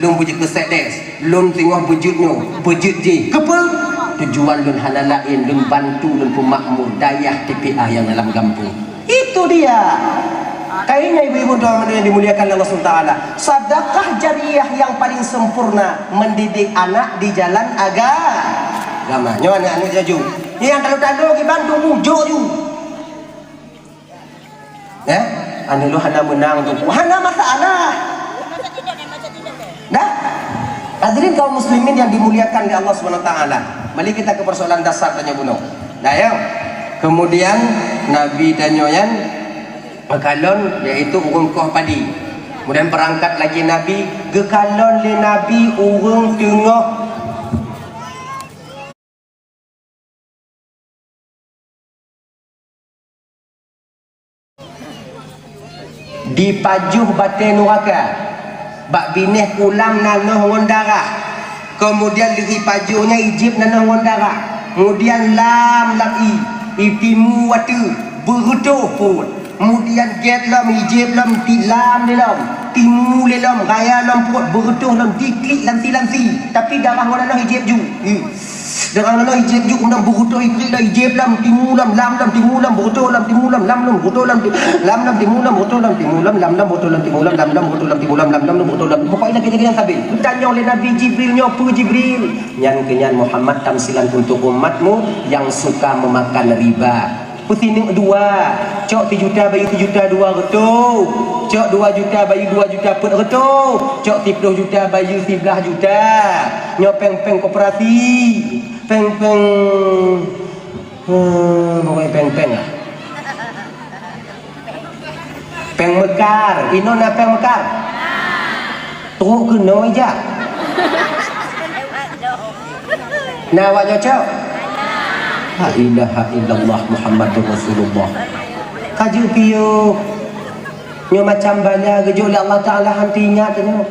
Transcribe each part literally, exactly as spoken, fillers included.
Lôn beujeuet keu sekdes, lôn teungoh beujeuet nyoe, beujeuet jih. Keupeue? Tujuan lôn hana laén, lôn bantu lôn peumakmur dayah T P A nyang lam gampông. Itu dia. Kainnya ibu-ibu dan hadirin yang dimuliakan Allah Subhanahu wa Taala. Sedekah jariah yang paling sempurna mendidik anak di jalan aga-, agama. Nyoe aneuk-aneuk jaju. Nyang talo-talo kiban tu mujok ju. Ya, aneuk lôn hana meunang tu. Hana masalah. Dah? Hadirin kaum muslimin yang dimuliakan oleh Allah Subhanahu wa Taala. Mari kita ke persoalan dasar tanyoe bunoe. Dah ya. Kemudian Nabi tanyoe nyan geukalon, yaitu ureuëng koh padi. Kemudian berangkat lagi Nabi, geukalon lé Nabi ureuëng teungoh dipajoh batée nuraka, bak binéh kulam nanoh ngon darah. Keumudian lheueh ipajoh nyan ijieb nanoh ngon darah. Keumudian lam, lam ie, itimu ateueh, beureutoh peuet. Keumudian gét lom, ijieb lom, ti-, lam lé lom, timu lé lom, raya lom peuet, beureutoh lom, diklik lam si, lam si. Tapi darah ngon nanoh ijieb ju. Hmm. Darah ngon nanoh ijieb ju, keumudian beureutoh iklik lom, ijieb lom, timu lom, lam lom, timu lom, beureutoh lom, timu lom, lam lom, beureutoh lom, ti-, lam lom, timu lom, beureutoh lom, timu lom, lam lom, beureutoh lom, timu lom, lam lom, beureutoh lom, timu lom, lam lom, beureutoh lom. Pokoknya lagée-lagée nyan sabe. Geutanyong lé Nabi Jibril, "Nyoe peue Jibril?" "Nyan keunyan Muhammad tamsilan untuk umatmu yang suka memakan riba." Peusineuk dua, cok sijuta bayeue sijuta dua reutôh, cok dua juta bayeue dua juta peuet reutôh, cok siploh juta bayeue siblaih juta. Nyoe péng-péng koperasi, péng-péng, eh, pokoknya péng-péng lah. Péng meukar, inoe na péng meukar? Trok keunoe jak. Na awak nyoe cok? La ilaha illallah Muhammadur Rasulullah. Ka jeuet piôh. Nyoe macam bala geujok lé Allah Taala han teuingat nyoe.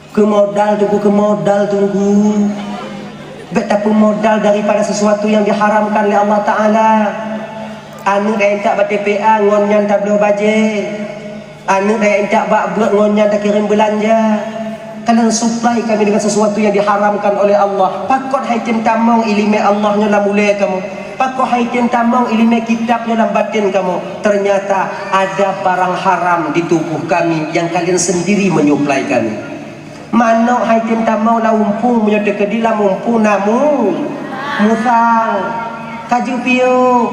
Keumodal Teungku, keumodal Teungku. Bék tapeumodal daripada sesuatu yang diharamkan lé Allah Taala. Aneuk intat bak T P A ngon nyan tabloe bajée. Aneuk intat bak beuet ngon nyan takirém beulanja. Kalian suplai kami dengan sesuatu yang diharamkan oleh Allah. Pakon hai tem tamong iéleumé Allah nyoe lam ulée kamoe? Pakon hai tem tamong iéleumé kitab nyoe lam batén kamoe? Ternyata ada barang haram di tubuh kami yang kalian sendiri menyuplai kami. Manok hai tem tamong lam umpung, meunyoe teukeudi lam umpung na mu-, musang. Ka jeuet piôh.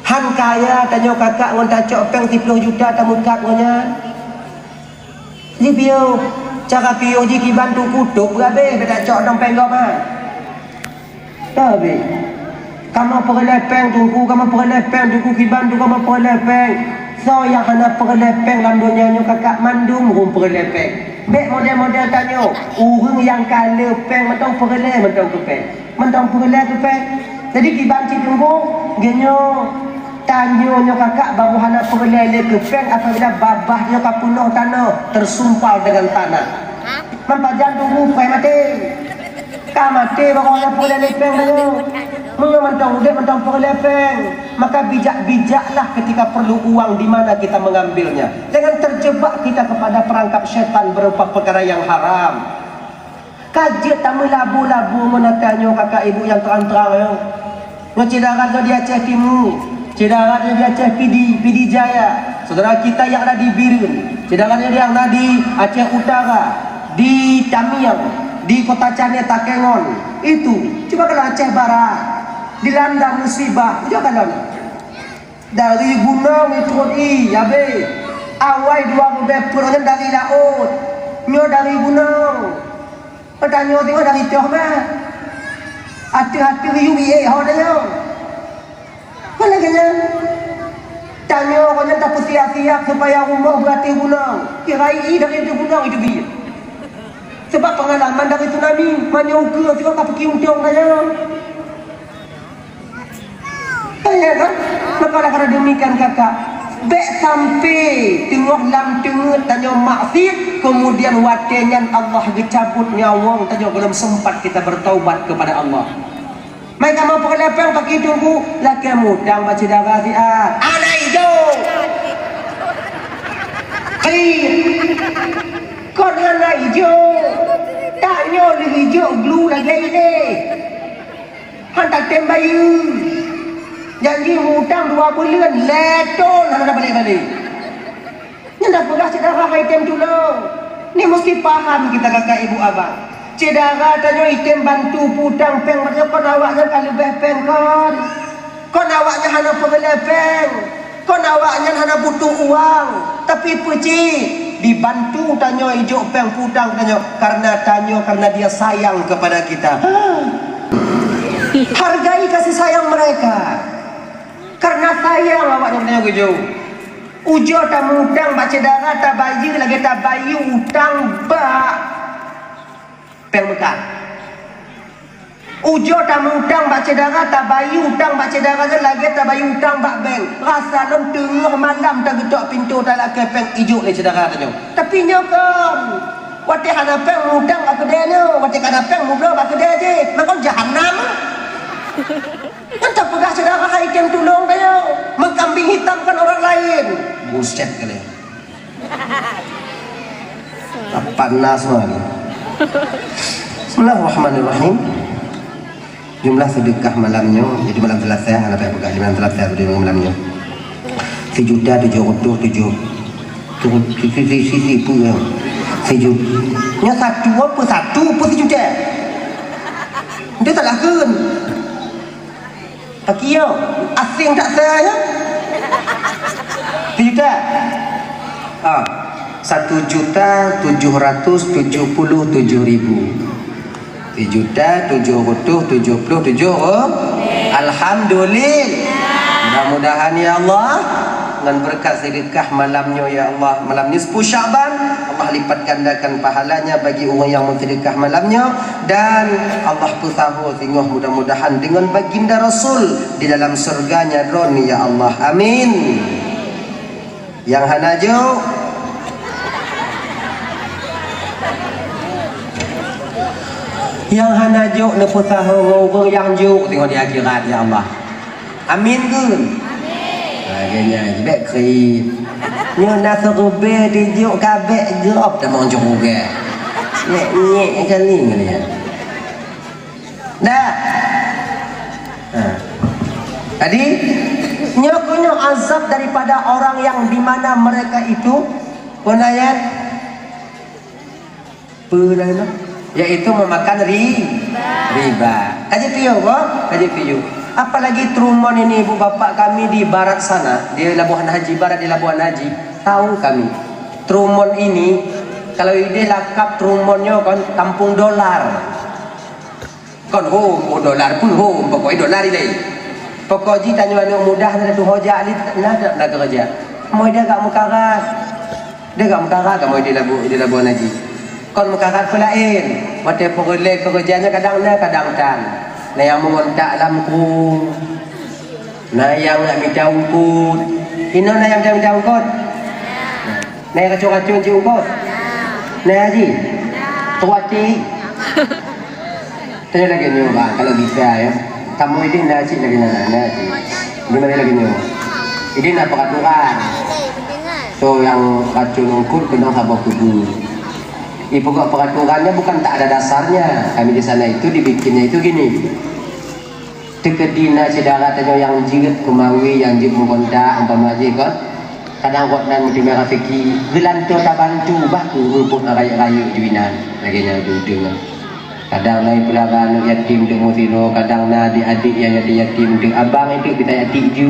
Han kaya tanyoe kakak ngon tacok péng siploh juta tameukat ngon nyan. Jeuet piôh. Cara piôh jih kiban Teungku tôb geuhabéh, bék tacok dong péng gob nyan. Tapi, kamoe peureulée péng Teungku, kamoe peureulée péng Teungku, kiban Teungku kamoe peureulée péng. Soe nyang hana peureulée péng lam donya nyoe kakak, mandum ureuëng peureulée péng. Bék model-model tanyoe, ureuëng nyang ka le péng mantong peureulée mantong keu péng. Mantong peureulée keu péng. Jadi kiban cit Teungku, geunyoe tanyoe nyoe kakak baru hana peureulée lé keu péng apabila babah nyoe ka peunoh tanoh, tersumpal dengan tanah. Meunyoe pajan Teungku péng maté. Ka maté barang nyang peureulée lé péng tanyoe. Meunyoe mantong udeb mantong peureulée péng, maka bijak-bijaklah ketika perlu uang di mana kita mengambilnya. Jangan terjebak kita kepada perangkap syaitan berupa perkara yang haram. Ka jeuet tameulabu-labu ngon ata nyoe kakak ibu nyang trang-trang nyoe. Nyoe syedara nyoe di Aceh Timu, syedara nyoe di Aceh Pidi, Pidi Jaya, saudara kita yang ada di Bireuen, syedara nyoe yang ada di Aceh Utara, di Tamiang, di Kota Chanée Takengon. Itu, cuba kalau Aceh Barat, dilanda musibah, cuba kalau. Dari gunong itrot ie, habéh. Awai dua ribèe peuet nyan dari laôt. Nyoe dari gunong. Tanyoe teuh dari toh mah. Ateueh-ateueh yue ie ho tanyoe. Kon lagèe nyan. Tanyoe kon nyan tapeusiap-siap supaya rumoh beuateueh gunong. Kira ie dari ateueh gunong itu bie. Sebab pengalaman dari tsunami, meunyoe ukeue sigoe ka peuki untông tanyoe. Tanya kan? Maka oleh karena demikian kakak, bèk sampai teungoh lam teungeut tanyoe maksiat, kemudian watèe nyan Allah geucabut nyawöng tanyoe, belum sempat kita bertaubat kepada Allah. Mai kamoe peureulèe pèng paki Teungku, lakèe mutang bak syedara siat. Ana ijo. Kheun. Kon hana ijok, tanyoe lheueh ijok glu lagèe ilèe. Han tatem bayeue. Janji mutang dua buleuen, lhèe thôn hana tabalek-balek. Nyan tapeugah syedara han item tulông. Ni musti paham kita kakak ibu abang. Syedara tanyoe item bantu putang pèng, maksudnya kon awaknyan ka leubeh pèng kon. Kon awaknyan hana peureulèe pèng, kon awaknyan hana butuh uang, tapi peue cit dibantu tanyoe ijok pèng putang tanyoe karena tanyoe, karena dia sayang kepada kita. Hargai kasih sayang mereka. Karena sayang awaknyan tanyoe geujok. Ujoe tamutang bak syedara tabayeue lagèe tabayeue utang bak pèng meukat. Ujoe tamutang bak syedara, tabayeue utang bak syedara nyan lagèe tabayeue utang bak bank. Rasa lom teungoh malam tageutok pintoe talakèe pèng ijok lé syedara tanyoe. Tapi nyoe kon. Watèe hana pèng mutang bak keudè nyoe, watèe ka na pèng mubloe bak keudè jih. Makon jahanam. Nyan tapeugah syedara han item tulông tanyoe. Meukambing hitam kan orang lain. Buset kalian. Panas mah ni. Bismillahirrahmanirrahim. Jumlah sedekah malam nyoe, jadi malam Selasa, hana payah peugah, malam Selasa tu dia malam nyoe. Sejuta tujuh ratus tujuh, tu, tu, tu, tu, tu, tu, tu, seju-, nya satu apa, satu apa sejuta? Dia tak lakukan. Pakiyong, asing tak saya. Sejuta. Ah, satu juta tujuh ratus tujuh puluh tujuh ribu. Sejuta tujuh ratus tujuh puluh tujuh. Oh. Alhamdulillah. Mudah-mudahan ya Allah, ngon berkat sedekah malam nyoe ya Allah, malam nisfu Sya'ban, Allah lipat gandakan pahalanya bagi orang yang bersedekah malam nyoe. Dan Allah peusaho singoh mudah-mudahan dengan baginda Rasul di dalam syurga-Nya droe, ya Allah. Amin. Nyang hana jok, nyang hana jok neupeusaho ngon ureueng nyang jok singoh di akhirat, ya Allah. Amin keu? Amin. Ha, lagèe nyan, bèk kriet. Nyoe na siribèe dijok ka bèk gob tamong jok ruga. Nyek-nyek kali ngon nyan. Dah. Ha. Jadi, nyoe keuh nyoe azab daripada orang yang di mana mereka itu, peue nan nyan? Peue nan nyan? Yaitu memakan ri-, riba. Ka jeuet piôh, boh? Ka jeuet piôh. Apalagi Trumon ini, ibu bapak kami di barat sana, di Labuhan Haji Barat, di Labuhan Haji, tahu kami. Trumon ini, kalau idéh lakab Trumon nyoe kon kampung dolar. Kon hom, oh dolar pun hom, pokok dolar ilèe. Pokok jih tanyoe aneuk muda na tuho jak li, na, na, na keureuja. Moi dia gak meukarat. Dia gak meukarat, moi dia labu, dia labu na jih. Kon meukarat peulaén. Watèe peureulèe keureuja nyan kadang na, kadang tan. Na nyang meungontak lam krueng. Na nyang nak mita eungkôt. Inoe na nyang mita, mita eungkôt? Na nyang racôn-racôn cit eungkôt? Na jih? Tuwati? Tanya lagèe nyoe, bah, kalau bisa, ya. Kamoe idéh na cit lagèe nyan, na cit. Di mana lagèe nyoe? Idéh na peraturan. So, nyang racôn eungkôt keunong saboh kubu. Ipeugot peraturannya bukan tak ada dasarnya. Kami di sana itu dibikinnya itu gini. Teukeudi na syedara tanyoe nyang jeuet keumawi, nyang jeuet meukontak, umpama jih kon, kadang gobnyan meuteumèe raseuki, geulantoe tabantu bah keu ureueng peuet rayeuk-rayeuk ju inan, lagèe nyan ju teungoh. Kadang na peulara aneuk yatim teuk meusidroe, kadang na adék-adék nyang yatim-yatim teuk, abang itu kita yatim ju,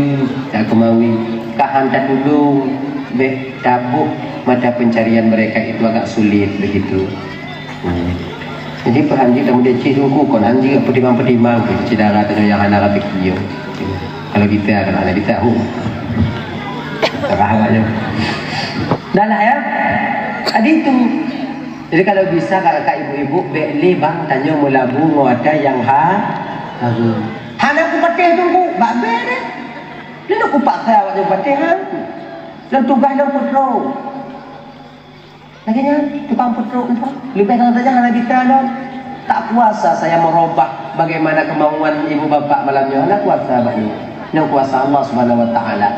tak keumawi, ka han tatulông, bèk taboh mata pencarian mereka itu agak sulit begitu. Hmm. Jadi, peuhan jih lam deci sungku kon han jih peutimang-peutimang pih syedara tanyoe nyang hana raseuki nyoe. Kalau bisa, kalau hana bisa, hu. Dah lah, ya. Jadi tu. Jadi kalau bisa, kakak ibu-ibu, bèk lé bang tanyoe meulabu ngon ata nyang ha, hareuem. Hana kupatéh sungku, bak bèk deh. Lé na kupaksa awak nyoe patéh, ha? Lôn tugaih lôn peutrok. Lagèe nyan, tukang peutrok nyoe, leubeh gata nyan hana bisa lom. Tak kuasa saya merubah bagaimana kemauan ibu bapak malam nyoe, hana kuasa bak nyoe. Nyang kuasa Allah Subhanahu wa Taala.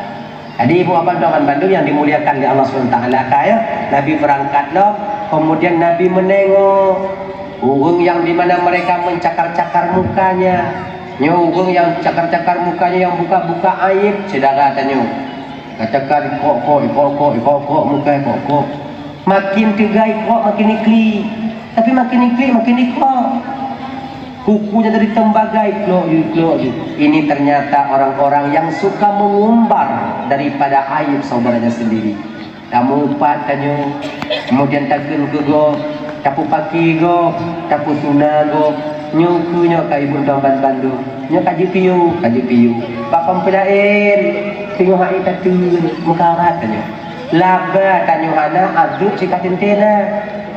Jadi, ibu bapak doakan bandum yang dimuliakan oleh Allah Subhanahu wa Taala, ka, ya. Nabi berangkat lom, Kemudian Nabi menengok ureuëng yang di mana mereka mencakar-cakar mukanya. Nyoe ureuëng yang cakar-cakar mukanya, yang buka-buka aib syedara tanyoe. Cakar ikok-kok, ikok-kok, ikok-kok, muka ikok-kok. Makin teuga ikok, makin iklik. Tapi makin iklik, makin ikok. Kukunya dari tembaga, iklok ju, iklok ju. Ini ternyata orang-orang yang suka mengumbar daripada aib saudaranya sendiri. Tamupat tanyoe, kemudian takheun keu gob, tapupaki gob, tapusuna gob. Nyoe keu nyoe ka ibu tuan ban bandum. Nyoe ka jipiyu, ka jipiyu. Pakon peulaén, singoh hai tateun, meukarat tanyoe. Laba tanyoe hana, adeueb cit ka teuntée na.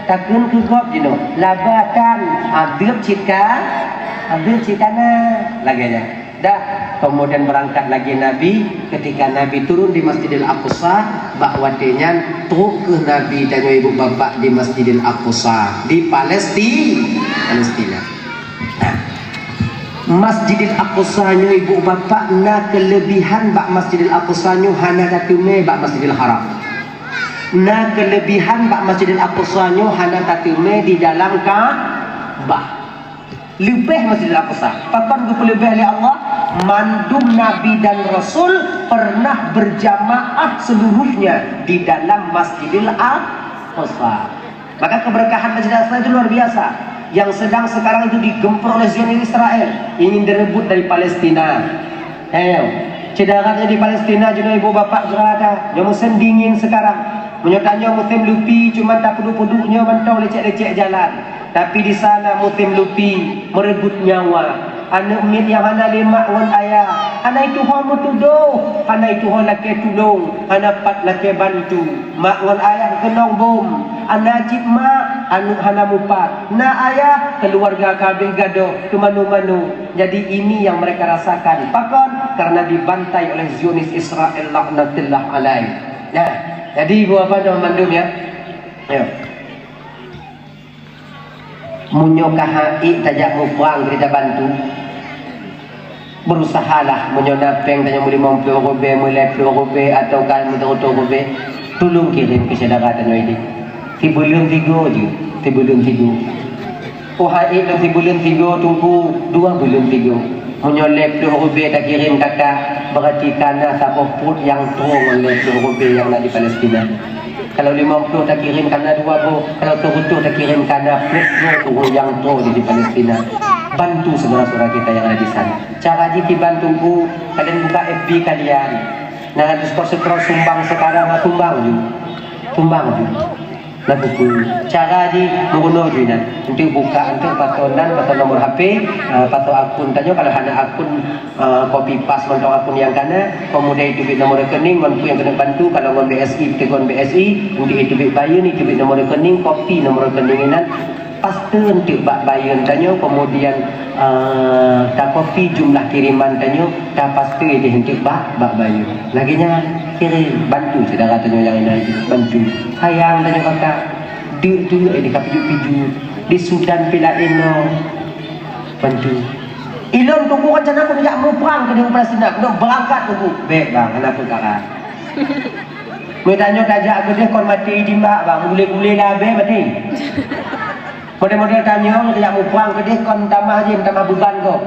Takheun keu gob jinoe, laba tan, adeueb cit ka, adeueb cit ka na. Lagée nyan. Dah, kemudian berangkat lagi Nabi. Ketika Nabi turun di Masjidil Aqsa, bak watée nyan trok keuh Nabi tanyoe ibu bapak di Masjidil Aqsa di Palesti-, Palestina. Nah, Masjidil Aqsa nyoe ibu bapak na kelebihan bak Masjidil Aqsa nyoe hana tateumé bak Masjidil Haram. Na kelebihan bak Masjidil Aqsa nyoe hana tateumé di dalam Ka'bah. Leubeh Masjidil Aqsa. Pakon geupeuleubeh lé Allah? Mandum nabi dan rasul pernah berjamaah seluruhnya di dalam Masjidil Aqsa. Maka keberkahan Masjidil Aqsa itu luar biasa. Yang sedang sekarang itu digempur oleh Zionis Israel, ingin direbut dari Palestina. Heu, syedara di Palestina jinoe ibu bapak syedara, nyoe musim dingin sekarang. Meunyoe tanyoe musim lupi, cuma tapeuduek-peuduek nyoe mantong lecek-lecek jalan. Tapi di sana musim lupi, meureugut nyawa. Aneuk miet nyang hana lé mak ngon ayah, hana ituho meutudoh, hana ituho lakée tulông, hana pat lakée bantu. Mak ngon ayah keunong bom, hana cit mak, aneuk hana mupat. Na ayah, keuluwarga ka abéh gadôh, teumanu-manu. Jadi ini yang mereka rasakan. Pakon? Karena dibantai oleh Zionis Israel laknatullah alaih. Nah, jadi ibu bapak nyoe mandum ya. Ya. Meunyoe ka haiek tajak muprang keu tabantu, beurusahalah meunyoe na péng tanyoe meulimong ploh rubée, meulhèe ploh rubée, atawa ka meutoh-toh rubée, tulông kirém keu syedara tanyoe idéh. Sibuleuen sigoe jeuet, sibuleuen sigoe. Oh haiek lôn sibuleuen sigoe Teungku, dua buleuen sigoe. Meunyoe lhèe ploh rubée takirém kakak, berarti ka na saboh pruet nyang troh ngon lhèe ploh rubée nyang na di Palestina. Kalau limong ploh takirém ka na dua boh, kalau seureutôh takirém ka na peuet boh ureueng nyang troh di, di Palestina. Bantu syedara-syedara kita yang ada di sana. Cara jih kiban Teungku, kalian buka F B kalian. Nah, di sekolah-sekolah sumbang sekarang, sumbang ju. Sumbang ju. Nah, buku. Cara jih meurunoe ju inan. Enteuk buka, enteuk pasoe nan, pasoe nomor H P, ah, pasoe akun tanyoe, kalau hana akun, ah, copy paste mantong akun nyang ka na, kemudian iteubiet nomor rekening ngon peue nyang keuneuk bantu, kalau ngon B S I, iteubiet ngon B S I, enteuk iteubiet bayeuen, iteubiet nomor rekening, copy nomor rekening inan, paste enteuk bak bayeuen tanyoe, kemudian, ah, takopi jumlah kiriman tanyoe, tapaste deh enteuk bak, bak bayeuen. Lagèe nyan, kirém, bantu syedara tanyoe nyang inan, bantu. Sayang tanyoe kakak. Deuk-deuk, eh, dikapiju-piju. Di Sudan pih laén nyoe. Bantu. Ilôn Teungku rencana kujak muprang keudéh u Palestina. Keuneuk beurangkat Teungku. Bèk bang, hana peukara. Meutanyoe tajak keudéh kon maté timbak bang. Gulé-gulé labèh maté. Model-model tanyoe tajak muprang keudéh kon tamah jih, tamah beuban gob.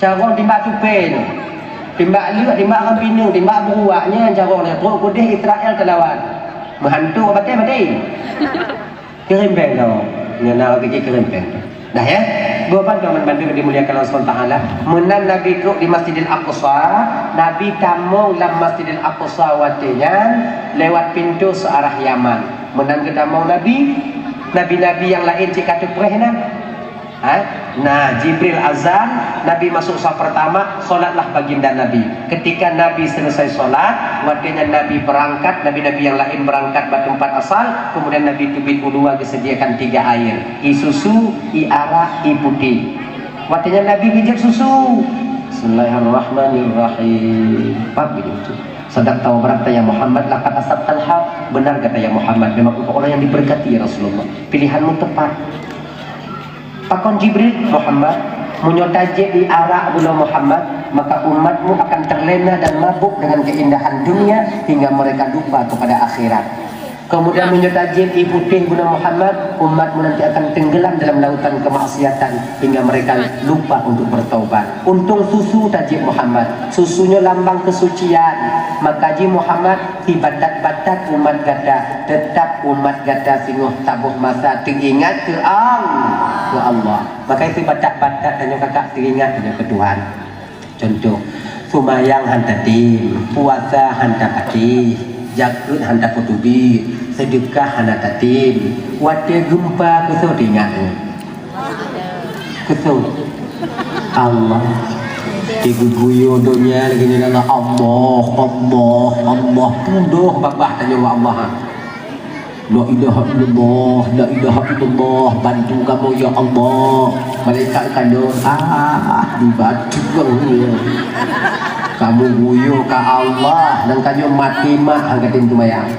Carông timbak tupée nyoe. Timbak leuek, timbak ngon pineung, timbak beuruak nyan carông nyan. Trok keudéh Israel teulawan. Meuhantu batée maté. Kirém péng droe. Nyan na ureueng pike kirém péng. Dah ya. Dua ban teman bantu dimuliakan Allah subhanahu wa taala. Meunan Nabi trok di Masjidil Aqsa, Nabi tamong lam Masjidil Aqsa watée nyan lewat pintoe seuarah Yaman. Meunan geutamong Nabi, nabi-nabi nyang laén cit ka teupreh na. Ha? Nah, Jibril azan, Nabi masuk saf pertama, solatlah baginda Nabi. Ketika Nabi selesai solat, watée nyan Nabi berangkat, nabi-nabi nyang laén berangkat bak teumpat asal, kemudian Nabi teubiet u luwa geusediakan tiga air, i susu, i arak, i putéh. Watée nyan Nabi geujép susu. Bismillahirrahmanirrahim. Paham gitu? Sadaqta wa baraqta ya Muhammad, laqad asabtal haq. Benar kata ya Muhammad, memang engkau orang yang diberkati ya Rasulullah. Pilihanmu tepat. Pakon Jibril, Muhammad, meunyoe tajép i arak bunoe Muhammad, maka umatmu akan terlena dan mabuk dengan keindahan dunia hingga mereka lupa kepada akhirat. Kemudian meunyoe tajieb ié putéh guna Muhammad, umatmu nanti akan tenggelam dalam lautan kemaksiatan hingga mereka lupa untuk bertaubat. Untung susu tajieb Muhammad, susu nyoe lambang kesucian. Maka jih Muhammad, sibatat-batat umat gata, tetap umat gata singoh saboh masa teuingat keu Al-, keu Allah. Maka sibatat-batat tanyoe kakak teuingat tanyoe keu Tuhan. Contoh, seumayang han tatem, puasa han tapatéh, jakeuet han tapeutubi, seudeukah hana tatem. Watée geumpa keusoe teuingat nyoe? Keusoe? Allah. Teuguguyo donya lagée nyan, Allah, Allah, Allah. Tudoh babah tanyoe bak Allah. La ilaha illallah, la ilaha illallah, bantu kamoe ya Allah. Malaikat kalon, ah, dibantu kamoe. Kamoe guyo ka Allah, dan tanyoe maté mak angkat seumayang.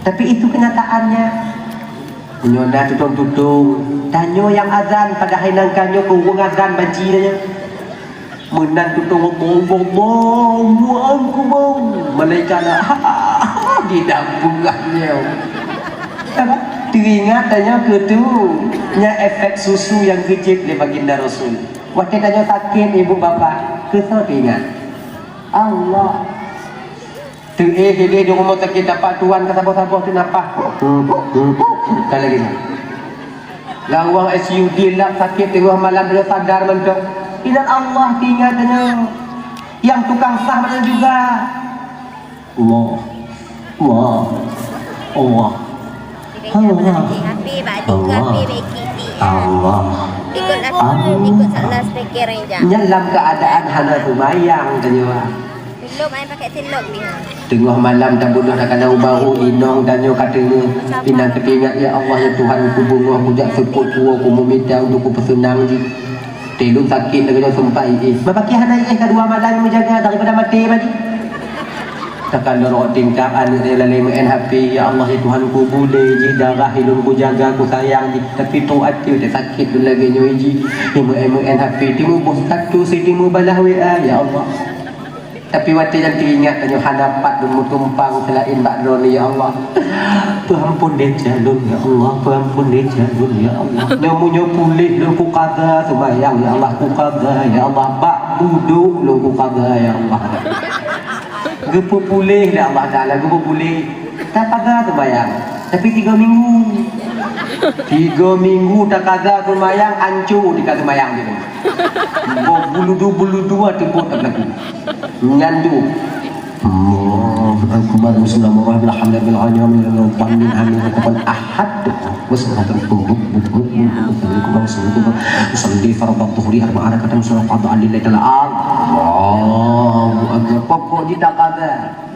Tapi itu kenyataannya. Nyoe na tutong-tutong, tanyoe nyang azan, padahai nangka nyoe keu ureueng azan banci tanyoe. Meunan tutong Allahu Akbar, malaikat na di dalam peugah nyoe. Teuingat tanyoe keu tu, nya efek susu nyang geujieb lé baginda Rasul. Watée tanyoe sakét ibu bapak, keusoe teuingat? Allah. Teuéh idéh di rumoh sakét dapat tuan ka saboh-saboh teunapaih. Ka lagée nyan. Lawang I C U dilap sakét teungoh malam, dia sadar mantong. Inan Allah teuingat tanyoe. Nyang tukang sah mantong juga. Allah. Allah. Allah. Allah. Allah. Allah. Ikut aku, ikut salah speaker aja. Nyan lam keuadaan hana seumayang tanyoe. Silop, ai pakai silop dia. Teungoh malam tabunoh takana u bahu inong tanyoe ka teungoh. Inan teuingat, "Ya Allah, ya Tuhan, ku beungoh kujak seupôt tuwoe, ku meumita untuk kupeuseunang jih." Teuh lôn sakét lagée nyoe sumpah ié. Meupaké hana ié ka dua malam meujaga daripada maté mati. Takana rot tingkap aneuk dia lalée meu'en H P, "Ya Allah, ya Tuhan, ku bulée jih darah ilôn kujaga, kusayang jih, tapi trok até sakét lôn lagée nyoe jih." Dia meu'en-meu'en H P, timu boh status, timu balah W A, ya Allah. Tapi watée nyan teuingat tanyoe hana pat lôn meutumpang seulaén bak Droeneuh, ya Allah. Peuampon desya lôn, ya Allah. Peuampon desya lôn, ya Allah. Nyoe meunyoe puléh lôn kuqadha seumayang, ya Allah. Kuqadha, ya Allah. Bak budok lôn kuqadha, ya Allah. Geupeupuléh lé Allah Taala, geupeupuléh. Taqadha seumayang. Tapi tiga minggu. Tiga minggu taqadha seumayang, ancô tika seumayang jih. Boh buludu-buludu teupot teupot. Nyan tu. Allahu Akbar. Bismillahirrahmanirrahim. Alhamdulillahirabbil alamin. Ahad. Usalli fardadh dhuhri arba'a raka'atin, usalli qadha lillahi ta'ala. Allahu Akbar. Pokok jih taqadha.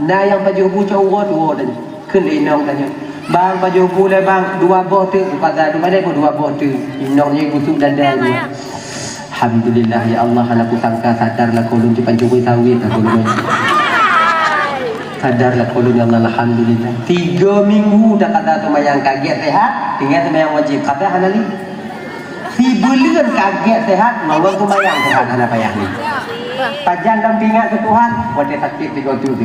Na nyang pajoh bu cot uroe tuwoe tadi. Kheun lé inong tanyoe, "Bang, pajoh bu lé bang, dua boh teuk." Taqadha tu padahai dua boh teuk. Inong nyan gusut dada nyan. Alhamdulillah, ya Allah, hana kusangka, sadar lakoe lôn jipancuri sawét lakoe lôn. Sadar lakoe lôn, ya Allah, alhamdulillah. Tiga minggu taqadha seumayang, ka gét sehat, tinggai seumayang wajéb, qadha hana lé. Sibuleuen ka gét sehat, ngon seumayang sehat, hana payah lé. Pajan lom teuingat keu Tuhan, watée sakét sigoe teuk.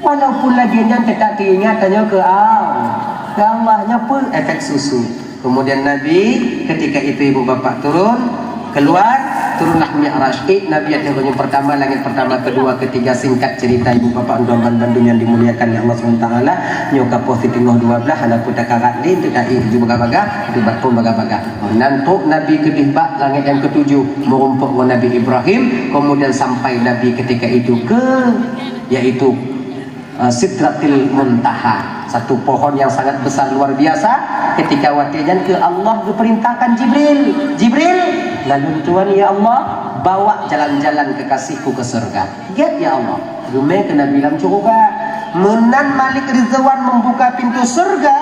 Walaupun lagée nyan, teutap teuingat tanyoe keu Allah. Keu Allah nyoe peue efek susu. Kemudian Nabi ketika itu ibu bapak turun keluar, turunlah Mi'raj. Eh, Nabi ateueh geunyong pertama, langét pertama, kedua, ketiga, singkat cerita ibu bapak dan bandum yang dimuliakan oleh Allah Subhanahu wa Taala. Nyoe ka poh siteungoh dua blaih, hana peue takarat lé, teuka éh ju bagah-bagah, teubat pun bagah-bagah. Meunan trok Nabi keudeh bak langét nyang ketujoh, meurumpok ngon Nabi Ibrahim, kemudian sampai Nabi ketika itu ke, yaitu eh, Sidratil Muntaha, satu pohon yang sangat besar luar biasa. Ketika watée nyan keu Allah geupeurintahkan Jibril, "Jibril, na lôn tuan, ya Allah, bawa jalan-jalan kekasihku ke surga." Gét, ya Allah, geumé keu Nabi lam syeuruga. Meunan Malik Ridwan membuka pintu surga.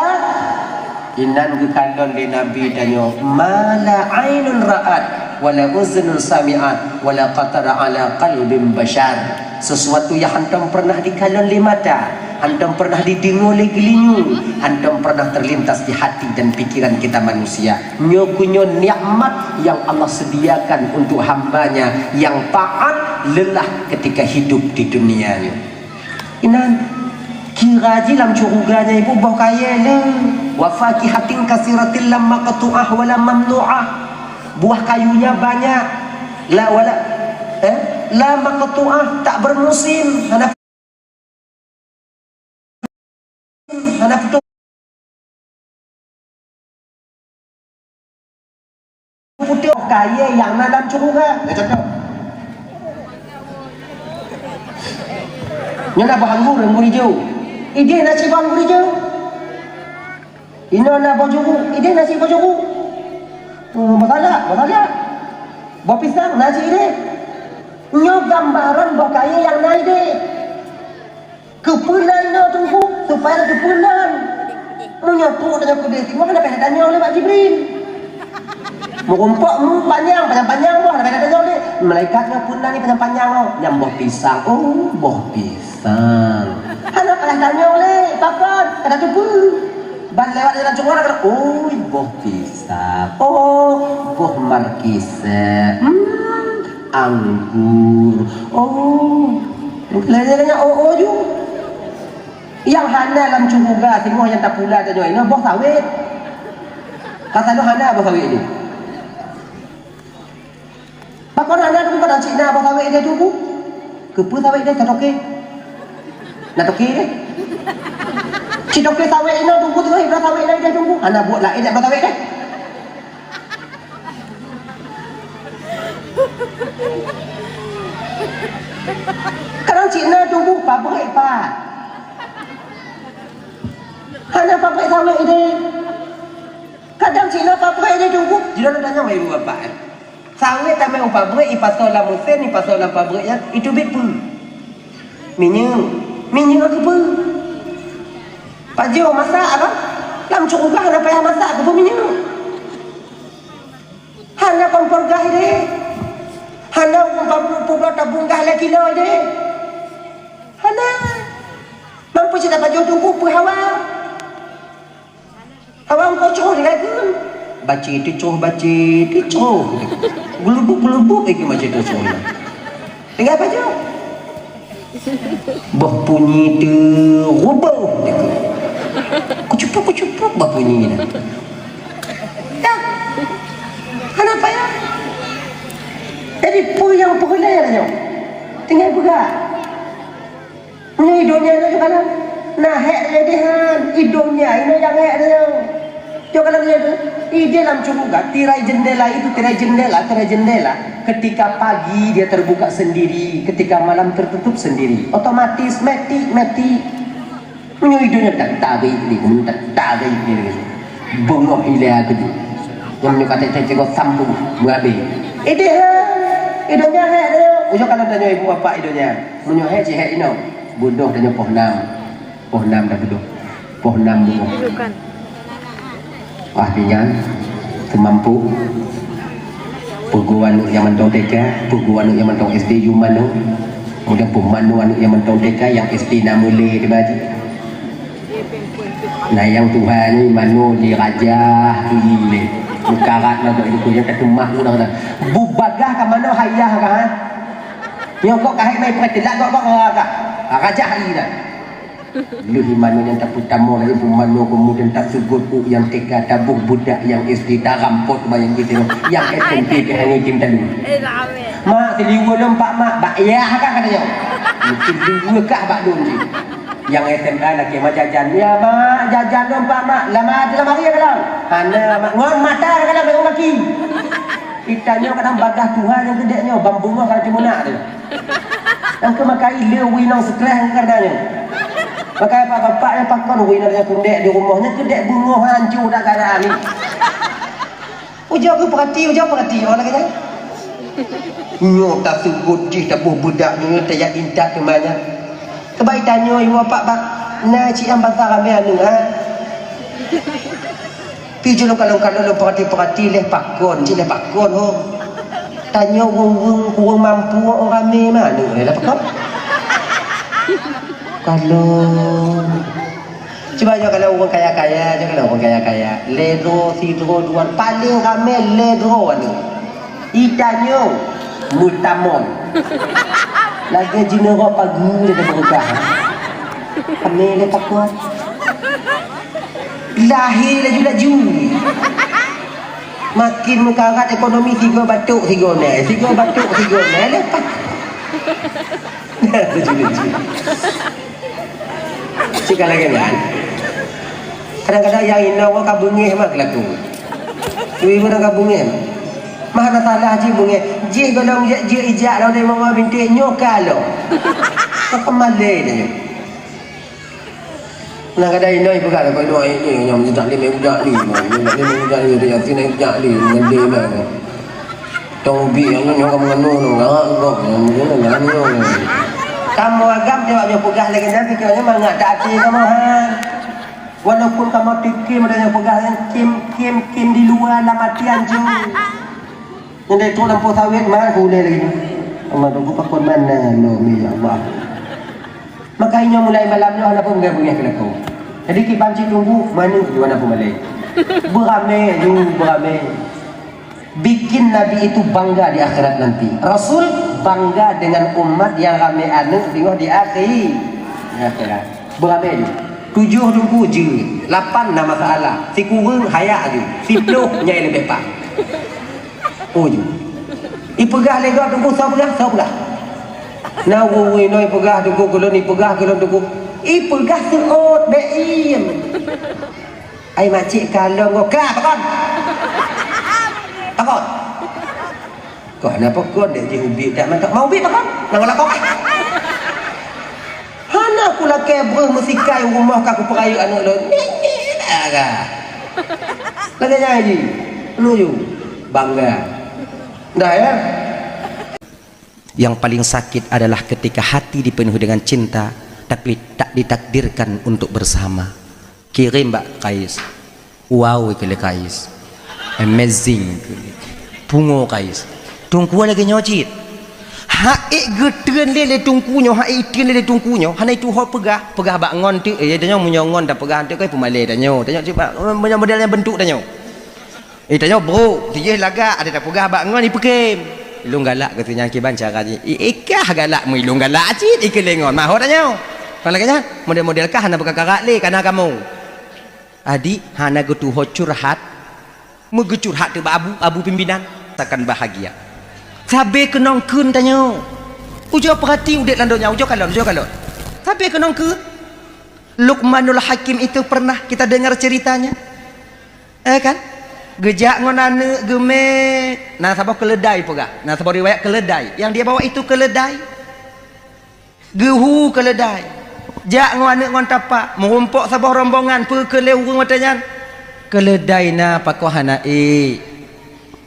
Inan geukalon lé Nabi tanyoe, "Ma la ainun ra'at, wa la uzunun sami'at, wa la khatara ala qalbin basyar." Sesuatu yang hantom pernah dikalon lé mata, hantom pernah dideungoe lé geulinyueng, hantom pernah terlintas di hati dan pikiran kita manusia. Nyoe keuh nyoe nikmat yang Allah sediakan untuk hamba-Nya yang taat lelah ketika hidup di dunia nyoe. Inan, Kira jih lam syeuruga nyan ibu boh kayèe le. Wa fakihatin katsiratin la maqtu'ah wa la mamnu'ah. Buah kayunya banyak. La wala, eh? La maqtu'ah, tak bermusim. Hana, hana putôh. Putôh kayèe nyang na lam syeuruga. Ya, contoh. Nyoe na boh anggô, anggô ijô. Idéh na cit boh anggô ijô. Inoe na boh juru, idéh na cit boh juru. Hmm, boh salak, boh salak. Boh pisang na cit idéh. Nyoe gambaran boh kayèe nyang na idéh. Keupeue na inoe Teungku? Supaya keupeue na. Meunyoe trok tanyoe keudéh singoh, hana payah tanyong lé bak Jibril. Meurumpok mu panyang, panyang-panyang boh, hana payah tanyong lé. Malaikat nyoe peue na ni panyang-panyang nyoe? Nyan boh pisang. Oh, boh pisang. Hana payah tanyong lé, pakon? Ka tateupeue. Ban lewat jalan cungoh, oh, boh pisang. Oh, boh markisé. Hmm, anggur. Oh. Lagèe nyan, oh, oh ju. Nyang hana lam syeuruga singoh nyang tapula tanyoe inoe boh sawét. Ka sinoe hana boh sawét nyoe. Pakon hana Teungku, kadang cit na boh sawét idéh Teungku. Keupeue sawét idéh, ka toké. Na toké idéh. Cit toké sawét inoe Teungku, teungoh ibra sawét idéh Teungku. Hana buet laén jak boh sawét idéh. Kadang cit na Teungku pabrék pat. Hana pabrék sawét idéh. Kadang cit na pabrék idéh Teungku. Jinoe tanyong ibu bapak, eh. Sawét tamé u pabrék, ipasoe lam meusén, ipasoe lam pabrék nyan, iteubiet peue? Minyeuk. Minyeuk keupeue? Pajoh masak apa? Lam syeuruga hana payah masak, keupeue minyeuk? Hana kompor gas idéh. Hana umpama publoe tabong gas lhèe kilo idéh. Hana. Mampu cit tapajoh Teungku peue hawa. Hawa eungkôt coh tinggai kheun. Bacé teucoh, bacé teucoh. Geulubuk-geulubuk lagèe bacé teucoh. Tinggai pajoh. Boh punyi teuruboh. Kucupuk-kucupuk boh punyi nyan. Ya. Hana payah. Jadi, peue nyang peureulèe nyoe? Tinggai peugah. Nyoe i donya nyoe, jok kalon. Na hék nyoe deh han. I donya inoe nyang hék nyoe. Jok kalon nyoe deh. I di dalam syeuruga, tirai jendela itu, tirai jendela, tirai jendela. Ketika pagi dia terbuka sendiri, ketika malam tertutup sendiri. Otomatis, metik, metik. Meunyoe i donya tak tarik ni, tak tarik ni. Beungoh ilèe aku tu. Nyang meunyoe kata cakap sambung, berhabis. I deh han. I donya hék nyoe. Ujok kalon tanyoe ibu bapak i donya. Meunyoe hék, cit hék inoe. Beudôh tanyoe poh nam. Poh nam dah beudôh. Poh nam beudôh. Wah, pingan. Seumampu. Peugu aneuk nyang mantong T K, peugu aneuk nyang mantong S D yum aneuk. Mudah peugu aneuk nyang mantong T K, nyang S D na meulé di baju. Nah, nyang tuha nyoe manoe jirajah ilèe. Meukarat mantong ilèe nyang ka teumah ureueng dah. Bubagah ka manoe hayah ka, ha? Nyoe kok ka hai mai peuteulak kok bak ka. Rajah ilèe dah. Lheueh manoe nyang tapeutamong laju peumanö keumudian taseugot u nyang T K, taboh budak nyang S D, tarampot bak nyang S D, nyang S M P pih hana item talu. Mak, siliweue lom pak mak, bak yah kah kata nyoe. Siliweue kah bak lôn jih. Nyang S M A lakèe mak jajan. Ya mak, jajan lom pak mak. Lama lam hari ya kalam. Hana mak. Ngon mata kalam, ngon kaki. Itanyoe kadang bagaih tuha nyang keudek nyoe, ban beungoh ka teumenak teuh. Nyang keu makai le wui nong streh nyang keu nyoe. Makai bapak-bapak nyang pakon wui nong nyang keudek di rumoh, nyang keudek beungoh hanco dak gara ni. Ujoe keu perhati, ujoe perhati, oh lagèe nyan. Nyoe taseugot jih taboh beudak nyoe tajak intat teuma nyan. Keubai tanyoe ibu bapak bak na cit nyang basa ramé aneuk, ha? Pi jeuet lôn kalon-kalon lôn peurati-peurati lé pakon, cit lé pakon ho. Tanyoe ureueng-ureueng kurang mampu, ureueng ramé meuaneuk lé pakon. Kalon. Cuba nyoe kalon ureueng kaya-kaya, nyoe kalon ureueng kaya-kaya. Lé droe, sidroe, dua, paléng ramé lé droe aneuk. Itanyoe meutamon. Lagèe jineurok pageue lagèe beureudah. Ramé lé pakon. Lahé laju-laju. Makin meukarat ekonomi, sigoe batuk, sigoe nyan, sigoe batuk, sigoe nyan. Lé pakon. Laju-laju. Cit ka lagèe nyan. Kadang-kadang nyang inong ka beungéh mak laku. Ibu-ibu ka beungéh. Mah na salah cit beungéh. Jih golom jijak-jijak lom di mama binti nyoe ka lom. Ka malèe nyoe. Nah, kadang inong ipeugah, "Kau inong, eh, eh, nyang meutaklim, eh, budak ni, nyang meutaklim, eh, budak ni, dak yakin, eh, budak ni, ngon dia lah." Tong bi, nyang nyoe kamu nganu tu, galak kau, nyang meutaklim, nganu. Kamu agam tengok nyoe peugah lagi, tapi kau nyoe mangat dak hati kamu, ha. Walaupun kamu tikim ada nyoe peugah, kim, kim, kim di luwa lam ati anjing. Nyang dah itu lampu sawit, mah, ulèe lagi. Allah, tunggu pakon mana, lo, ya Allah. Maka inyoe mulai malam nyoe hana peue beungèh-beungèh keu lakoe. Jadi kiban cit tunggu, manok ju hana peue malèe. Beuramé ju, beuramé. Bikin Nabi itu bangga di akhirat nanti. Rasul bangga dengan umat yang ramé aneuk singoh di akhi-, di akhirat. Beuramé ju. Tujoh tunggu je, lapan na masalah. Sikureueng hayak ju. Siploh nyai leubeh paih. Oh ju. Ipeugah lé gob tunggu, soe peugah, soe peugah. Na ureueng inong ipeugah tunggu keu lôn, ipeugah keu lôn tunggu. Ipeugah seuôt, bèk iem. Ai macik kalon gob ka, pakon? Pakon? Kah na pakon, dek jih ubit dak mantong. Mau ubit pakon? Nang lakok. Hana kulakèe breuh meusikai u rumoh ka kupeurayeuk aneuk lôn. Nyeuk-nyeuk dah ka. Lagèe nyan jih. Lu ju. Bangga. Dah ya? Yang paling sakit adalah ketika hati dipenuhi dengan cinta, tapi tak ditakdirkan untuk bersama. Kirém bak Kais. Wow, keu lé Kais. Amazing. Pungo Kais. Teungku lagèe nyoe cit. Hak ék geutreun lé, lé teungku nyoe, hak ék itreun lé, lé teungku nyoe, hana ituho peugah, peugah bak ngon teuk, eh, tanyoe meunyoe ngon tapeugah teuk, kai peumalèe tanyoe. Tanyoe cit bak, meunyoe model nyang beuntuk tanyoe. Eh, tanyoe brok, tijih lagak, ada tapeugah bak ngon, ipeukém. Ilôn galak keu si nyan kiban cara jih. I, ikah galak meu ilôn galak cit, ikeu lé ngon. Mahot tanyoe. Kon lagèe nyan, model-model kah hana beukakarat lé, kana kamoe. Adik, hana geutuho curhat. Meugeucurhat teuk bak abu, abu pimpinan. Takkan bahagia. Sabe keunong kheun tanyoe. Ujoe peurati udép lam donya, ujoe kalon, ujoe kalon. Sabe keunong kheun. Luqmanul Hakim itu pernah kita dengar ceritanya. Eh kan? Geujak ngon aneuk geumè, na saboh keuleudai peugah, na saboh riwayat keuleudai. Yang dia bawa itu keuleudai. Geuhu keuleudai. Jak ngon aneuk ngon tapak, meurumpok saboh rombongan, peue kheun lé ureueng watèe nyan? Keuleudai na pakon hana ék.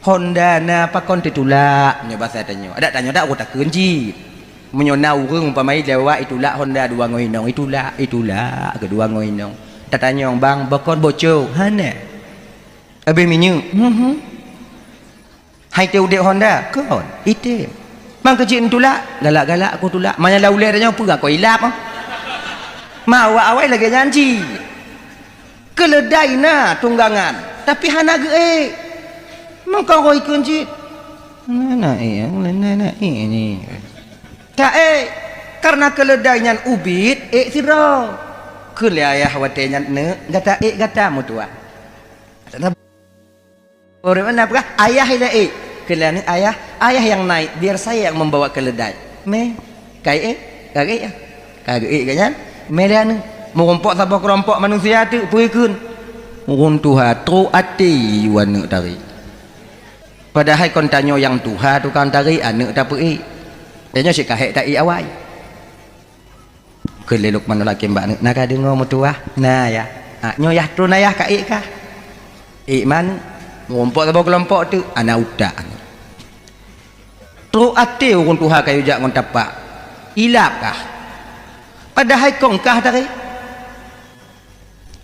Honda na pakon teutulak, nyoe basa tanyoe. Adak tanyoe dak uroe takheun cit. Meunyoe na ureueng umpama lewat itulak Honda dua ngon inong, itulak, itulak keudua ngon inong. Tatanyong, "Bang, pakon bocok?" Hana. Habéh minyeuk? Mhm. Hai teu udép Honda? Kon, item. Bang keucik neutulak? Galak-galak aku tulak. Manyang lam ulèe tanyoe peue kon ilap ah. Ma awak awai lagèe nyan cit. Keuleudai na tunggangan, tapi hana geuék. Meukaroe ikheun cit. Na, na ék, na, na ék ni. Taék, kareuna keuleudai nyan ubit, ék sidroe. Kheun lé ayah watèe nyan, "Neuk, gata ék gata meutuwah." Ureueng mana peugah, "Ayah ilèe ék." Kheun lé aneuk, "Ayah, ayah yang naik, biar saya yang membawa keledai." Mè, ka ék, ka ék, ka ék geuh nyan. Mè lé aneuk, meurumpok saboh keulompok manusia teuk peue kheun. Ureueng tuha trok até yue aneuk tarek. Padahai kon tanyoe nyang tuha tukang tarek aneuk tapeuék. Tanyoe cit ka hék taék awai. Kheun lé Luqmanul Hakim bak aneuk, "Na ka deungoe meutuwah?" "Na, Yah." "Ah, nyoe Yah tron Ayah ka ék kah?" "Ék man." Meurumpok saboh keulompok teuk, hana utak. Trok até ureueng tuha ka yue jak ngon tapak. "Ilap kah? Padahai kong kah tarek."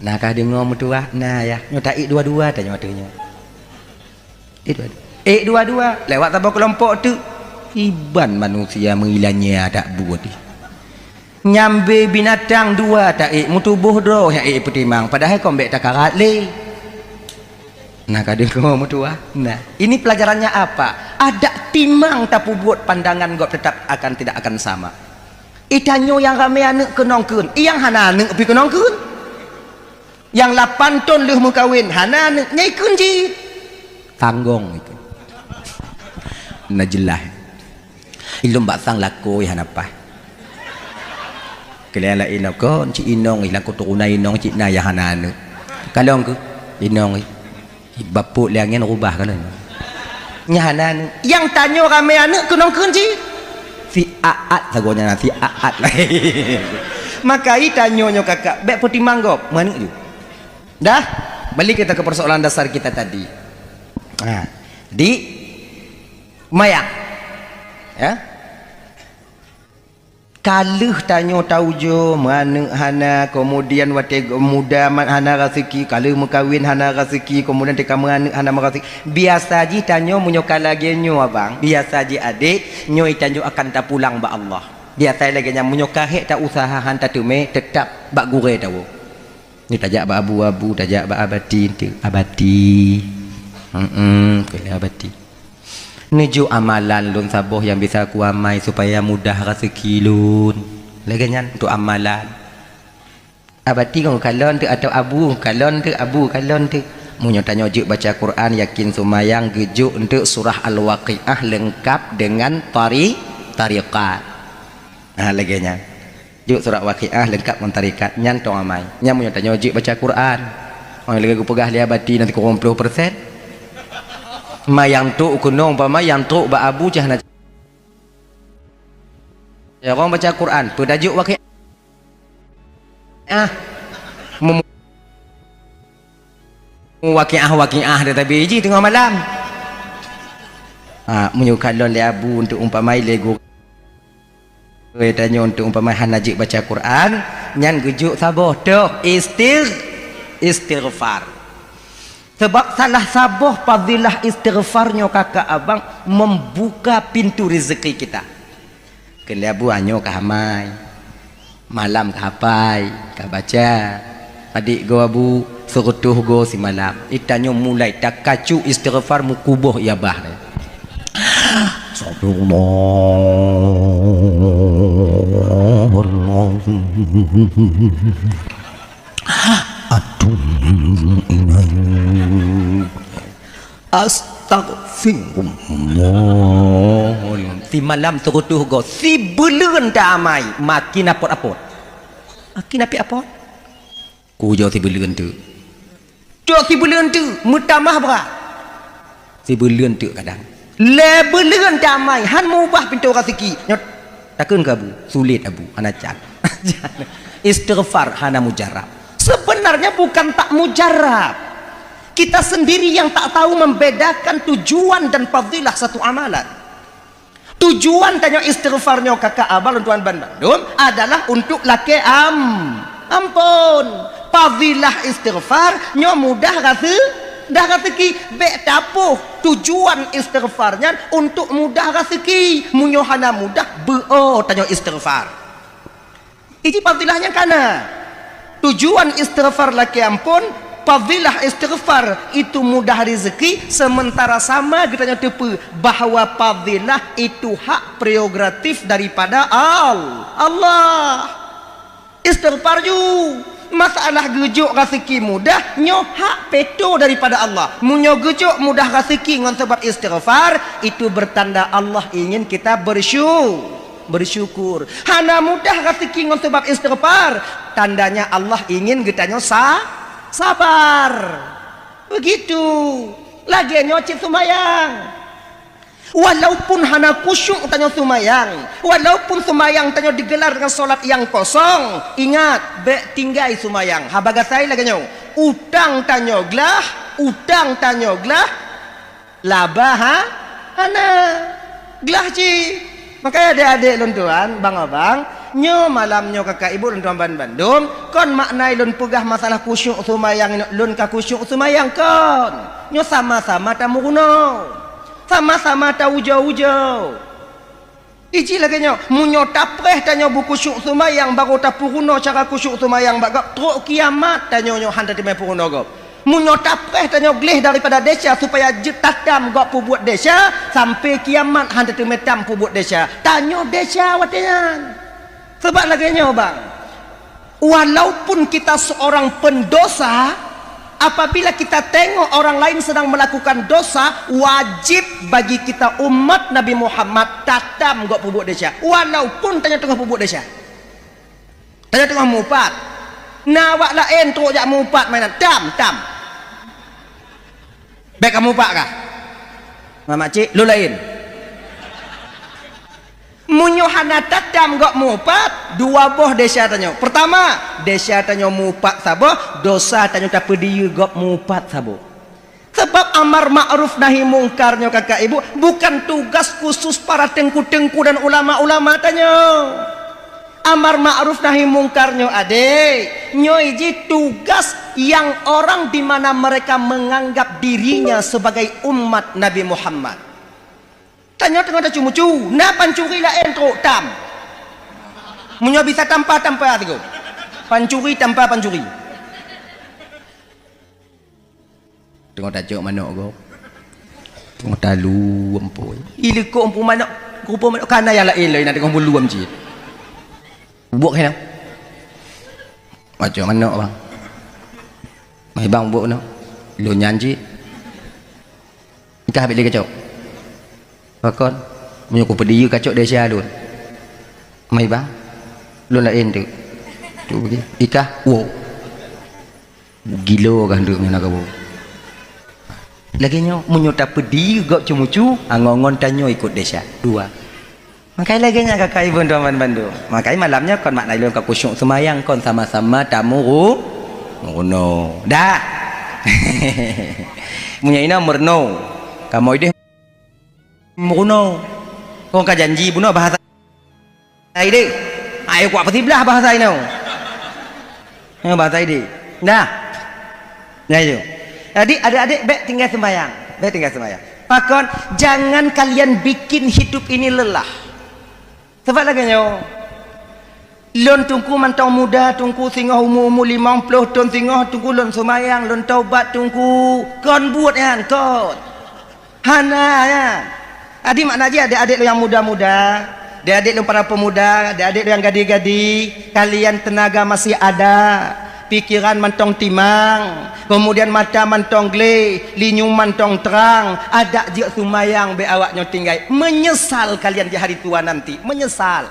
"Na ka deungoe meutuwah?" "Na, Yah." "Nyoe taék dua-dua tanyoe ateueh nyoe." Ék dua-dua. Ék dua-dua. Lewat saboh keulompok teuk. Kiban manusia meuilanya adak buet. Nyang bé binatang dua taék, meutuboh droe nyang ék peutimang, padahai kon bèk takarat lé. Na ka deungoe meutuwah. Nah, ini pelajarannya apa? Adak timang tapeubuet, pandangan gob tetap akan tidak akan sama. Itanyoe nyang ramé aneuk keunong kheun, nyang hana aneuk pih keunong kheun. Nyang lapan thon lheueh meukawen hana aneuk, nyan ikheun cit. Tanggong ikheun. Na jeulaih. Ilôn bak sang lakoe hana paih. Keu lheueh laén kon cit inong, ilang keturunan inong cit na nyang hana aneuk. Kalon keuh inong. Bapuk lé angén rubah ka lheueh. Nyan hana aneuk. Nyang tanyoe ramé aneuk keunong kheun cit. Si Aat sagoe nyan, si Aat. Maka itanyoe nyoe kakak, bék peutimang gob, meuaneuk ju. Dah, balik kita ke persoalan dasar kita tadi. Ha, di mayang. Ya. Ka lheueh tanyoe taujoe, meuaneuk hana, kemudian watée muda mat hana raseuki, ka lheueh meukawen hana raseuki, kemudian teuka meuaneuk hana meuraseuki. Biasa jih tanyoe meunyoe ka lagée nyoe abang, biasa jih adék, nyoe tanyoe akan tapulang bak Allah. Biasa lagée nyan meunyoe ka hék ta useuha han tateumé, teutab bak gurée tawoe. Ni tajak bak abu-abu, tajak bak abati, tu abati. Hmm, keu abati. Neujok amalan lôn saboh nyang bisa kuamai supaya mudah raseuki lôn. Lagée nyan untuk amalan. Abati ngon kalon teuk atau abu kalon teuk, abu kalon teuk. Meunyoe tanyoe jeuet baca Quran, yakin seumayang geujok untuk surah Al-Waqiah lengkap dengan tari-, tariqat. Ha, lagée nyan. Jok surat Waqiah lengkap ngon tarikat nyan tong amai. Nyan meunyoe tanyoe jeuet baca Quran. Oi lagée geupeugah lé abati nanti kurang ploh persen. Mayang trok keunoe umpama nyang trok bak abu cah na. Ya, ureuëng baca Quran, peue tajok Waqiah. Mem-, Waqiah-waqiah tetapi jih teungoh malam. Ha, meunyoe kalon lé abu untuk umpama lé gurée. Keu tanyoe untuk umpama hana jeuet baca Quran, nyan geujok saboh toh istigh-, istighfar. Sebab salah saboh fadilah istighfar nyoe kakak abang membuka pintu rezeki kita. Keu lé abu nyoe ka amai, malam ka hafai, ka baca. Padit goe abu, seureutôh goe simalam. Itanyoe mulai takacu istighfar meukuboh ié bah. Astagfirullahalazim. Atubu ilaik. Astagfirullah. Simalam seureutôh goe, sibuleuen ta amai, makin apot-apot. Makin apot-apot. Kujoe sibuleuen teuk. Cok sibuleuen teuk, meutamah brat. Sibuleuen teuk kadang. Lhée buleuen ta amai, han mubah pintoe raseuki. Nyoe, takheun keu abu, sulet abu, hana can. Istighfar hana mujarab. Sebenarnya bukan tak mujarab. Kita sendiri yang tak tahu membedakan tujuan dan fadilah satu amalan. Tujuan tanyoe istighfar nyoe kakak abang lôn tuan ban bandum adalah untuk lakée am-, ampôn. Fadilah istighfar nyoe mudah raseu-, dah raseuki. Bék tapoh tujuan istighfar nyan untuk mudah raseuki. Meunyoe hana mudah, beuo tanyoe istighfar. Iji fadilah nyang kana. Tujuan istighfar lakée ampôn, fadilah istighfar itu mudah rezeki, sementara sama geutanyoe teupeu bahwa fadilah itu hak prerogatif daripada Al-, Allah. Istighfar ju. Masalah geujok raseuki mudah, nyoe hak peto daripada Allah. Meunyoe geujok mudah raseuki ngon sabab istighfar, itu bertanda Allah ingin kita bersyu-, bersyukur. Hana mudah raseuki ngon sabab istighfar, tandanya Allah ingin geutanyoe sa-, sabar. Begitu. Lagée nyoe cit seumayang. Walaupun hana khusyuk tanyoe seumayang, walaupun seumayang tanyoe digelar dengan solat nyang kosong, ingat, bék tinggai seumayang. Haba gasai lagée nyoe, utang tanyoe glah, utang tanyoe glah, laba ha-, hana. Glah cit. Makanya adék-adék lôn tuan, bang abang, nyoe malam nyoe kakak ibu lôn tuan ban bandum, kon makna lôn peugah masalah khusyuk seumayang, lôn ka khusyuk seumayang kon. Nyoe sama-sama tameurunoe. Sama-sama taujoe-ujoe. Iji lagée nyoe, meunyoe tapreh tanyoe beukhusyuk seumayang, barô tapeurunoe cara khusyuk seumayang bak gob, trok kiamat tanyoe nyoe han tateumé peurunoe gob. Meunyoe tapreh tanyoe gleh daripada desya supaya jeuet tatam gob peubuet desya, sampai kiamat han tateumé tam peubuet desya. Tanyoe desya watée nyan. Sebab lagèe nyoe, bang, walaupun kita seorang pendosa, apabila kita tengok orang lain sedang melakukan dosa, wajib bagi kita umat Nabi Muhammad tatam gob peubuet desya, walaupun tanyoe teungoh peubuet desya. Tanyoe teungoh mupat. Na awak laén trok jak mupat mainan. Tam, tam. Bèk kamupat kah? Mamak cik, lôn laén. Meunyoe hana tatam gob mupat, dua boh desya tanyoe. Pertama, desya tanyoe mupat saboh, dosa tanyoe tapeudiyeu gob mupat saboh. Sebab amar ma'ruf nahi mungkar nyoe, kakak ibu, bukan tugas khusus para teungku-teungku dan ulama-ulama tanyoe. Amar ma'ruf nahi mungkar nyoe, adék, nyoe jih tugas yang orang di mana mereka menganggap dirinya sebagai umat Nabi Muhammad. Tanyoe teungoh tacu-mucu, na pancuri laén trok tam. Meunyoe bisa tampa, tampa sigoe. Pancuri tampa pancuri. Teungoh tacok manok gob. Teungoh talu ampôn. Ileuko ampôn manok, rupa manok kana nyang laén lom na teungoh meuluem cit. Buet keunan. Tacok manok, bang. Mai bang buet keunan. Lôn nyan cit. Ikah habéh lé kacok. Pakon? Meunyoe kupeudiyeu kacok desya lôn. Mai bang. Lôn laén teuk. Cuk bagi. Ikah, woe. Gilo kah ndeuk ngon kaboe. Lagèe nyoe, meunyoe tapeudiyeu gob ceumucu, ngon-ngon tanyoe ikot desya. Dua. Makai lagèe nyan kakak ibu tuan bandum. Makai malam nyoe kon makna lôn ka khusyuk seumayang, kon sama-sama tamu ru-, meurunoe. Dah. Meunyoe inoe meurunoe. Kamoe idéh meurunoe. Kon ka janji bunoe bahasa idéh. Ayo kuat peusiblah bahasa inoe. Ha, bahasa idéh. Dah. Nah, itu. Jadi, adik-adik, bèk tinggai sembahyang. Bèk tinggai sembahyang. Pakon, jangan kalian bikin hidup ini lelah. Sebab lagèe nyoe, lôn teungku mantong muda, teungku singoh umu-umu limong ploh thon singoh, teungku lôn seumayang, lôn taubat, teungku kon buet nyan, kon. Hana nyan. Jadi makna jih adik-adik lôn nyang muda-muda, adik-adik lôn para pemuda, adik-adik lôn nyang gadi-gadi, kalian tenaga masih ada, pikiran mantong timang, kemudian mata mantong gleh, linyueng mantong trang, adak jeuet seumayang bèk awak nyoe tinggai. Menyesal kalian di hari tua nanti, menyesal.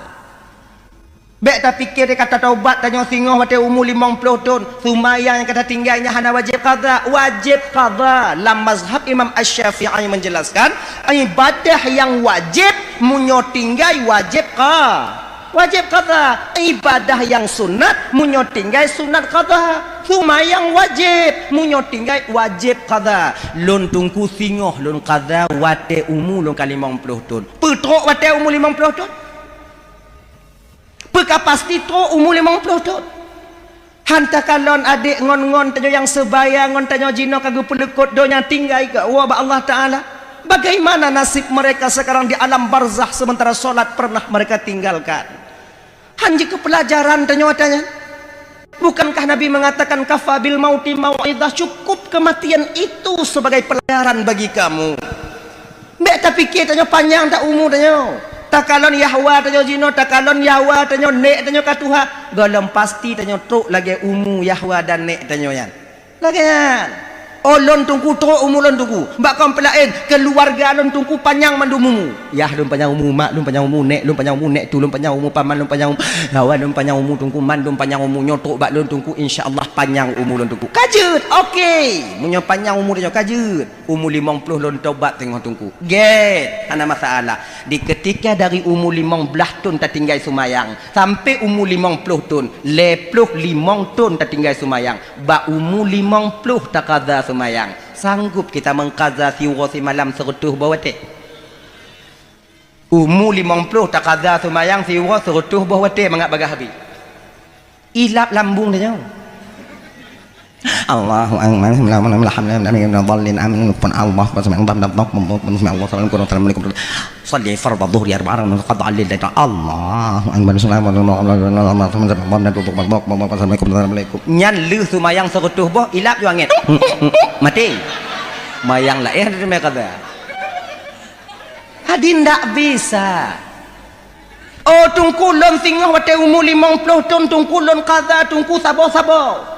Bèk tapike deh ka tataubat tanyoe singoh watèe umu limong ploh thon, seumayang nyang ka tatinggai nyan hana wajéb qadha. Wajéb qadha. Lam mazhab Imam Asy-Syafi'i menjelaskan, ibadah nyang wajéb meunyoe tinggai wajéb qa-, wajéb qadha. Ibadah nyang sunat meunyoe tinggai sunat qadha. Seumayang wajéb meunyoe tinggai wajéb qadha. Lôn teungku singoh lôn qadha watèe umu lôn ka limong ploh thon. Peutrok watèe umu limong ploh thon? Peu ka pasti trok umu limong ploh thon? Han takalon adék ngon-ngon tanyoe nyang seubaya ngon tanyoe jinoe ka geupeuleukot donya tinggai geuwoe bak Allah Taala. Bagaimana nasib mereka sekarang di alam barzakh sementara solat pernah mereka tinggalkan? Han jeuet keu peulajaran tanyoe ata nyan? Bukankah Nabi mengatakan, "Kafa bil mauti mau'izah," cukup kematian itu sebagai pelajaran bagi kamu. Bèk tapike tanyoe panyang that umu tanyoe. Takalon yahwa tanyoe jinoe, takalon yahwa tanyoe, nèk tanyoe ka tuha, gohlom pasti tanyoe trok lagèe umu yahwa dan nèk tanyoe nyan. Lagèe nyan. Oh, lôn teungku trok umu lôn teungku. Bak kaum peulaén, keuluwarga lôn teungku panyang mandum umu. Yah lôn panyang umu, mak lôn panyang umu, nèk lôn panyang umu, nèk tu lôn panyang umu, paman lôn panyang umu, yahwa lôn panyang umu teungku, mandum panyang umu, nyoe trok bak lôn teungku, insya Allah panyang umu lôn teungku. Ka jeuet, oke. Meunyoe panyang umu tanyoe ka jeuet. Umu limong ploh lôn taubat teungoh teungku. Gèt, hana masalah. Di keutika dari umu limong blaih thon tatinggai seumayang, sampai umu limong ploh thon, lhèe ploh limong thon tatinggai seumayang. Bak umu limong ploh taqadha seumayang. Sanggup kita mengqadha siuroe simalam seureutôh boh watèe? Umu limong ploh taqadha seumayang siuroe seureutôh boh watèe mangat bagaih habéh. Ilap lambung tanyoe. Allahu Akbar. Bismillahirrahmanirrahim. Alhamdulillahirabbil alamin. Amin. Pun Allah, pun sami Allah, pun Allah, pun sami Allah, assalamualaikum warahmatullahi wabarakatuh. Shalli fardhu dhuhri arba'a rakaat, qad alil. Allahu Akbar. Bismillahirrahmanirrahim. Nyan lheuh seumayang seureutôh boh, ilap jua angén. Maté. Mayang laén ada mé qadha. Hadi ndak bisa. Oh Teungku, lôn singoh watée umu limong ploh thon Teungku lôn qadha Teungku saboh-saboh.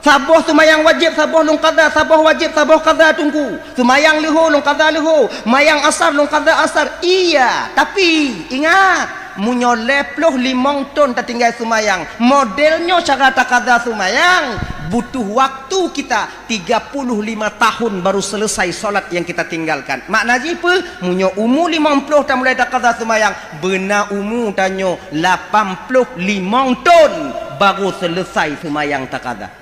Saboh seumayang wajéb, saboh lôn qadha, saboh wajéb, saboh qadha Teungku. Seumayang leuho lôn qadha leuho, mayang asar lôn qadha asar. Iya, tapi ingat, meunyoe lhée ploh limong thon tatinggai seumayang, model nyoe cara taqadha seumayang, butuh waktu kita tiga puluh lima tahun baru selesai salat yang kita tinggalkan. Makna jih peue? Meunyoe umu limong ploh tamulai taqadha seumayang, beuna umu tanyoe lapan ploh limong thon baru selesai seumayang taqadha.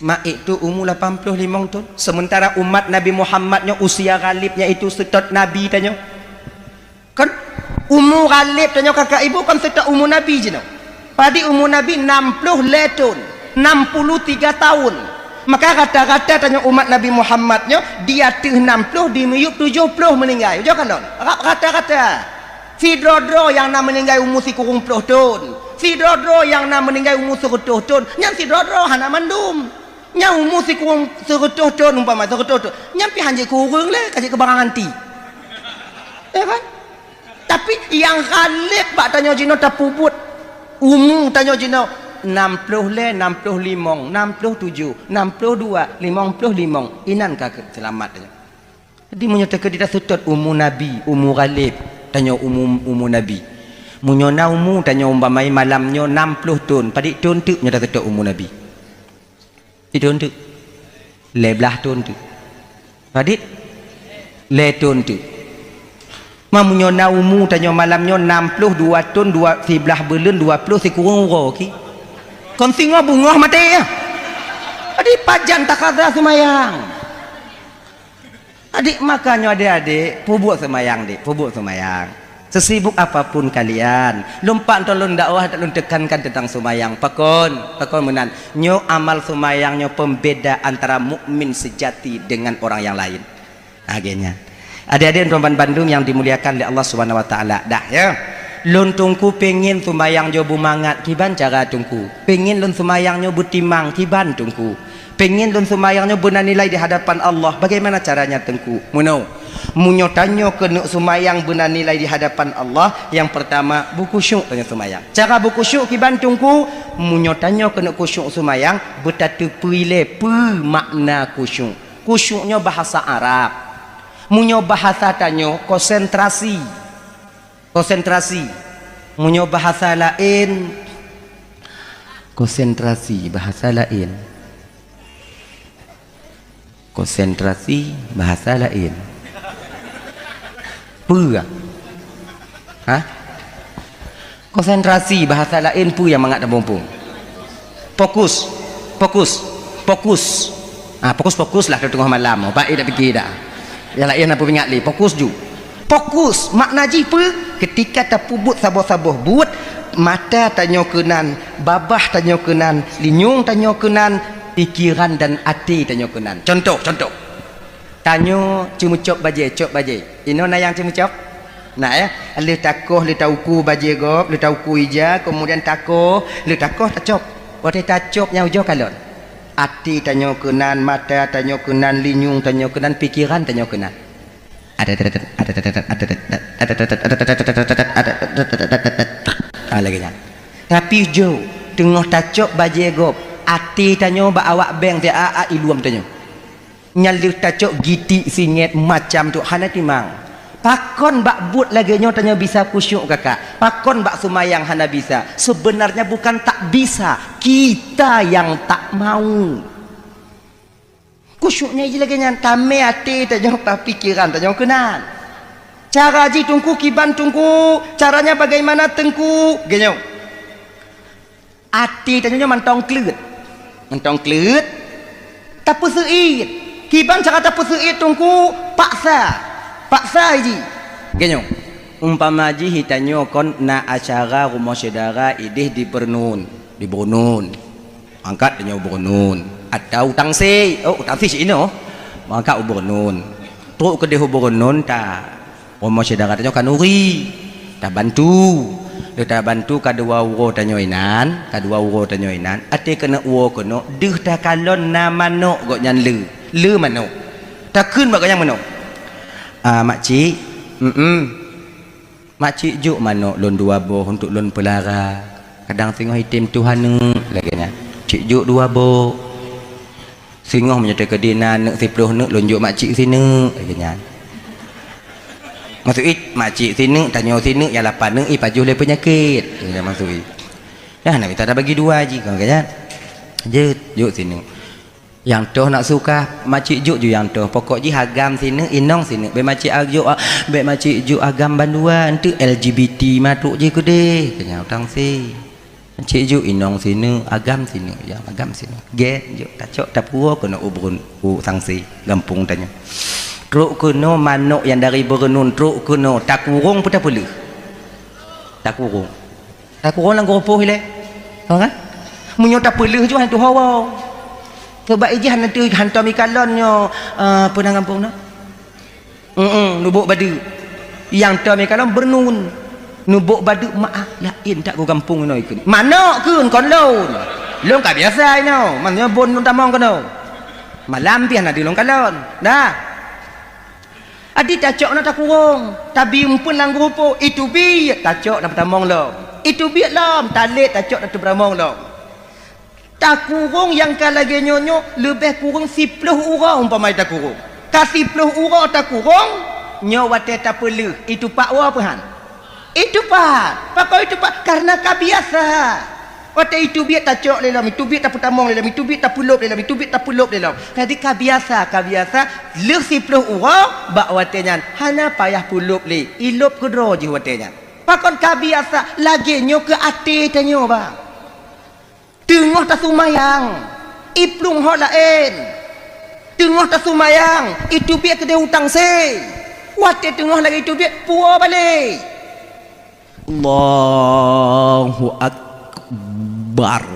Mak itu umu lapan ploh limong thon, sementara umat Nabi Muhammad nyoe usia ghalibnya itu seutôt Nabi tanyoe. Kan umu ghalib tanyoe kakak ibu kan seutôt umu Nabi jinoe. Padit umu Nabi nam ploh lhée thon, enam puluh tiga tahun. Maka rata-rata tanyoe umat Nabi Muhammad nyoe di ateueh nam ploh, di miyueb tujoh ploh meuninggai. Ujoe kalon, rata-rata. Sidroe-droe nyang na meuninggai umu sikureueng ploh thon, sidroe-droe nyang na meuninggai umu seureutôh thon, nyan sidroe-droe hana mandum. Nyang umu sikureueng seureutôh thon, umpama seureutôh thon, nyan pih hanjeuet kureueng lé, ka jeuet keu barang anti. Ya kan? Tapi nyang ghalib bak tanyoe jinoe tapeubuet umu tanyoe jinoe nam ploh lhée, nam ploh limong, nam ploh tujoh, nam ploh dua, limong ploh limong. Inan ka seulamat tanyoe. Jadi meunyoe teukeudi taseutôt umu Nabi, umu ghalib, tanyoe umu, umu Nabi. Meunyoe na umu tanyoe umpama malam nyoe nam ploh thon, padit thon teuk nyoe taseutôt umu Nabi? Padit thon teuk? Lhée blaih thon teuk. Padit? Lhée thon teuk. Ma meunyoe na umu tanyoe malam nyoe nam ploh dua thon, dua, siblaih buleuen, dua ploh sikureueng uroe ki. Kon singoh beungoh maté ya. Jadi pajan taqadha seumayang. Adik, makanya adik-adik, peubuet seumayang, dik, peubuet seumayang. Sesibuk apapun kalian, lôn pat nyoe lôn dakwah, lôn tekankan tentang seumayang. Pakon, pakon meunan. Nyoe amal seumayang nyoe pembeda antara mukmin sejati dengan orang yang lain. Akhirnya, adik-adik dan bandum yang dimuliakan oleh Allah Subhanahu wa Taala, dah ya. Lôn Teungku pengen seumayang nyoe beumangat, kiban cara Teungku? Pengen lôn seumayang nyoe beutimang, kiban Teungku? Pengen lôn seumayang nyoe beuna nilai di hadapan Allah. Bagaimana caranya, Teungku? Meunoe, meunyoe tanyoe keuneuk seumayang beuna nilai di hadapan Allah, yang pertama, beukhusyuk tanyoe seumayang. Cara beukhusyuk kiban, Teungku? Meunyoe tanyoe keuneuk khusyuk seumayang, beutateupeue ilée peue makna khusyuk. Khusyuk nyoe bahasa Arab. Meunyoe bahasa tanyoe, konsentrasi. Konsentrasi. Meunyoe bahasa laén, konsentrasi, bahasa laén. Konsentrasi, bahasa laén. Peue? Hah? Konsentrasi, bahasa laén, peue nyang mangat tamuphom? Fokus, fokus, fokus. Ah, fokus-fokus lah teungoh malam. Baik dak pike dak. Nyang laén na peuingat lé, fokus ju. Fokus, makna jih peue? Ketika tapeubuet saboh-saboh buet, mata tanyoe keunan, babah tanyoe keunan, linyueng tanyoe keunan, pikeran dan até tanyoe keunan. Contoh, contoh. Tanyoe ceumeucop bajée, cop bajée. Inoe na nyang ceumeucop? Na, ya? Lheueh takoh, lheueh tauku bajée gob, lheueh tauku ija, kemudian takoh, lheueh takoh tacop. Watée tacop nyan ujoe kalon. Até tanyoe keunan, mata tanyoe keunan, linyueng tanyoe keunan, pikeran tanyoe keunan. Ah, lagée nyan. Tapi ujoe, teungoh tacop bajée gob, até tanyoe bak awak beng, siat-at iluem tanyoe. Nyan lheueh tacok gitik singét macam tu hana timang. Pakon bak buet lagée nyoe tanyoe bisa khusyuk kakak? Pakon bak seumayang hana bisa? Sebenarnya bukan tak bisa, kita yang tak mau. Khusyuk nyan jih lagée nyan, tamé até tanyoe, pikeran tanyoe keunan. Cara jih Teungku kiban Teungku, caranya bagaimana Teungku? Geuh nyoe. Até tanyoe nyoe mantong kleuet. Mantong kleuet. Tapeuseuit. Kiban cara tapeuseuit Teungku? Paksa. Paksa jih. Geuh nyoe. Umpama jih tanyoe kon na acara rumoh syedara idéh di Beureunuen, di Beureunuen. Angkat tanyoe u Beureunuen. Atau u Tangse. Oh, u Tangse cit inoe. Angkat u Beureunuen. Trok keudéh u Beureunuen ta Rumoh syedara tanyoe khanuri, tabantu. Lheueh tabantu ka dua uroe tanyoe inan, ka dua uroe tanyoe inan, até keuneuk uroe keunoe, deuh takalon na manok gobnyan le. Le manok. Takheun bak gobnyan meunoe, "Ah, makcik, mm-mm. "Makcik jok manok lôn dua boh untuk lôn peulara. Kadang singoh item tuha neuk," lagée nyan. "Cik jok dua boh. Singoh meunyoe teukeudi na neuk siploh neuk lôn jok makcik sineuk," lagée nyan. Maksud jih, makcik sineuk, tanyoe sineuk, nyang lapan neuk ipajoh lé peunyakét. Nyan maksud jih. Dah, nak mita tabagi dua jih, kon lagée nyan. Jeuet, jok sineuk. Nyang toh nak suka, makcik jok ju nyang toh. Pokok jih agam sineuk, inong sineuk. Bék makcik a-, jok a-, bék makcik jok agam bandua, enteuk L G B T matuk jih keudeh. Keu nyan utang si. Makcik jok inong sineuk, agam sineuk, ya, agam sineuk. Gét jok, tacok, tapuwoe keunoe u Brun, u Sangsi, gampông tanyoe. Trok keunoe manok nyang dari Beureunuen, trok keunoe, takurong peu tapeuleuh? Takurong. Takurong lam geurupoh ilée. Ho kan? Meunyoe tapeuleuh ju han tuho woe. Sabab ijih hana teu hantom ikalon nyoe, eh, peue nan gampông na? Heeh, Lubok Badeuk. Nyang tom ikalon Beureunuen. Lubok Badeuk meu'ah laén that geugampông inoe ikheun. Manok kheun kon lôn. Lôn ka biasa inoe, meunyoe bon lôn tamong keunoe. Malam pih hana deuh lôn kalon. Dah. Adi tacok na takurong, tabi umpeuen lam geurupoh, iteubiet tacok na peutamong lom. Iteubiet lom, talét tacok na teupeutamong lom. Takurong nyang ka lagée nyoe nyoe leubeh kureueng siploh uroe umpama takurong. Ka siploh uroe takurong, nyoe watée tapeuleuh, itupat woe peu han? Itupat. Pakon itupat? Karena ka biasa. Watée iteubiet tacok lé lom, iteubiet tapeutamong lé lom, iteubiet tapeulop lé lom, iteubiet tapeulop lé lom. Jadi ka biasa, ka biasa. Lheueh siploh uroe bak watée nyan hana payah peulop lé, ilop keudroe jih watée nyan. Pakon ka biasa, lagée nyoe keu até tanyoe, bah. Teungoh tasumayang, iplueng ho laén. Teungoh tasumayang, iteubiet keudeh utang se. Watée teungoh lagée iteubiet, puwoe balek. Allahu Akbar.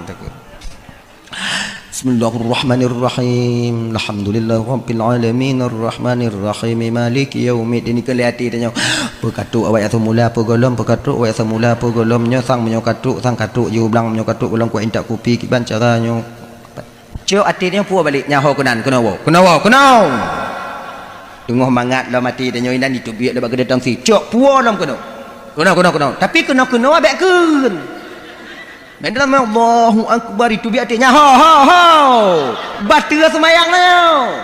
Bismillahirrahmanirrahim. Alhamdulillahirabbil alamin, arrahmanirrahim, maliki yaumiddin. Ikheun lé até tanyoe, peu katrok awak nyang seumula, peu gohlom, peu katrok awak nyang seumula, peu gohlom. Nyoe sang meunyoe katrok, sang katrok jih u blang, meunyoe katrok gohlom, kuat intat kupi, kiban cara nyoe. Cok até tanyoe puwoe balek, nyan ho keunan, keunoe woe, keunoe woe, keunoe. Teungoh mangat lom até tanyoe inan, iteubiet lé bak keudeh tangsi. Cok puwoe lom keunoe. Keunoe, keunoe, keunoe. Tapi keunoe-keunoe bék kheun. Bék dalam, Allahu Akbar, iteubiet até nyan, ho, ho, ho. Bateue seumayang nyoe.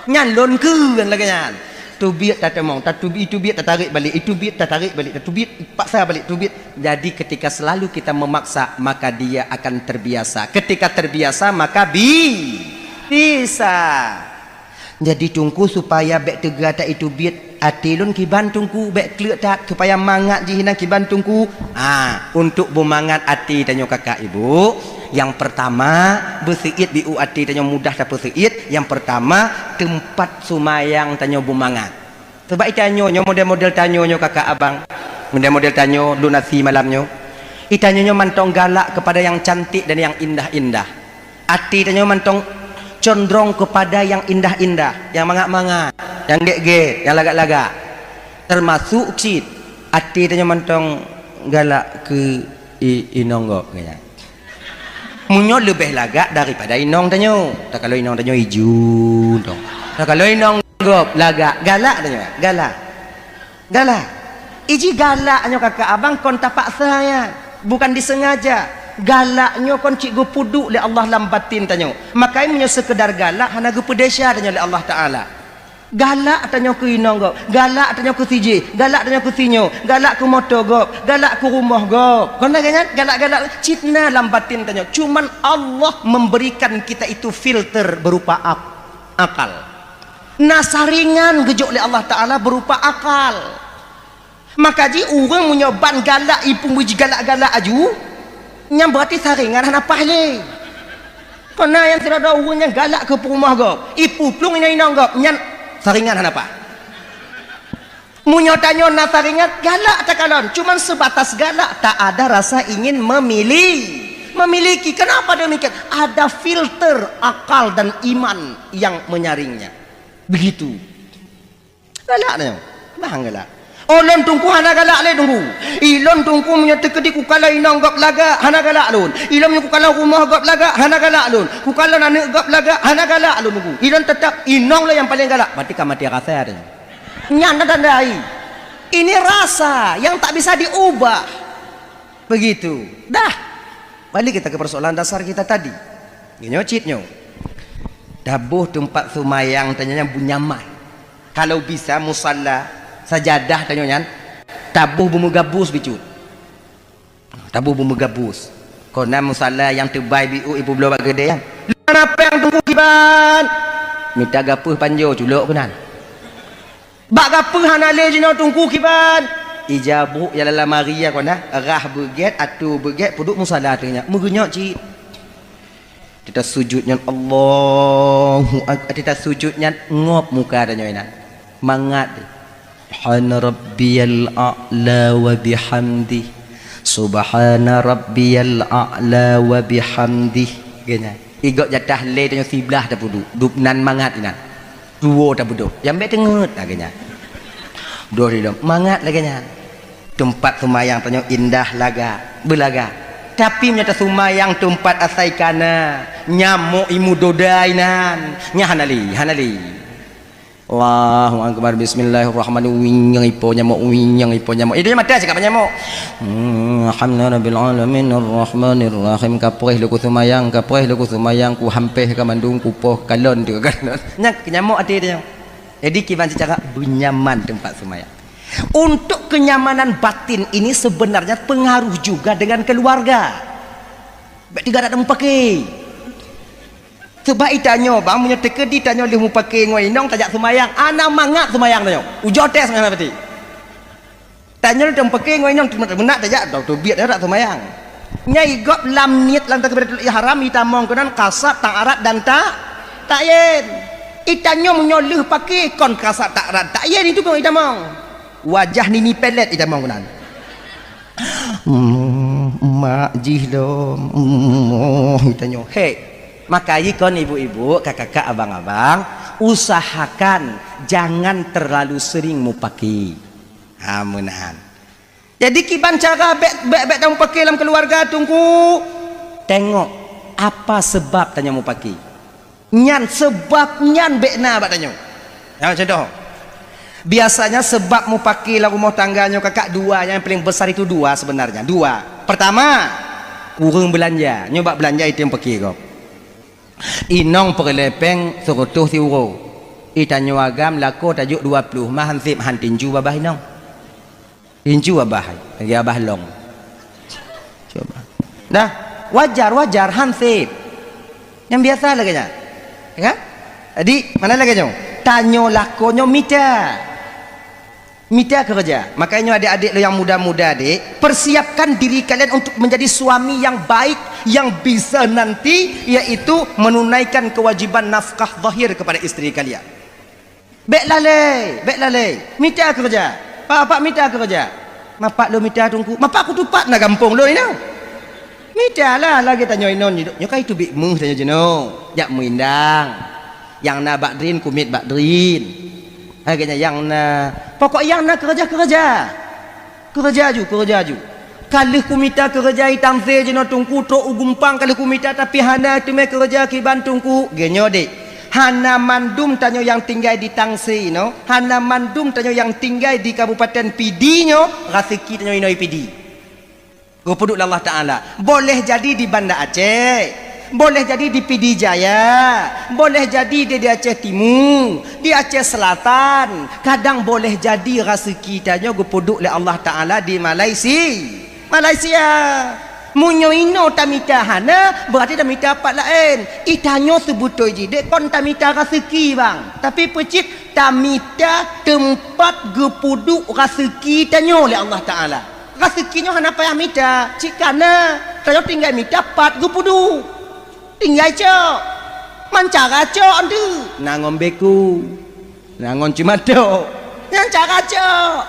Nyan lôn kheun lagée nyan. Teubiet tatamong, tatubi-, iteubiet tatarek balek, iteubiet tatarek balek, tatubiet paksa balek, teubiet. Jadi ketika selalu kita memaksa, maka dia akan terbiasa. Ketika terbiasa, maka bi-, bisa. Jadi Teungku, supaya bék teuga that iteubiet até lôn, kiban Teungku bék kleuet that, supaya mangat jih inan, kiban Teungku. Ah, untuk beumangat até tanyoe kakak ibu, nyang pertama, beuseuiet biu até tanyoe, mudah tapeuseuiet. Nyang pertama, teumpat seumayang tanyoe beumangat. Sabab itanyoe nyoe, model-model tanyoe nyoe kakak abang, model-model tanyoe lôn asi malam nyoe, itanyoe nyoe mantong galak kepada yang cantik dan yang indah-indah. Até tanyoe mantong condrong kepada yang indah-indah, yang mangat-mangat, yang gét-gét, yang lagak-lagak. Termasuk cit, até tanyoe mantong galak keu i-, inong gob, keu nyan. Meunyoe leubeh lagak daripada inong tanyoe. Takalon inong tanyoe iju, tong. Takalon inong gob lagak, galak tanyoe, galak. Galak. Iji galak nyoe kakak abang kon tapaksa nyan. Bukan disengaja. Galak nyoe kon cit geupeuduek lé Allah lam batin tanyoe. Makanya meunyoe seukeudar galak hana geupeudesya tanyoe lé Allah Taala. Galak tanyoe keu inong gob, galak tanyoe keu sijih, galak tanyoe keu sinyoe, galak keu moto gob, galak keu rumoh gob. Kon lagée nyan, galak-galak cit na lam batin tanyoe. Cuman Allah memberikan kita itu filter berupa ak-, akal. Na saringan geujok lé Allah Taala berupa akal. Maka jih ureuëng meunyoe ban galak, ipeumuji galak-galak aju, nyan berarti saringan hana paih lé. Keu na nyang sidroe-droe ureuëng nyang galak keu peurumoh gob, ipuplueng inong-inong gob, nyan saringan hana paih. Meunyoe tanyoe na saringan, galak takalon, cuman sebatas galak, tak ada rasa ingin memili-, memiliki. Kenapa demikian? Ada filter akal dan iman yang menyaringnya. Begitu. Galak nyoe. Bah galak. Oh, lôn Teungku hana galak lé Teungku. Ilôn Teungku meunyoe teukeudi kukalon inong gob lagak, hana galak lôn. Ilôn meunyoe kukalon rumoh gob lagak, hana galak lôn. Kukalon aneuëk gob lagak, hana galak lôn Teungku. Ilôn teutap inong lôn nyang paleng galak. Berarti ka maté rasa tanyoe. Nyan na tanda ai. Ini rasa yang tak bisa diubah. Begitu. Dah. Balik kita ke persoalan dasar kita tadi. Nyoe cit nyoe. Taboh teumpat seumayang tanyoe nyan beunyaman. Kalau bisa musalla, sajadah tanyoe nyan, taboh beumeugabus bicut. Taboh beumeugabus. Kona musalla nyang teubai biôh ibu bloe bak keudè nyan. Lôn apang teungku kiban. Mita gapeuh panjoe culok keunan. Bak gapeuh hana lé jinoe teungku kiban. Ija brôk ya lam lamari ya kona, rhah beugét, atô beugét, peuduek musalla teungoh nyan. Meugeunyok cit. Teuta sujud nyan Allahu Ak-, teuta sujud nyan ngop muka tanyoe inan. Mangat. Subhana rabbiyal a'la wa bihamdi. Subhana rabbiyal a'la wa bihamdi. Geunya. Igob jatah lé tanyoe siblah tapeuduek. Dubnan mangat inan. Duo tabeudôh. Nyang bék teungeut lagée nyan. Beudôh dilom. Mangat lagée nyan. Teumpat seumayang tanyoe indah laga, beulaga. Tapi meunyoe taseumayang teumpat asai kana, nyamok imu dodai nan, nyan hana lé, hana lé. Allahu akbar, bismillahirrahmanirrahim. Wing nyang ipo nyamok, wing nyang ipo nyamok. Idéh mata cakap nyamok. Hmm, alhamdulillahirabbil alamin, arrahmanirrahim. Kapreh leuku seumayang, kapreh leuku seumayang, ku hampeh ka mandum, ku poh kalon teuka kalon. Nyan nyamok até dia. Jadi kiban secara benyaman tempat seumayang. Untuk kenyamanan batin ini sebenarnya pengaruh juga dengan keluarga. Bèk teuga dak mupake. Sebab itanyoe bang, meunyoe teukeudi tanyoe lheueh mupake ngon inong tajak seumayang, hana mangat seumayang tanyoe. Ujoe teuh seumayang pati. Tanyoe lheueh mupake ngon inong meunak tajak teubiet dak seumayang. Nyang igob lam niet lam takbiratul ihram itamong keunan kasat, ta'arat dan ta-, ta'yin. Itanyoe meunyoe lheueh pake kon kasat, ta'arat, ta'yin itu kong itamong. Wajah nini pelet itamong keunan. Hmm, mak jih lom. Hmm, oh, itanyoe. Hei, maka ikon ibu-ibu, kakak-kakak, abang-abang, usahakan jangan terlalu sering mupake. Ha, meunan. Jadi kiban cara bèk, bèk, bèk tamupake lam keluarga teungku. Tengok apa sebab tanyoe mupake. Nyan sebab nyan bèk na bak tanyoe. Nyoe contoh. Biasanya sebab mupake lam rumoh tangga nyoe kakak dua, yang paling besar itu dua sebenarnya. Dua. Pertama, kureueng beulanja. Nyoe bak beulanja itu nyang pake gob. Inong peureulèe péng seureutôh siuroe. Itanyoe agam lakoe tajok dua ploh, mah hansép han tinju babah inong. Incu abah, lagi abah long. Coba. Dah, wajar, wajar, hansip. Yang biasa lagèe nyan. Ya kan? Jadi, mana lagèe nyoe? Tanyoe lakoe nyoe mita. Mita kerja. Makanya adik-adik lo yang muda-muda, Dik, persiapkan diri kalian untuk menjadi suami yang baik, yang bisa nanti, yaitu menunaikan kewajiban nafkah zahir kepada istri kalian. Bèk lalai, bèk lalai. Mita keureuja. Pak, pak mita keureuja. Mapak lôn mita teungku. Mapak kutupat na gampông lôn inoe. Mita lah lagèe tanyoe inoe nyoe. Nyoe ka iteubiet méuh tanyoe jinoe. Jak meuindang. Nyang na bak drin, kumiet bak drin. Lagèe nyan nyang na. Pokok nyang na keureuja, keureuja. Keureuja ju, keureuja ju. Ka lheueh kumita keureuja itamsé jinoe teungku trok u gumpang ka lheueh kumita, tapi hana teumé keureuja kiban teungku. Geunyoe dek, hana mandum tanyoe nyang tinggai di Tamsé inoe, hana mandum tanyoe nyang tinggai di Kabupaten Pidie nyoe, raseuki tanyoe inoe i Pidie. Geupeuduek lé Allah Taala. Boleh jadi di Banda Aceh, boleh jadi di Pidie Jaya, boleh jadi di, di Aceh Timu, di Aceh Selatan, kadang boleh jadi raseuki tanyoe geupeuduek lé Allah Taala di Malaysia. Malaysia. Meunyoe inoe tamita hana, beurati tamita pat laén. Itanyoe seubeutôi jih dek kon tamita raseuki, bang. Tapi peucit tamita teumpat geupeuduek raseuki tanyoe lé Allah Taala. Raseuki nyoe hana payah mita, cit kana. Tanyoe tinggai mita pat geupeuduek. Tinggai cok. Man cara cok tu. Na ngon beku. Na ngon cimatok. Nyan cara cok.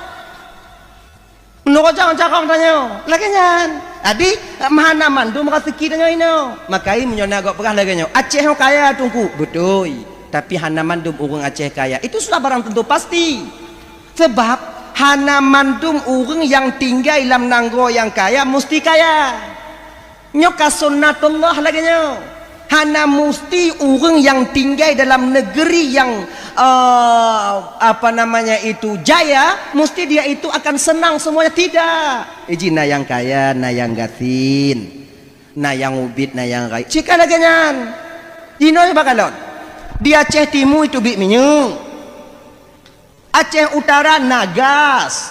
Meunurot carông-carông tanyoe. Lagèe nyan. Jadi, hana mandum raseuki tanyoe inoe. Makai meunyoe na gob peugah lagèe nyoe, Aceh nyoe kaya teungku. Beutôi. Tapi hana mandum ureueng Aceh kaya. Itu sudah barang tentu pasti. Sebab hana mandum ureueng nyang tinggai lam nanggroe nyang kaya musti kaya. Nyoe ka sunnatullah lagèe nyoe. Hana musti ureuëng nyang tinggai dalam negeri nyang, eh, apa namanya itu, jaya, musti dia itu akan senang semuanya. Tidak. Iji na nyang kaya, na nyang gasien, na nyang ubit, na nyang rayeuk. Cit ka lagée nyan. Jinoe bak kalon. Di Aceh Timu iteubiet minyeuk. Aceh Utara na gas.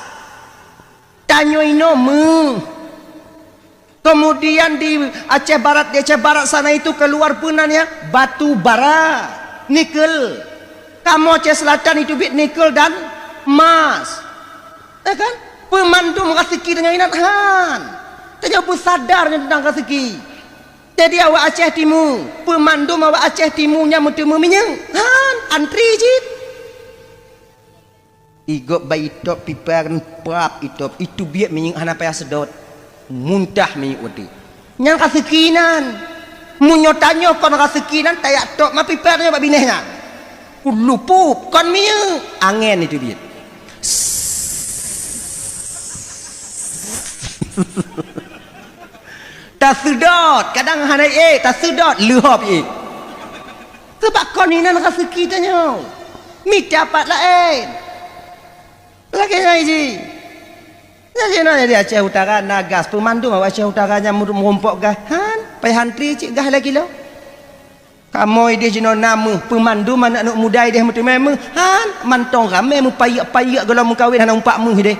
Tanyoe inoe méuh. Kemudian di Aceh Barat, di Aceh Barat sana itu keluar peue nan ya, batu bara, nikel. Kamoe Aceh Selatan iteubiet nikel dan emas. Ya kan? Peumandum raseuki tanyoe inan han. Tanyoe beusadar nyoe teuntang raseuki. Jadi awak Aceh Timu, peumandum awak Aceh Timu nyan meuteumé minyeuk. Han, antri cit. Igop bak itop pipa kan prap itop, iteubiet minyeuk hana payah seudot. Muntah minyeuk watée. Nyan raseuki nan. Meunyoe tanyoe kon raseuki nan, tajak top ma pipa tanyoe bak binéh nyan. Ulupup kon minyeuk, angén iteubiet. Taseudot, kadang hana ék, taseudot, leuhop ék. Sabab kon inan raseuki tanyoe. Mita pat laén. Lagée nyan jih. Lagée nyan di Aceh Utara na gas, peumandum awak Aceh Utara nyan meu-, meurumpok gas. Han, payah antri cit gas lagée lom. Kamoe ideh jinoe na méuh, peumandum aneuëk-aneuëk muda ideh meuteumé méuh. Han, mantong ramé meupayek-payek gohlom meukawen hana umpak méuh ideh.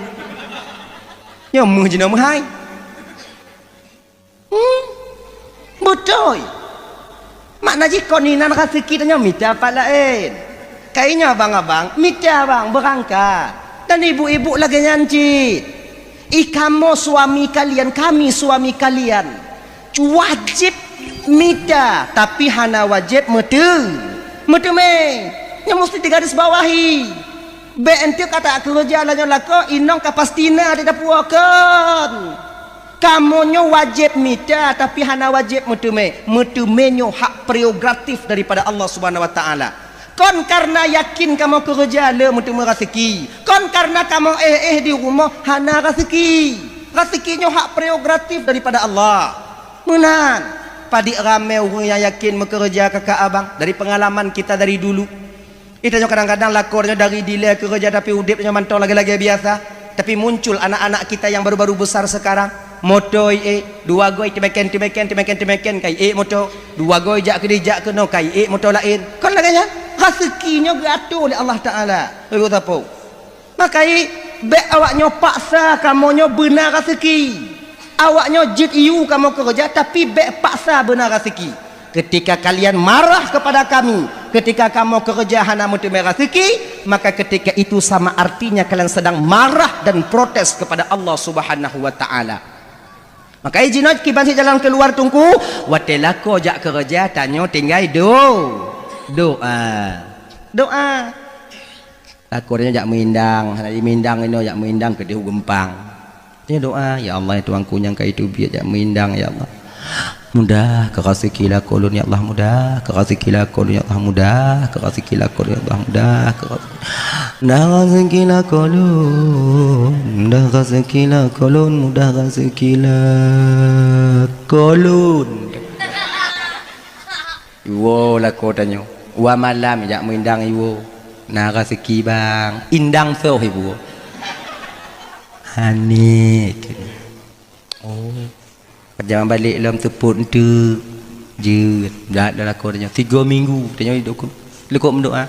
Nyoe méuh jinoe meuhai. Hmm, beutôi. Makna jih kon inan raseuki tanyoe mita pat laén. Kayée nyoe abang-abang, mita bang beurangkat. Dan ibu-ibu lagée nyan cit. I kamoe suami kalian, kami suami kalian. Wajéb mita, tapi hana wajéb meuteu-, meuteumé. Nyoe musti digaris bawahi. Bék enteuk ka takeureuja lagée nyoe lakoe, inong ka pasti na di dapu kon. Kamoe nyoe wajéb mita, tapi hana wajéb meuteumé. Meuteumé nyoe hak prerogatif daripada Allah Subhanahu wa Taala. Kon kareuna yakin kamoe keureuja le meuteumé raseuki. Kon kareuna kamoe éh-éh di rumoh hana raseuki. Raseuki nyoe hak prerogatif daripada Allah. Meunan, padit ramé ureuëng nyang yakin meukeureuja kakak abang dari pengalaman kita dari dulu. Ita nyoe kadang-kadang lakoe nyoe dari dilée keureuja, tapi udeb nyoe mantong lagée-lagée biasa. Tapi muncul anak-anak kita yang baru-baru besar sekarang. Moto iék, dua goe teumeken, teumeken, teumeken, teumeken, ka iék moto. Dua goe jak keudeh, jak keunoe, ka iék moto laén. Kon lagée nyan, raseuki nyoe geuatur lé Allah Taala. Ibu sapo? Maka i, bék awak nyoe paksa kamoe nyoe beuna raseuki. Awak nyoe jeuet iyue kamoe keureuja, tapi bék paksa beuna raseuki. Ketika kalian marah kepada kami, ketika kamoe keureuja hana meuteumé raseuki, maka ketika itu sama artinya kalian sedang marah dan protes kepada Allah Subhanahu wa Taala. Maka i jinoe kiban sit jalan keuluwa teungku, watée lakoe jak keureuja tanyoe tinggai do-, doa. Doa. Lakoe nyoe jak meuindang, hana jimeuindang inoe jak meuindang keudeh u geumpang. Nyoe doa, "Ya Allah, ya Tuhanku nyang ka iteubiet jak meuindang, ya Allah. Mudahkan raseuki lakoe lôn, ya Allah, mudahkan raseuki lakoe lôn, ya Allah, mudahkan raseuki lakoe lôn, ya Allah, mudahkan raseuki, mudah raseuki lakoe lôn, mudah raseuki lakoe lôn, mudah raseuki lakoe lôn." Iwoe lakoe tanyoe. Wa malam jak meuindang iwoe. Na raseuki bang. Indang soh iwoe. Hana. Oh. Pajan balek lom teupot enteuk. Jeuet. Dak lakoe tanyoe. Tiga minggu tanyoe dukon. Lekok meudoa.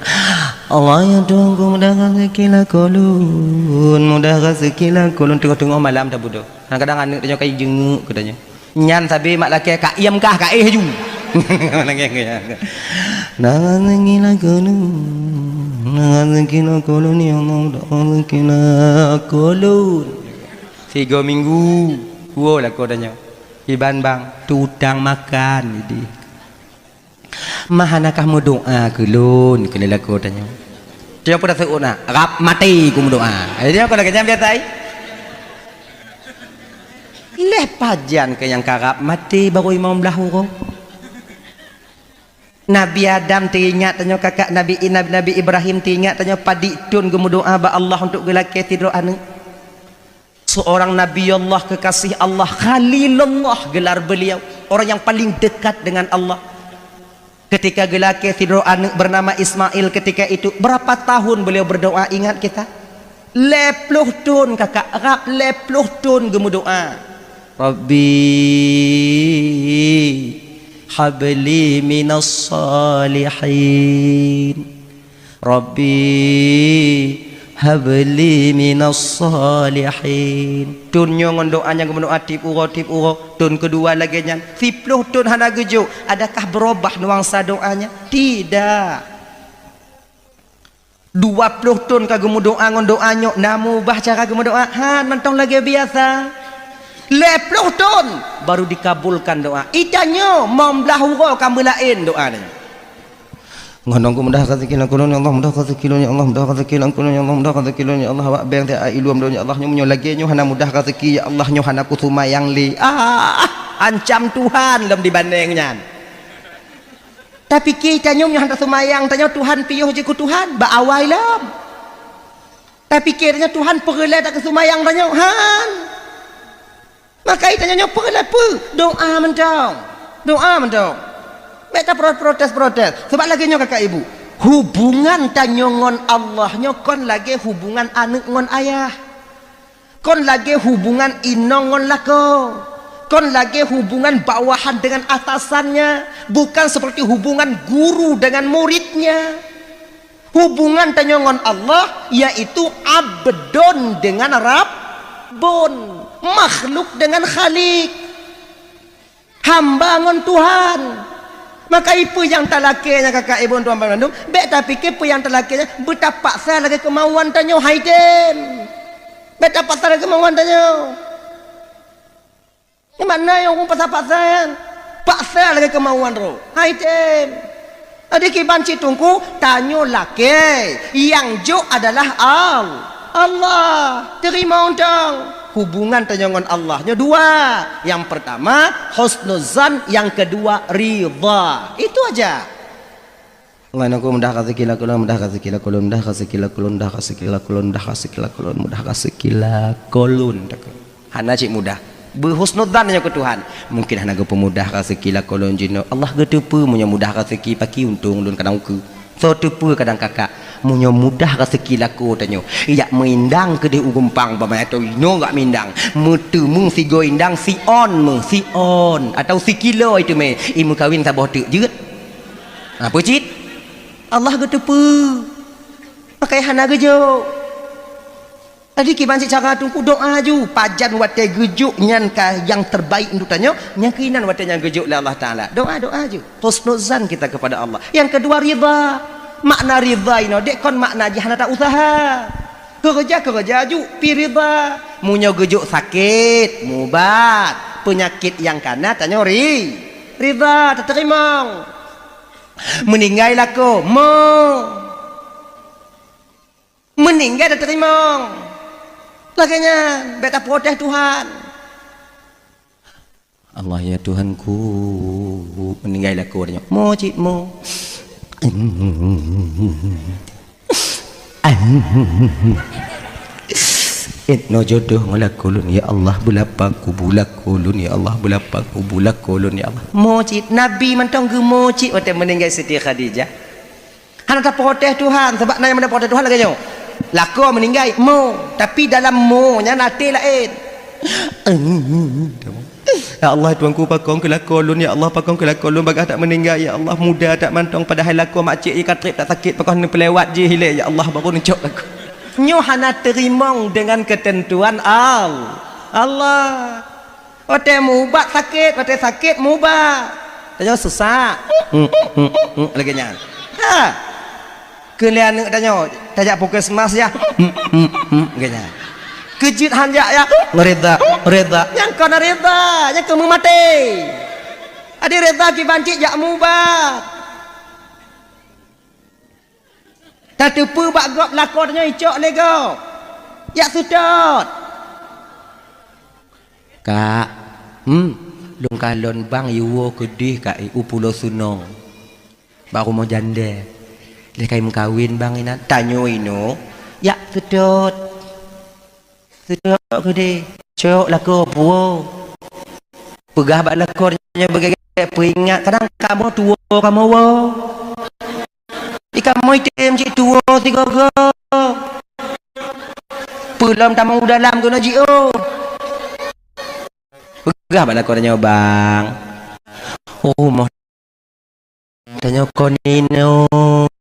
Allah ya Tuhanku mudah raseuki lakoe lôn. Mudah raseuki lakoe lôn. Teungoh-teungoh malam tabudoe. Kadang-kadang aneuk tanyoe kai jeungeuk keu tanyoe. Nyan sabe mak lakée ka iem kah ka éh ju. Nangah nangila kolon, nangah nangila kolon, ya Allah, nangah nangila kolon. Tiga minggu, dua lakoe tanyoe. Iban bang, tu utang makan, jadi. Mah hana kah meudoa keu lôn, keu lôn lakoe tanyoe. Tiep peue taseuôt na, rab maté ku meudoa. Jadi apa lagée nyan biasa ai? Leh pajan keu nyang ka rab maté barô limong blaih uroe. Nabi Adam teuingat tanyoe kakak Nabi, Nabi, Nabi Ibrahim teuingat tanyoe padit thon geumeudoa bak Allah untuk geulakée sidroe aneuk. Seorang Nabi Allah, kekasih Allah, Khalilullah gelar beliau, orang yang paling dekat dengan Allah. Ketika geulakée sidroe aneuëk bernama Ismail, ketika itu berapa tahun beliau berdoa, ingat kita? Lhée ploh thon, kakak, rab lhée ploh thon geumeudoa, "Rabbi habli minas salihin. Rabbi habli minas salihin." Thon nyoe ngon doa nyang geumeudoa tieb uroe, tieb uroe. Thon keudua lagée nyan. Siploh thon hana geujok. Adakah berubah nuansa doanya? Tidak. Dua ploh thon ka geumeudoa ngon doa nyoe, na mubah cara geumeudoa? Han, mantong lagée biasa. Lhée ploh thon baru dikabulkan doa. Ita nyoe meumblah uroe ka meulaén doa nyoe. Ngon ku mudah rezeki lam ulôn, ya Allah, mudah rezeki lôn, ya Allah, mudah rezeki lam ulôn, ya Allah, mudah rezeki lôn, ya Allah, bak bank teuka ilôn lôn, ya Allah, nyoe meunyoe lagée nyoe hana mudah rezeki, ya Allah, nyoe hana kuseumayang lé. Ah, ancam Tuhan lom dibandeng nyan. Tapike tanyoe nyoe hana seumayang, tanyoe Tuhan piôh jeuet keu Tuhan, bak awai lom. Tapike tanyoe Tuhan peureulée takeuseumayang tanyoe, han. Maka tanyoe nyoe peureulée peue? Doa mantong. Doa mantong. Bék taprotes-protes. Sabab lagée nyoe kakak ibu, hubungan tanyoe ngon Allah nyoe kon lagée hubungan aneuëk ngon ayah. Kon lagée hubungan inong ngon lakoe. Kon lagée hubungan bawahan dengan atasannya, bukan seperti hubungan guru dengan muridnya. Hubungan tanyoe ngon Allah yaitu abdon dengan rabbon, makhluk dengan khalik. Hamba ngon Tuhan. Maka peue nyang talakée nyan kakak ibu tuan bandum, bék tapike peue nyang talakée nyan beutapaksa lagée keumauan tanyoe, hai tem. Bék tapaksa lagée keumauan tanyoe. Nyan makna nyang ureuëng paksa-paksa nyan. Paksa lagée keumauan droe, hai tem. Jadi kiban cit teungku, tanyoe lakée, nyang jok adalah Al-, Allah. Teurimong dong. Hubungan tanyoe ngon Allah nyoe dua. Nyang pertama husnuzan, nyang kedua ridha. Itu aja. Ngon ku mudah rezeki lam ulôn, mudah rezeki lam ulôn, mudah rezeki lam ulôn, mudah rezeki lam ulôn, mudah rezeki lam ulôn, mudah rezeki lam ulôn. Hana cit mudah. Beuhusnuzan nyoe keu Tuhan. Mungkin hana geupeumudah raseuki lakoe lôn jinoe. Allah geuteupeue meunyoe mudah raseuki, pakri untông lôn kadang ukeue. Soe teupeue kadang kakak, meunyoe mudah raseuki lakoe tanyoe, jak meuindang keudeh u gumpang, bak meuatoe inoe jak meuindang, meuteumé sigoe indang siôn meuh, siôn, atawa sikilo iteumé, imeukawen saboh teuk jeuet. Apa cit? Allah geuteupeue. Maka hana geujok. Jadi kiban cit cara teungku, doa ju. Pajan watée geujok nyan ka nyang terbaik untuk tanyoe, nyang keuinan watée nyan geujok lé Allah Taala. Doa, doa ju. Husnuzan kita kepada Allah. Nyang keudua ridha. Makna ridha inoe dek kon makna jih hana ta-usaha. Keureuja-keureuja ju pi ridha. Meunyoe geujok sakét, mubat. Peunyakét nyang kana tanyoe ri-, ridha, tateurimong. Meuninggai lakoe, mo. Meuninggai tateurimong. Lagée nyan, bék taprotes Tuhan. Allah ya Tuhanku, meuninggai lakoe tanyoe. Mo cit mo. Inoe jodoh ngon lakoe lôn ya Allah, beulapang kubu lakoe lôn ya Allah, beulapang kubu lakoe lôn ya Allah. Mo cit, Nabi mantong geumo cit watée meuninggai Siti Khadijah. Hana taprotes Tuhan, sabab na nyang meunan protes Tuhan lagée nyoe. Lakoe meuninggai, mo, tapi dalam mo nyan até laén. Ya Allah, Tuhanku, pakon keu lakoe lôn, ya Allah, pakon keu lakoe lôn, bagaih that meuninggai, ya Allah, muda that mantong, padahai lakoe mak cék jih ka treb that sakét, pakon neupeulewat jih ilée, ya Allah, baru neucok lakoe. Nyoe hana teurimong dengan keuteuntuan Al-, Allah. Watée mubat sakét, watée sakét mubat. Tanyoe susah. Lagée nyan. Ha. Keu lé aneuëk tanyoe, tajak puskesmas ya. Lagée nyan. Keujeuet hanjak ya. Reda, reda. Nyang kon reda, nyang keu meumaté. Adi reda kiban cit jak mubat. Tateupeue bak gob lakoe tanyoe icok lé gob. Jak seutôt. Kak, hmm, lôn kalon bang iwoe keudeh kak i u Pulo Sunong. Bak rumoh jandée. Lé kai meukawen bang inan, tanyoe inoe, jak seutôt. Seutôt keudeh, cok lakoe puwoe. Peugah bak lakoe nyoe beugagai bék peuingat, kadang kamoe tuwo kamoe woe. Di kamoe item cit tuwo sigoe-goe. Peulom tamong u dalam keunoe jiôh. Peugah bak lakoe tanyoe, "Bang, rumoh tanyoe kon inong.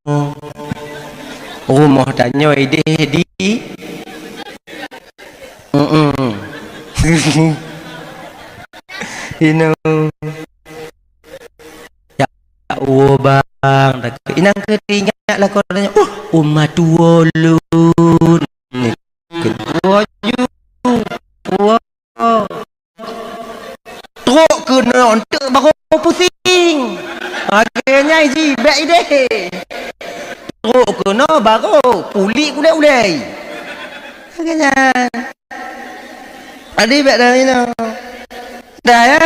Rumoh tanyoe idéh di, mm-mm, inong." "Ya Allah, Bang," takheun. Inong keu teuingat lakoe tanyoe, "Uh, uma tuwo lôn." Ni keu tuwo ju. Tuwo. Trok keunoe eunteuk barô pusing. Lagèe nyan jih, bèk idéh. Trok keunoe barô puléh ulèe-ulèe. Lagèe nyan. Jadi bèk dah inoe. Dah ya.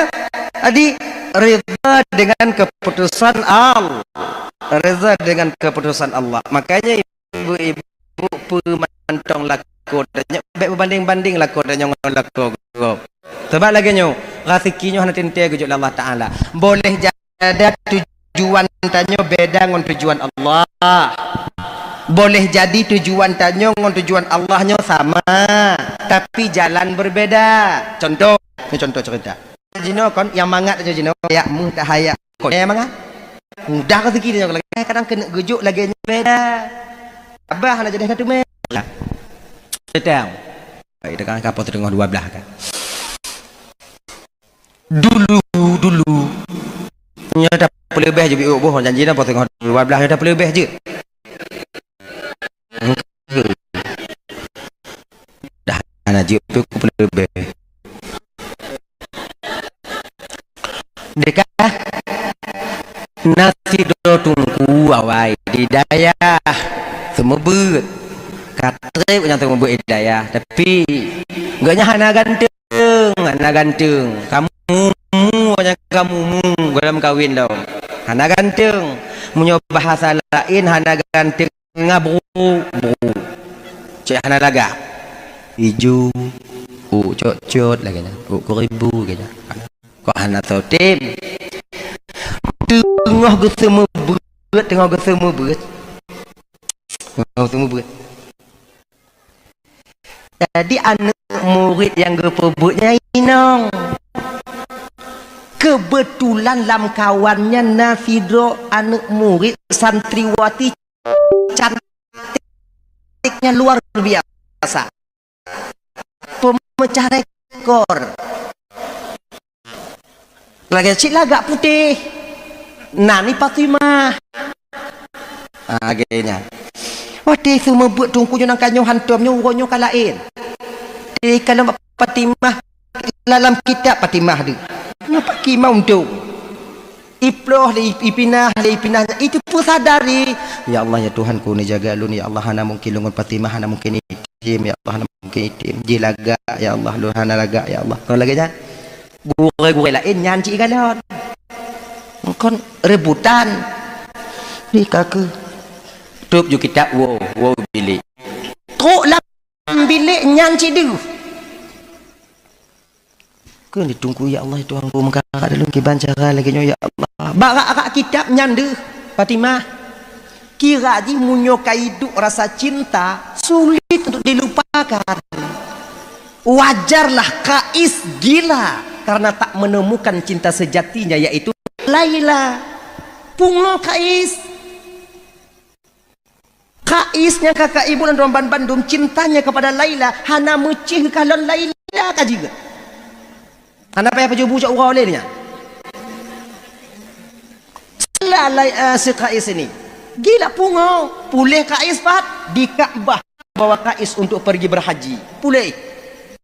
Jadi rida dengan keputusan Allah. Rida dengan keputusan Allah. Makanya ibu-ibu peumantong lakoe tanyoe, bèk beubandeng-bandeng lakoe tanyoe ngon lakoe gob. Sabab lagèe nyoe, raseuki nyoe hana teuntèe geujok lé Allah Taala. Boleh jadi tujuan tanyoe beda ngon tujuan Allah. Boleh jadi tujuan tanyoe ngon tujuan Allah nyoe sama, tapi jalan berbeda. Contoh, ni contoh cerita. Jinoe kon nyang mangat aja jinoe, yak meuh tak hayak. Kon nyang mangat. Mudah raseuki tanyoe lagèe, kadang keuneuk geujok lagèe nyoe beda. Abah hana jadi hana teumé. Cerita. Baik, tekan kapal teungoh dua belas kan. Dulu, dulu. Nyoe dah peuleubeh jeuet, boh janji dah poh teungoh dua belas, nyoe dah peuleubeh jeuet. Dah hana jeuet pih ku peuleubeh. Deka na sidroe teungku awai di dayah seumeubeuet. Ka trép nyang seumeubeuet di dayah, tapi gobnyan hana ganteng. Hana ganteng. Kamu mu, nyang kamu mu, gohlom kawen lom. Hana ganteng. Meunyoe bahasa laén, hana ganteng ngabru, bru. Cit hana lagak. Ijo, ôk cot-cot lagèe nyan. Ôk keuribu lagèe nyan. Kok hana soe tem. Teungoh geuseumeubeuet, teungoh geuseumeubeuet. Teungoh geuseumeubeuet. Jadi, aneuk murit nyang geupeubuet nyan inong. Keubeutulan lamkawan nyan na sidroe aneuk murit santriwati cantiknya luar biasa. Peumeucah rekor. Lagèe cit lagak putéh. Nan ni Fatimah. Ah, lagèe nyan. Watèe seumeubeuet teungku nyoe nangka nyoe hantom nyoe uroe nyoe ka laén. Di kalon Fatimah, dalam kitab Fatimah tu. Napa ki mau untung? Iploh lé ipinah, lé ipinah. Itu pun sadari. Ya Allah, ya Tuhanku, ni jaga lôn. Ya Allah, hana mungkin lôn ngon Fatimah, hana mungkin item. Ya Allah, hana mungkin item. Jilagak, ya Allah, lôn hana lagak, ya Allah. Kalau lagèe nyan. Gurèe-gurèe laén nyan cit galon. Kon rebutan. Di kaki. Tup ju kitab, woe, woe bilék. Trok lam bilék nyan cit deuh. Keu ditungku, ya Allah, Tuhanku, meukarat lôn kiban cara lagèe nyoe, ya Allah. Bak rak-rak kitab nyan deuh, Fatimah. Kira jih meunyoe ka iduek rasa cinta, sulit untuk dilupakan. Wajarlah Kais gila karena tak menemukan cinta sejatinya, yaitu Laila. Pungo Kais. Kais nyang ka kaibu lam droe bandum cintanya kepada Laila, hana meucéh geukalon Laila ka jeuet. Hana payah pajoh bu cok uroe lé nyan. Lalai, eh, si Kais ini. Gila pungo, puléh Kais pat di Ka'bah, bawa Kais untuk pergi berhaji. Puléh.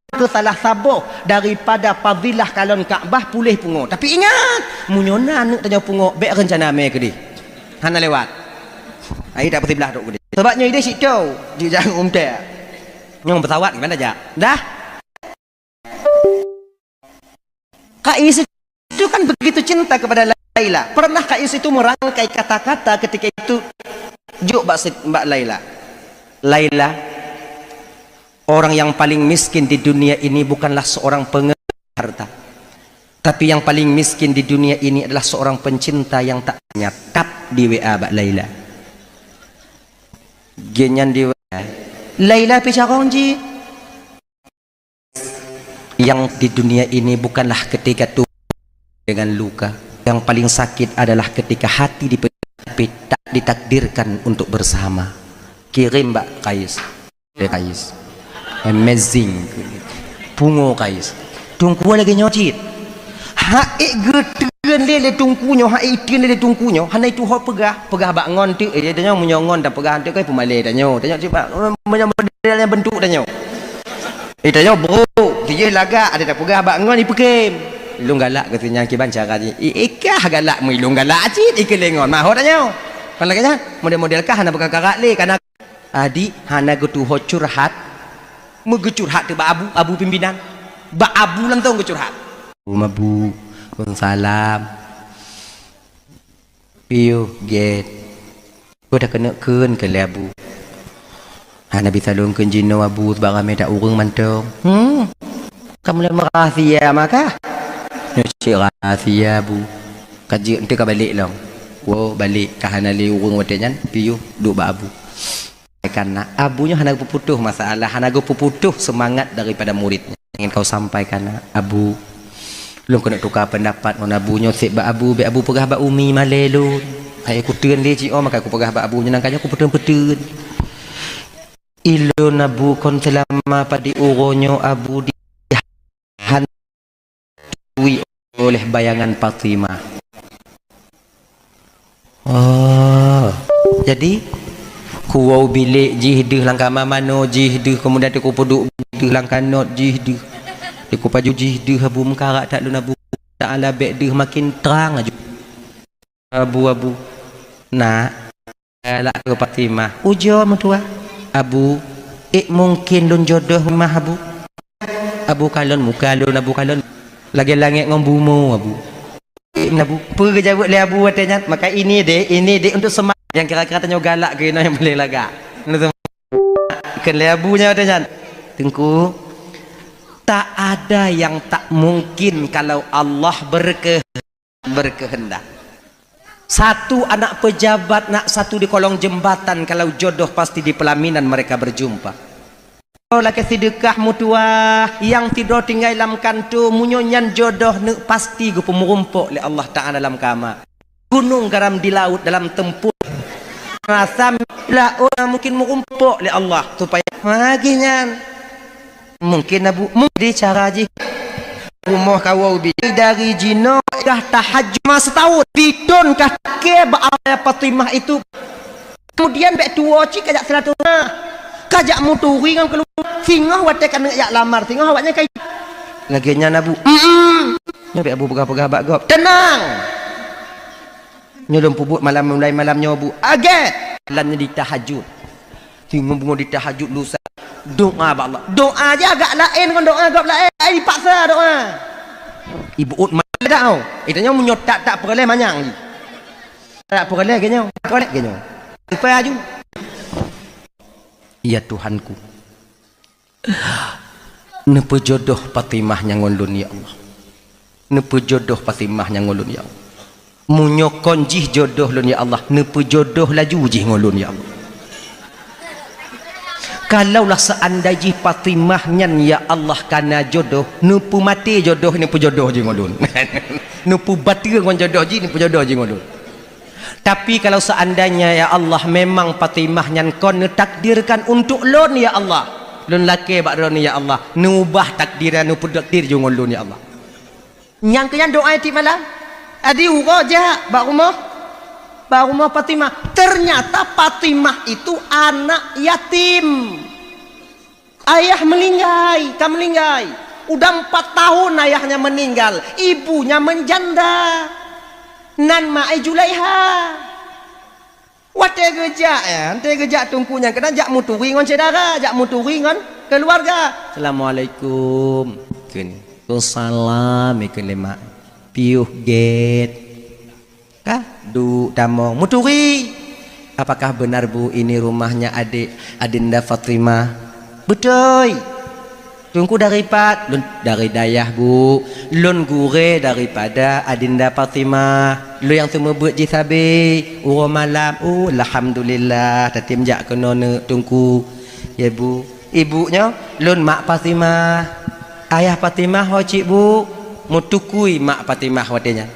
Ke salah saboh daripada fadilah kalon Ka'bah puléh pungo. Tapi ingat, meunyoe na aneuk tanyoe pungo, bèk reuncana mé keudeh. Hana lewat. Ai tak beusiblah dok keudeh. Sebab nyoe ideh sito, di jalan umtè. Nyang pesawat gimana jak? Dah? Kais itu kan begitu cinta kepada Laila. Pernah Kais itu merangkai kata-kata ketika itu jok bak, bak Laila. Laila, orang yang paling miskin di dunia ini bukanlah seorang pengemis harta. Tapi yang paling miskin di dunia ini adalah seorang pencinta yang tak nyatap di W A bak Laila. Geuhnyan di W A. Laila pi carông jih. Yang di dunia ini bukanlah ketika tubuh dengan luka. Yang paling sakit adalah ketika hati dipenyakit, tak ditakdirkan untuk bersama. Kirim bak Kais. Eh, Kais. Amazing. Pungo Kais. Teungku lagèe nyoe cit. Hak ék geutreun lé, lé teungku nyoe, hak ék teun lé, lé teungku nyoe, hana itu ho peugah, peugah bak ngon teuk, eh, tanyoe meunyoe ngon tapeugah teuk kan peumalèe tanyoe. Tanyoe cit bak, meunyoe model nyang bentuk tanyoe. Eh, tanyoe brok, jih lagak, ada tapeugah bak ngon ipeukem. Ilôn galak keu si nyan kiban cara jih. I, ikah galak meuilôn galak cit, ikeu lé ngon, mahot tanyoe. Kan lagèe nyan, model-model kah hana peugah karak lé, kana Adik hana geutuho curhat, meugeucurhat teuk bak abu, abu pimpinan. Bak abu lantong geucurhat. Mabu, salam. Piôh gét. Kau dah keuneuk kheun keu lé abu. Hana bisa lôn kheun jinoe abu, sabab ramé that ureueng mantong. Hmm. Ka mulai meurahasia maka. Nyoe cit rahasia abu. Ka jeuet enteuk ka balek lom. Woe balek ka hana lé ureueng watèe nyan, piôh duek bak abu. Sampaikan nak, abu nyoe hana geupeuputoh masalah, hana geupeuputoh seumangat daripada murit nyan. Ingin kau sampaikan nak, abu. Lôn keuneuk tuka peundapat ngon abu nyoe seb bak abu, bèk abu peugah bak umi malèe lôn. Hai kuteun lé jiôh, maka kupeugah bak abu nyoe nangka nyoe kupeuteun-peuteun. Ilôn abu kon seulama padum uroe nyoe abu di han tui oleh bayangan Fatimah. Oh, jadi kuwoe bilék jih deuh lam kama manoe jih deuh, kemudian teukupeuduek deuh lam kanot jih deuh, teukupaju jih deuh abu meukarat that lôn abu. Taala bèk deuh makin trang aju. Abu, abu. Nak, Galak keu Fatimah. Ujoe meutuah. Abu, ék mungken lôn jodoh mah abu. Abu kalon muka lôn, abu kalon lagèe langèt ngon bumoe abu. Ék abu. Peue geujaweueb lé abu watèe nyan? Maka ini dek, ini dek untuk semangat. Nyang kira-kira tanyoe galak keu inoe nyang paléng lagak. Untuk semangat. Kheun lé abu nyan watèe nyan. Teungku, tak ada yang tak mungkin kalau Allah berke- berkehendak. Satu anak pejabat, nak satu di kolong jembatan, kalau jodoh pasti di pelaminan mereka berjumpa. Oh, lakèe sideuka meutuah, nyang sidroe tinggai lam kantô, meunyoe nyan jodoh neuk pasti geupeumeurumpok lé Allah Taala lam kama. Gunong garam di laôt dalam teumpoh. Rasa laôt mungkin meurumpok lé Allah supaya lagèe nyan. Mungkin abu, mungkin cara jih. Rumoh kawoe bi dari jinoe kah tahajud ma seutahun. Pidon kah ke bak Fatimah itu. Kemudian bèk tuwoe cit kajak silaturahmi. Kajak meuturi ngon keuluwarga. Singoh watèe ka neuk jak lamar, singoh awaknyan ka lagèe nyan abu. Mm-mm. Nyoe bèk abu peugah-peugah bak gob. Teunang. Nyoe lôn peubuet malam, mulai malam nyoe bu. Agèe. Lam nyoe di tahajud. Singoh bungoh di tahajud lusa. Doa bak Allah. Doa jih agak laén ngon doa gob laén. Ai dipaksa doa. Ibuet mata dak au. Itanyoe meunyoe tak, tak peureulèe manyang jih. Tak peureulèe geuh nyoe. Peureulèe geuh nyoe. Leupah aju. Ya Tuhanku. Neupeujodoh Fatimah nyan ngon lôn, ya Allah. Neupeujodoh Fatimah nyan ngon lôn, ya Allah. Meunyoe kon jih jodoh lôn, ya Allah, neupeujodoh laju jih ngon lôn, ya Allah. Kalaulah seandai jih Fatimah nyan, ya Allah, kana jodoh, neupeumaté jodoh, neupeujodoh jih ngon lôn. Neupeubateue ngon jodoh jih, neupeujodoh jih ngon lôn. Tapi kalau seandainya, ya Allah, memang Fatimah nyan kon neutakdirkan untuk lôn, ya Allah, lôn lakèe bak droeneuh, ya Allah, neuubah takdir nyan, neupeutakdir jih ngon lôn, ya Allah. Nyang keu nyan doa tiep malam. Adi uroe jak bak rumoh, bak rumoh Fatimah. Ternyata Fatimah itu anak yatim. Ayah meulinggai, ka meulinggai. Udah empat tahun ayahnya meninggal, ibunya menjanda. Nan ma ai Julaiha. Watèe geujak, ya, watèe geujak teungku nyan keunan jak meuturi ngon syedara, jak meuturi ngon keuluwarga. "Assalamualaikum." Kheun, "Waalaikumsalam," ikheun lé mak. Piôh gét. Ka duek tamong meuturi. "Apakah benar, Bu, ini rumahnya adik Adinda Fatimah?" "Beutôi." Teungku dari pat? Lôn dari dayah, Bu. Lôn gurée daripada Adinda Fatimah. Lôn nyang seumeubeuet jih sabe uroe malam. Oh, alhamdulillah, tatem jak keunoe neuk Teungku. Ya, Bu. Ibu nyoe, lôn mak Fatimah. Ayah Fatimah ho cit, Bu. Meutukui mak Fatimah watée nyan.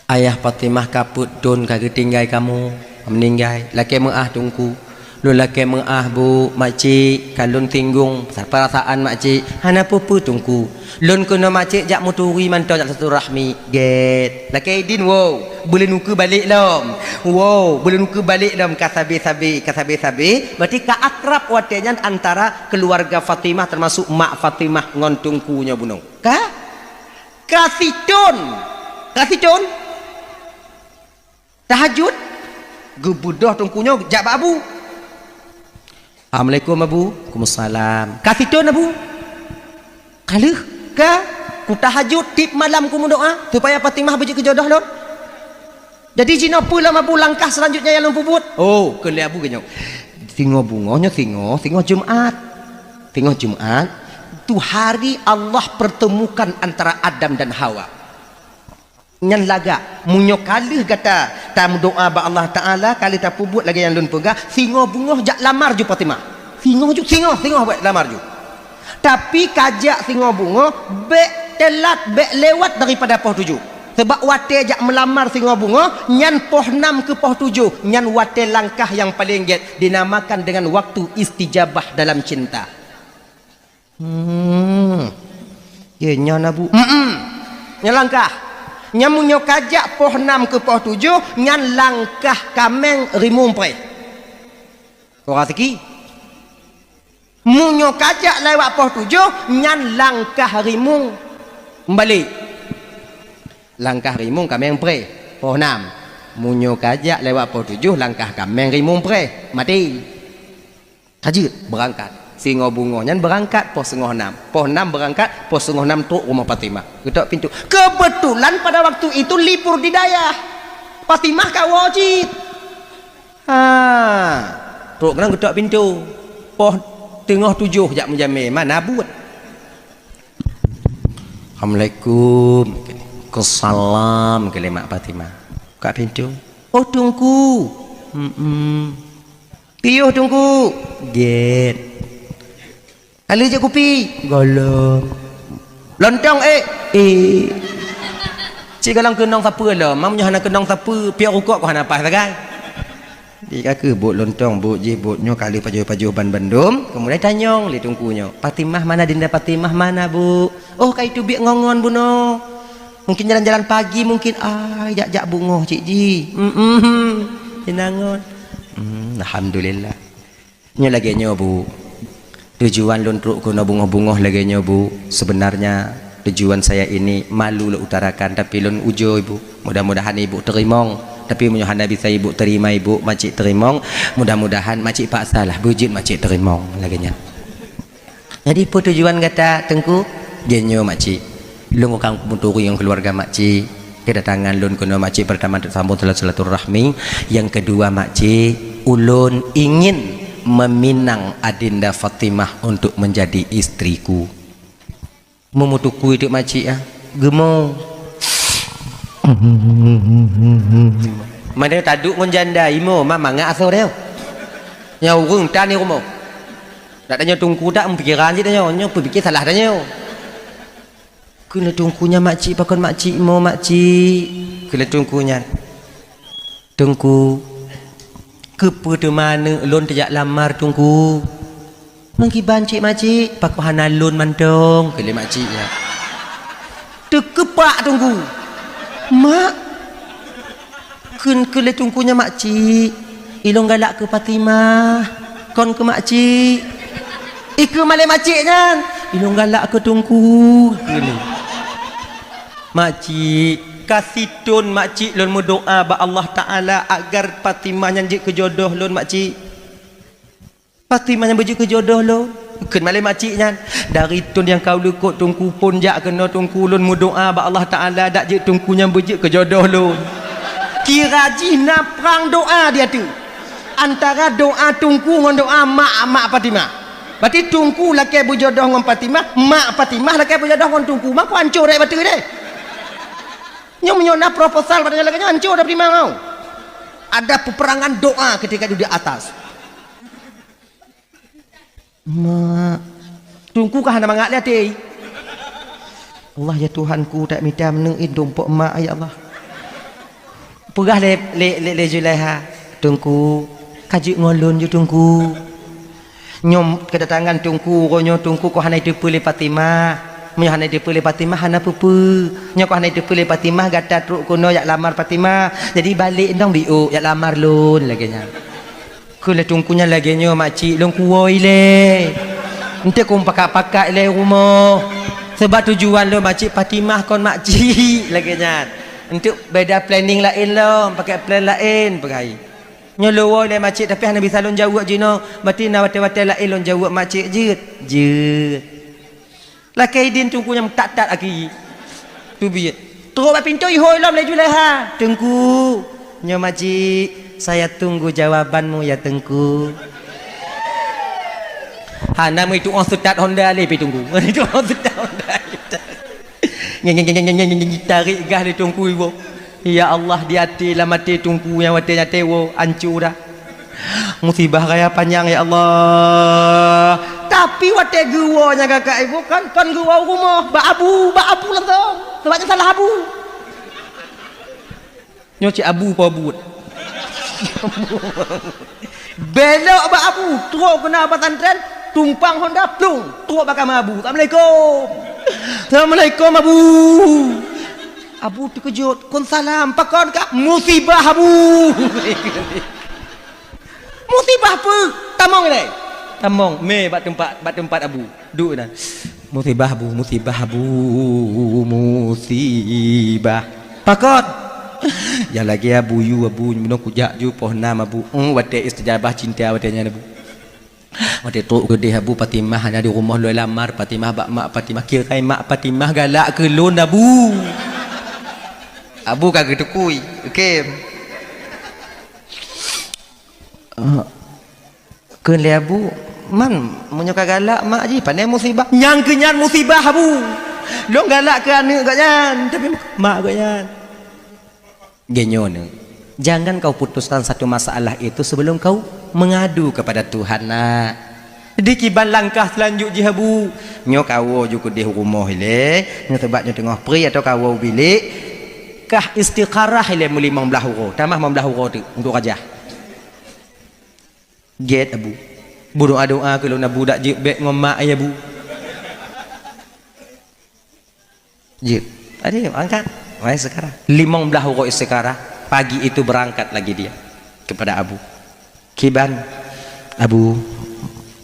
Ayah Fatimah ka peuet thon ka geutinggai kamoe, meuninggai. Lakée meuáh Teungku. Lôn lakée meuáh, Bu, makcik, ka lôn singgung perasaan makcik. Hana peue-peue Teungku. Lôn keunoe makcik jak meuturi mantong jak silaturahmi. Gét. Lakée idin, wow, beuleuen ukeue balek lom. Wow, beuleuen ukeue balek lom ka sabe-sabe, ka sabe-sabe. Berarti ka akrab watée nyan antara keuluwarga Fatimah, teumasuk mak Fatimah ngon Teungku nyoe bunoe. Ka? Ka sithon. Ka sithon. Tahajud. Geubeudôh Teungku nyoe jak bak Abu. "Assalamualaikum, Abu." "Waalaikumsalam." "Ka sithon, Abu?" "Ka lheueh." "Ka. Kutahajud tiep malam kumeudoá supaya Fatimah beujeuet keu jodoh lôn." "Jadi jinoe peue lom, Abu, langkah seulanjutnya nyang lôn peubuet?" "Oh," kheun lé Abu geuh nyoe, "singoh beungoh nyoe singoh, singoh Jumat. Singoh Jumat, tu hari Allah pertemukan antara Adam dan Hawa. Nyan lagak, meunyoe ka lheueh gata tameudoá bak Allah Taala, ka lheueh tapeubuet lagée nyang lôn peugah, singoh beungoh jak lamar ju Fatimah. Singoh ju, singoh, singoh bék lamar ju. Tapi ka jak singoh beungoh, bék teulat, bék lewat daripada poh tujoh. Sabab watée jak meulamar singoh beungoh, nyan poh nam keu poh tujoh, nyan watée langkah nyang paleng gét, dinamakan dengan waktu istijabah dalam cinta." "Hmm. Ye, nyan, Abu." "Mm-mm. Nyan langkah. Nyan meunyoe ka jak poh nam keu poh tujoh, nyan langkah kaméng rimueng preh." Kok raseuki? "Meunyoe ka jak lewat poh tujoh, nyan langkah rimueng meubalek." Langkah rimueng kaméng preh, poh nam. Meunyoe ka jak lewat poh tujoh, langkah kaméng rimueng preh, maté. Ka jeuet, beurangkat. Singoh beungoh nyan beurangkat poh singoh nam. Poh nam beurangkat, poh singoh nam trok rumoh Fatimah. Geutok pintoe. Keubeutulan pada waktu itu libur di dayah. Fatimah ka woe cit. Ha. Trok keunan geutok pintoe. Poh teungoh tujoh jak meujamé, mana buet. "Assalamualaikum." "Waalaikumsalam," kheun lé mak Fatimah. Buka pintoe. "Oh, Teungku." "Mm-mm." "Piôh, Teungku." "Gét." "Ka lheueh jép kupi?" "Gohlom." "Lontong, ék?" "Ék." "Cit gohlom keunong sapeue lom, meunyoe hana keunong sapeue, piôh rukok kok hana paih sagai." Di ka kheueh buet lontong, buet jih, buet nyoe, ka lheueh pajoh-pajoh ban bandum, keumudian tanyong lé Teungku nyoe, "Fatimah mana, Dinda Fatimah mana, Bu?" "Oh, ka iteubiet ngon-ngon bunoe. Mungkin jalan-jalan pagi mungkin, ai, jak-jak beungoh cit jih." "Mm-mm, inangon." "Hmm, alhamdulillah." Nyoe lagée nyoe, Bu. Tujuan lôn trok keunoe beungoh-beungoh lagée nyoe, Bu. Sebenarnya tujuan saya ini malu lôn utarakan, tapi lôn ujoe, Bu. Mudah-mudahan Ibu teurimong. Tapi meunyoe hana bisa Ibu terima, Ibu, makcik teurimong, mudah-mudahan makcik paksalah beujeuet makcik teurimong lagée nyan. Jadi, peue tujuan gata, Teungku? Jih nyoe, makcik. Lôn ka meuturi ngon keuluwarga makcik. Kedatangan lôn keunoe makcik, pertama untuk sambung silaturahmi. Yang kedua, makcik, ulôn ingin meminang Adinda Fatimah untuk menjadi istriku. Meumeutukui teuk makcik, ah. Geumo. Mana taduek ngon janda, imo, ma mangat asoe dia. Nyang ureueng tan di rumoh. Dak tanyoe Teungku dak meupikiran cit tanyoe, nyoe peupike salah tanyoe. Kheun lé Teungku nyan, "Makcik, pakon makcik mo, makcik?" Kheun lé Teungku nyan, "Teungku, keupeue teuma aneuk lôn teujak lamar, Teungku?" "Meukiban cit, makcik?" "Pakon hana lôn mantong?" kheun lé makcik nyan. Teukeupak Teungku. "Mak," kheun, kheun lé Teungku nyan, "Makcik, ilôn galak keu Fatimah, kon keu makcik." Ikeu malée makcik nyan, "Ilôn galak keu Teungku," kheun lé. "Makcik, ka sithon makcik lôn meudoá bak Allah Taala agar Fatimah nyan jeuet keu jodoh lôn, makcik. Fatimah nyan beujeuet keu jodoh lôn." Kheun malée makcik nyan, "Dari thon nyang ka u likot Teungku phon jak keunoe Teungku, lôn meudoá bak Allah Taala dak jeuet Teungku nyan beujeuet keu jodoh lôn." Kira jih na prang doá di ateueh. Antara doá Teungku ngon doá mak, mak Fatimah. Berarti Teungku lakée beujodoh ngon Fatimah, mak Fatimah lakée beujodoh ngon Teungku. Mako hancô rek bateue deh. Nyoe meunyoe na proposal pada lagée nyoe, hancô dah Fatimah nyoe. Ada peperangan doa ketika itu di atas. Mak, Teungku ka hana mangat lé até. Allah, ya Tuhanku, tak mita meuneuen tumpok mak, ya Allah. Peugah lé, lé, lé, lé Zulaiha, "Teungku, ka jeuet ngon lôn ju, Teungku." Nyoe kedatangan Teungku, uroe nyoe Teungku kok hana jiteupeue lé Fatimah. Meunyoe hana jiteupeue lé Fatimah, hana peue-peue. Nyoe kok hana jiteupeue lé Fatimah, gata trok keunoe jak lamar Fatimah. Jadi balek dong biôk, jak lamar lôn, lagée nyan. Kheun lé Teungku nyan lagée nyoe, "Makcik, lôn kuwoe ilée. Eunteuk kon pakat-pakat ilée rumoh. Sabab tujuan lôn, Makcik, Fatimah kon Makcik," lagée nyan. "Eunteuk beda planning laén lom, pakai plan laén," peugah. "Nyoe lôn woe ilée, Makcik, tapi hana bisa lôn jaweueb jinoe. Berarti na watée-watée laén lôn jaweueb, Makcik." Jeuet, jeuet. Lakée idin Teungku nyang that-that aki. Teubiet. Trok bak pintoe ihôi lom lé Zulaiha. "Teungku, nyoe Makcik, saya tunggu jawabanmu ya, Teungku." Hana meutu'oh seutat Honda lé pi Teungku. Meutu'oh seutat Honda. Tarék gas lé Teungku iwoe. Ya Allah, di até, lam até Teungku nyang watée nyan teuwoe, hancô dah. Musibah raya panyang, ya Allah. Tapi watée geuwoe nyang kakak ibu kan, kon geuwoe u rumoh, bak abu, bak abu langsong. Sebab nyan salah abu. Nyoe cit abu po buet. Belok bak abu, trok keunan pesantren, tumpang Honda, plung, trok bak kama abu. "Assalamualaikum." "Assalamualaikum, Abu." Abu teukeujot, "Kon salam, pakon kah?" "Musibah, Abu." "Musibah peue?" "Tamong ilée." Tamong, mé bak teumpat, bak teumpat Abu. Duek na. "Musibah, Abu, musibah, Abu, musibah." "Pakon?" "Ya lagée Abu yue, Abu, bunoe kujak ju poh nam, Abu." Oh, watée istijabah cinta watée nyan, Abu. Watée trok keudeh Abu, Fatimah hana di rumoh, lôn lamar Fatimah bak mak Fatimah. Kira mak Fatimah galak keu lôn, Abu. Abu ka geutukui. Oke. Ah, kheun lé Abu, "Man, meunyoe ka galak mak jih, pane musibah?" "Nyang keu nyan musibah, Abu. Lôn galak keu aneuëk gobnyan, tapi mak gobnyan." Geutanyoe, jangan kau putuskan satu masalah itu sebelum kau mengadu kepada Tuhan, nak. Di kiban langkah seulanjut jih, Abu? Nyoe kawoe ju keudeh rumoh ilée, nyoe sabab nyoe teungoh pri atau kawoe u bilék, kah istikharah ilée meulimong blaih uroe, tamah limong blaih uroe teuk untuk rajah. Gét, Abu. Beudoa-doa keu lôn, Abu, dak jeuet bék ngon mak, ya, Bu. Jeuet. Tadi angkat. Wahai sekarang. Limong blaih uroe istikharah. Pagi itu berangkat lagi dia kepada Abu. Kiban, Abu,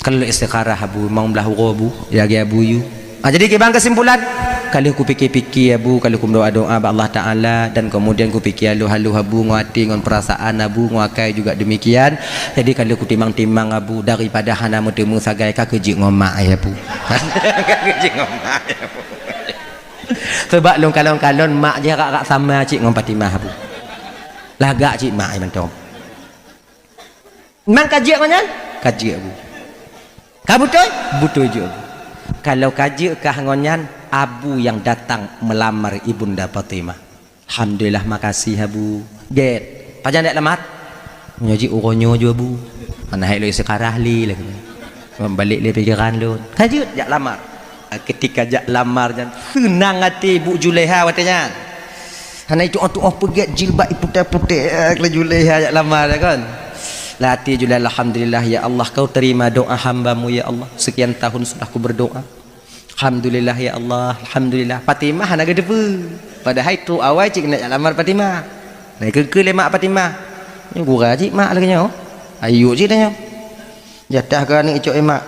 kalau istikharah, Abu, limong blaih uroe, Bu, lagi Abu yue. Ah, jadi kiban kesimpulan, ka lheueh kupike-pike, Abu, ka lheueh kumeudoa-doa bak Allah Taala, dan kemudian kupike haloh-haloh, Abu, ngon até, ngon perasaan, Abu, ngon akai juga demikian. Jadi ka lheueh kutimang-timang, Abu, daripada hana meuteumé sagai, ka keuh jeuet ngon mak, ya, Abu. Ka keuh jeuet ngon mak, ya, Abu. Sebab lôn kalon-kalon mak jih rak-rak sama cit ngon Fatimah, Abu. Lagak cit mak, ya, mantong. Memang ka jeuet ngon nyan? Ka jeuet, Abu. Ka beutôi? Beutôi jeuet, Abu. Kalau ka jeuet kah ngon nyan, Abu nyang datang meulamar Ibunda Fatimah. Alhamdulillah, makasih, Abu. Gét. Pajan jak lamar? Nyoe jih uroe nyoe ju, Abu. Hana hai lôn istikharah lé lagée nyoe. Balek lé pikiran lôn. Ka jeuet jak lamar. Ah, ketika jak lamar nyan, seunang até Ibu Julaiha watée nyan. Hana itu'oh-tu'oh peugét jilbab iputéh-putéh, eh, laju lé jak lamar, ya kan? Lam até Julaiha, "Alhamdulillah, ya Allah, Kau terima doa hamba-Mu, ya Allah. Sekian tahun sudah ku berdoa. Alhamdulillah, ya Allah, alhamdulillah." Fatimah hana geuteupeue. Padahai trok awai cit keuneuk jak lamar Fatimah. Nah, keu-keu lé mak Fatimah. Nyoe gura cit mak lagée nyoe. Ayuk cit tanyoe. Jatah keu aneuëk icok, eh, mak.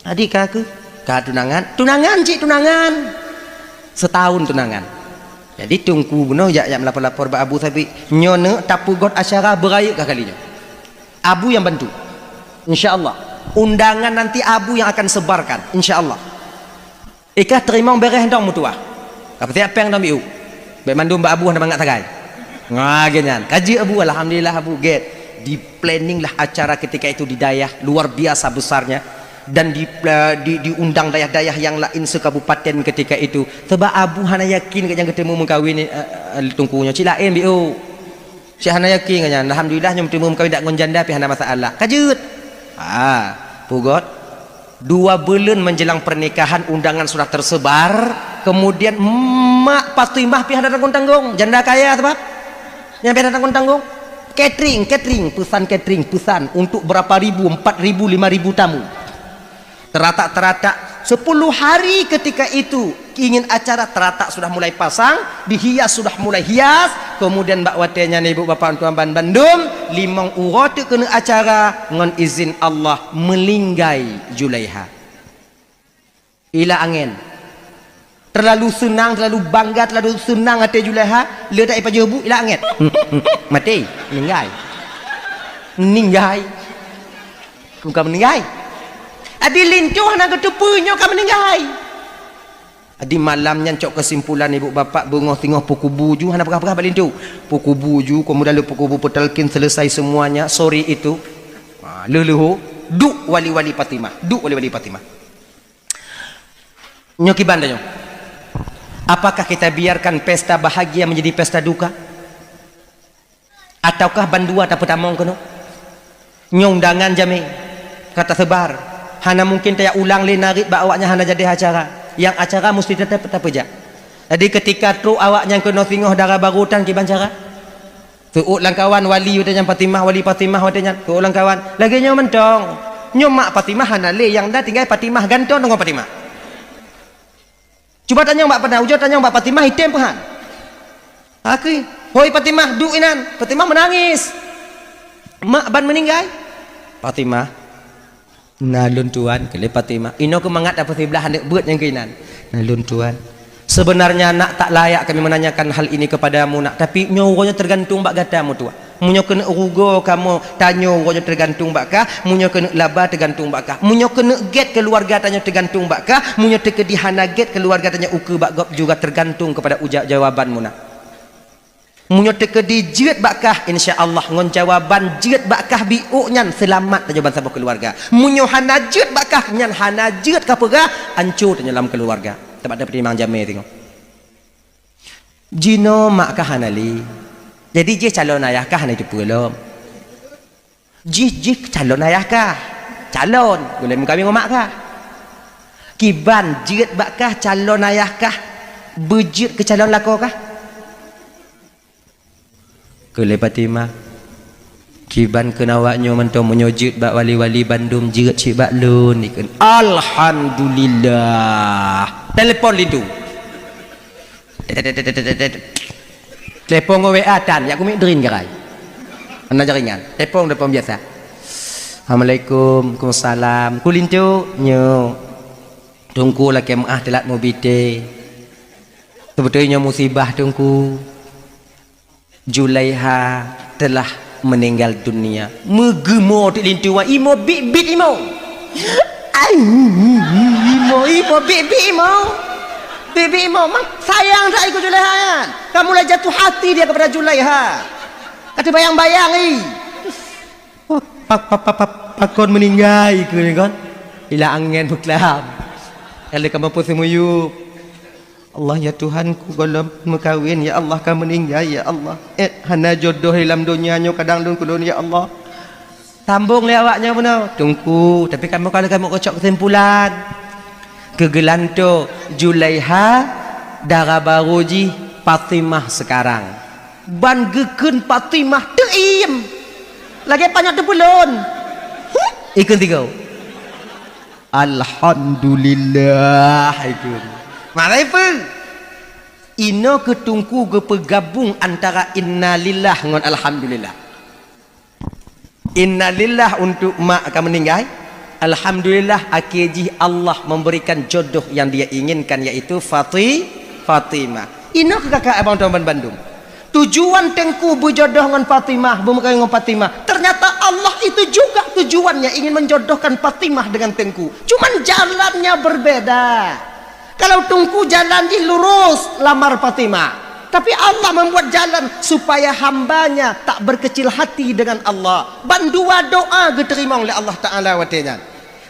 Adi ka keuh, ka tunangan, tunangan cit tunangan. Setahun tunangan. Jadi Teungku bunoe jak, jak meulapor-lapor bak Abu Sabik. Nyoe neuk tapeugöt acara beurayeuk ka kali nyoe. Abu nyang bantu. Insya Allah. Undangan nanti Abu yang akan sebarkan. Insya Allah. Ikah teurimong beureh dong meutuah. Ka peusiap péng dong biu. Bék mandum bak Abu hana mangat sagai. Nga, lagée nyan. Ka jeuet Abu, alhamdulillah Abu, gét. Di-planning lah acara ketika itu di dayah, luar biasa besarnya. Dan di, di, diundang dayah-dayah nyang laén sekabupaten ketika itu. Sebab abu hana yakin keu nyang geuteumu meukawen, eh, eh, teungku nyoe. Cit laén biôh. Cit hana yakin keu nyan. Alhamdulillah, nyoe teumeu meukawen dak ngon janda pih hana masalah. Ka jeuet. Ha, pugot. Dua buleuen menjelang pernikahan, undangan sudah tersebar. Kemudian mak Fatimah pih hana tanggung-tanggung. Janda kaya sebab. Nyang pih hana tanggung-tanggung. Catering, catering, pesan catering, pesan untuk berapa ribu, empat ribu, lima ribu tamu. Teratak-teratak, sepuluh hari ketika itu ingin acara, teratak sudah mulai pasang, dihias sudah mulai hias, kemudian bak watée nyan ibu bapak tuan ban bandum, limong uroe teuk keuneuk acara, ngon izin Allah, meuninggai Julaiha. Ila angén. Terlalu seunang, terlalu bangga, terlalu seunang até Julaiha, le dak ipajoh bu, ila angén. Maté, meuninggai. Meuninggai. Bukan meuninggai. Adi linto hana geuteupeue nyoe ka meuninggai. Adi malam nyan cok keusimpulan ibu bapak beungoh singoh peukubu ju hana peugah-peugah bak linto. Peukubu ju, kemudian lé peukubu peutalkin selesai semuanya sore itu. Ha, leuh-leuh, duek wali-wali Fatimah. Duek wali-wali Fatimah. Nyoe kiban tanyoe. Apakah kita biarkan pesta bahagia menjadi pesta duka? Ataukah bandua tapeutamong keunoe? Nyoe undangan jamé ka tasebar. Hana mungkin tajak ulang lé narit bak awaknyan hana jadi acara. Nyang acara musti teutap tapeujak. Jadi ketika trok awaknyan keunoe singoh dara barô tan kiban cara? Seuôt lamkawan wali watée nyan Fatimah, wali Fatimah watée nyan. Seuôt lamkawan. Lagée nyoe mantong. Nyoe mak Fatimah hana lé, nyang na tinggai Fatimah gantoe deungon Fatimah. Cuba tanyong bak Fatimah, ujoe tanyong bak Fatimah item peuhan. Akui, "Hoi Fatimah, duek inan." Fatimah meunangis. "Mak ban meuninggai?" "Fatimah, na lôn tuan," keu lé Fatimah. Inoe keumangat tapeusiblah aneuk beuet nyang keuinan. "Na lôn tuan. Sebenarnya nak tak layak kami menanyakan hal ini kepadamu nak, tapi nyoe uroe nyoe tergantung bak gata meutuah." Meunyoe keuneuk rugoe kamoe, tanyoe uroe nyoe teugantung bak kah, meunyoe keuneuk laba teugantung bak kah. Meunyoe keuneuk gét keuluwarga tanyoe teugantung bak kah, meunyoe teukeudi hana gét keuluwarga tanyoe ukeue bak gob juga teugantung keupada uja-, jawaban meunan. Meunyoe teukeudi jeuet bak kah, insya Allah ngon jawaban jeuet bak kah biôk nyan seulamat tanyoe bansaboh keuluwarga. Meunyoe hana jeuet bak kah, nyan hana jeuet ka peugah, anco tanyoe lam keuluwarga. Teuma tapeutimang jamé singoh. Jinoe mak kah hana lé. Jadi jih calon ayah kah hana jiteupeue lom. Jih, jih calon ayah kah. Calon, gulém meukawen ngon mak kah. Kiban jeuet bak kah calon ayah kah, beujeuet keu calon lakoe kah? Keu lé Fatimah. Kiban kheun awak nyoe mantong, meunyoe jeuet bak wali-wali bandum jeuet cit bak lôn, ikheun. Alhamdulillah. Telepon linto. Telepon ngon W A tan, jak kumiet drin garai. Hana jaringan. Telepon, telepon biasa. Assalamualaikum, waalaikumsalam. Keu linto, nyoe. Teungku lakée meuáh teulat meubi té. Seubeutôi nyoe musibah Teungku. Julaiha telah meninggal dunia. Meugeumo teuk linto wan, imo biet-biet imo. Ai, imo, imo biet-biet imo. Biet-biet imo, mang sayang that ikeu Julaiha nyan. Ka mulai jatuh hati dia kepada Julaiha. Ka teubayang-bayang, ih. Pa-, pa-, pa-, pa-, pakon meuninggai keu ni kon? Ila angén beuklam. Ka lheueh kamoe peuseumuyueb. Allah, ya Tuhanku, gohlom meukawen, ya Allah, ka meuninggai, ya Allah. Eh, hana jodoh di lam donya nyoe kadang lôn keu lôn, ya Allah. Sambong lé awak nyoe bunoe, Teungku, tapi kamoe ka lheueh kamoe keucok keusimpulan. Keu geulantoe Julaiha, dara barô jih Fatimah sekarang. Ban geukheun Fatimah teuiem. Lagée panyöt teupeulon. Ikheun tiga. Alhamdulillah, ikheun. Makai peue? Inoe keu Teungku geupeugabong antara innalillah ngon alhamdulillah. Innalillah untuk mak ka meuninggai. Alhamdulillah, akhé jih Allah memberikan jodoh yang Dia inginkan, yaitu Fati-, Fatimah. Inoe keu kakak abang tuan ban bandum. Tujuan Teungku beujodoh ngon Fatimah, beumeukawen ngon Fatimah. Ternyata Allah itu juga tujuannya ingin menjodohkan Fatimah dengan Teungku. Cuman jalannya berbeda. Kalau Teungku jalan jih lurus lamar Fatimah, tapi Allah membuat jalan supaya hamba-Nya tak berkecil hati dengan Allah. Bandua doa geuteurimong lé Allah Taala watée nyan.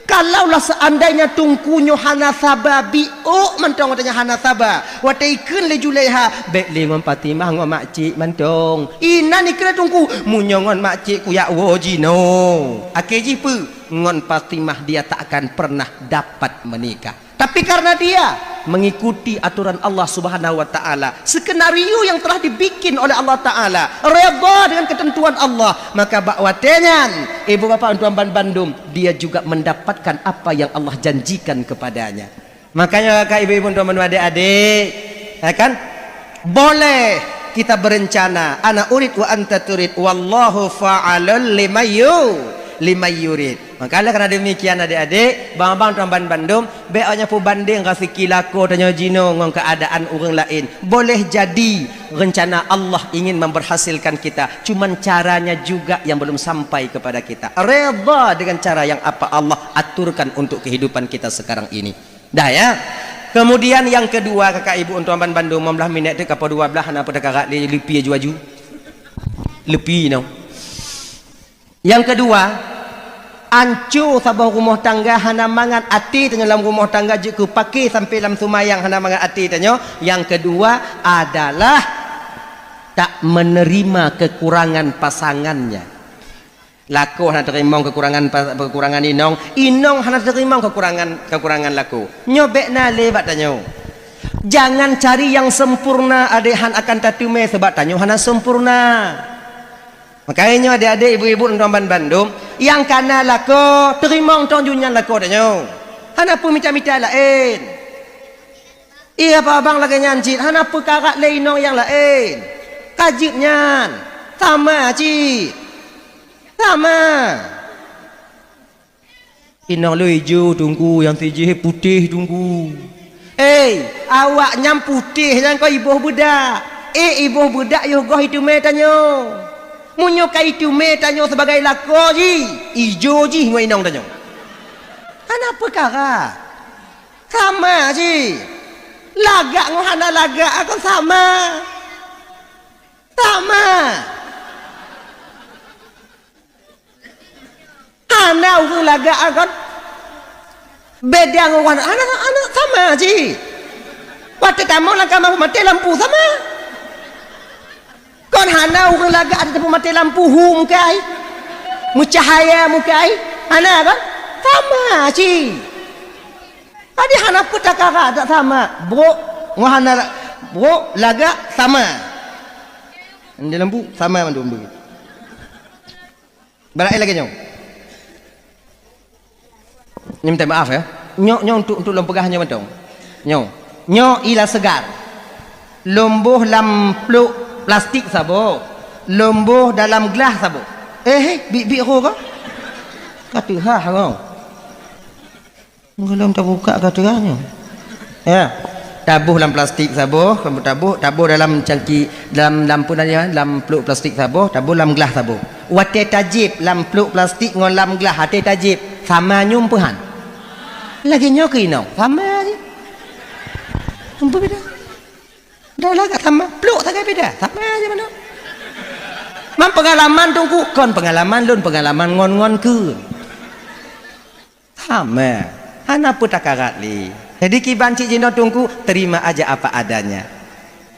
Kalaulah seandainya Teungku nyoe hana saba, biôk mantong watée nyan hana saba, watée ikheun lé Zulaiha, "Bék lé ngon Fatimah ngon makcik mantong." Inan ikheun lé Teungku, "Meunyoe ngon makcik kuyak woe jinoe." Akhé jih peue? Ngon Fatimah dia tak akan pernah dapat menikah. Tapi karena dia mengikuti aturan Allah Subhanahu wa Ta'ala, skenario yang telah dibikin oleh Allah Ta'ala, redha dengan ketentuan Allah, maka bak watée nyan, ibu bapak tuan ban bandum, dia juga mendapatkan apa yang Allah janjikan kepadanya. Makanya, kakak, ibu-ibu, tuan ban adik-adik, ya kan? Boleh kita berencana, ana urid wa anta turid, wallahu fa'alul limayyu-, limayyurid. Maka oleh karena demikian, adik-adik, bang-bang tuan ban bandum, bék awak nyan peubandeng raseuki lakoe tanyoe jinoe ngon keuadaan ureuëng laén. Boleh jadi rencana Allah ingin memberhasilkan kita, cuman caranya juga yang belum sampai kepada kita. Redha dengan cara yang apa Allah aturkan untuk kehidupan kita sekarang ini. Dah, ya. Kemudian yang kedua, kakak ibu, tuan ban bandum, lima belas minit tu, kapal dua belas, hana peue takarat lé, leupie aju-aju. Leupie nyoe. Yang kedua, anco saboh rumoh tangga hana mangat até tanyoe lam rumoh tangga jeuet keu paké sampai lam seumayang hana mangat até tanyoe. Yang kedua adalah tak menerima kekurangan pasangannya. Lakoe hana teurimong kekurangan pa-, kekurangan inong, inong hana teurimong kekurangan, kekurangan lakoe. Nyoe bék na lé bak tanyoe. Jangan cari yang sempurna, adak han akan tateumé, sabab tanyoe hana sempurna. Makanya nyoe adik-adik, ibu-ibu, tuan ban bandum, nyang kana lakoe, teurimong tong jih nyan lakoe tanyoe. Hana peue mita-mita laén. Iya, abang lagée nyan cit, hana peue karat lé inong nyang laén. Ka jeuet nyan. Sama cit. Sama. Inong lôn ijo Teungku, nyang sijih putéh Teungku. Eh, awak nyan putéh nyan kon iboh beudak. Eh, iboh beudak yoh goh iteumé tanyoe. Meunyoe ka iteumé tanyoe sibagai lakoe jih, ijo jih ngon inong tanyoe. Hana peukara. Sama jih. Lagak ngon hana lagak kon sama. Sama. Hana ureuëng lagak kon beda ngon ureuëng hana, hana sama jih. Watée tamong lam kama maté lampu sama. Kon hana ureuëng lagak ateueh maté lampu hu mukai. Meucahaya mukai. Hana kon? Sama jih. Jadi hana peue takara tak sama. Brok ngon hana la-, brok lagak sama. Di lampu sama mandum begitu. Barang lagée nyoe. Nyoe minta maaf ya. Nyoe, nyoe untuk, untuk lôn peugah nyoe mantong. Nyoe. Nyoe ila segar. Lôn boh lam plôk plastik saboh. Lôn boh dalam glah saboh. Eh, eh, bik-bik ho ka? Ka teuhah ho. Gohlom tabukak ka teuh nyoe. Ya. Taboh lam plastik saboh, kamoe taboh, taboh dalam cangki, dalam, dalam peue nan nyan, lam plôk plastik saboh, taboh lam glah saboh. Watée tajieb lam plôk plastik ngon lam glah, watée tajieb, sama nyoe peuhan. Lagée nyoe keu inong, sama jih. Ampôn beda. Dah lah ka sama, plôk sagai beda, sama jih manoe. Man peungalaman Teungku, kon peungalaman lôn, peungalaman ngon-ngon keu. Sama. Hana peue takarat lé. Jadi kiban cit jinoe Teungku, terima aja apa adanya.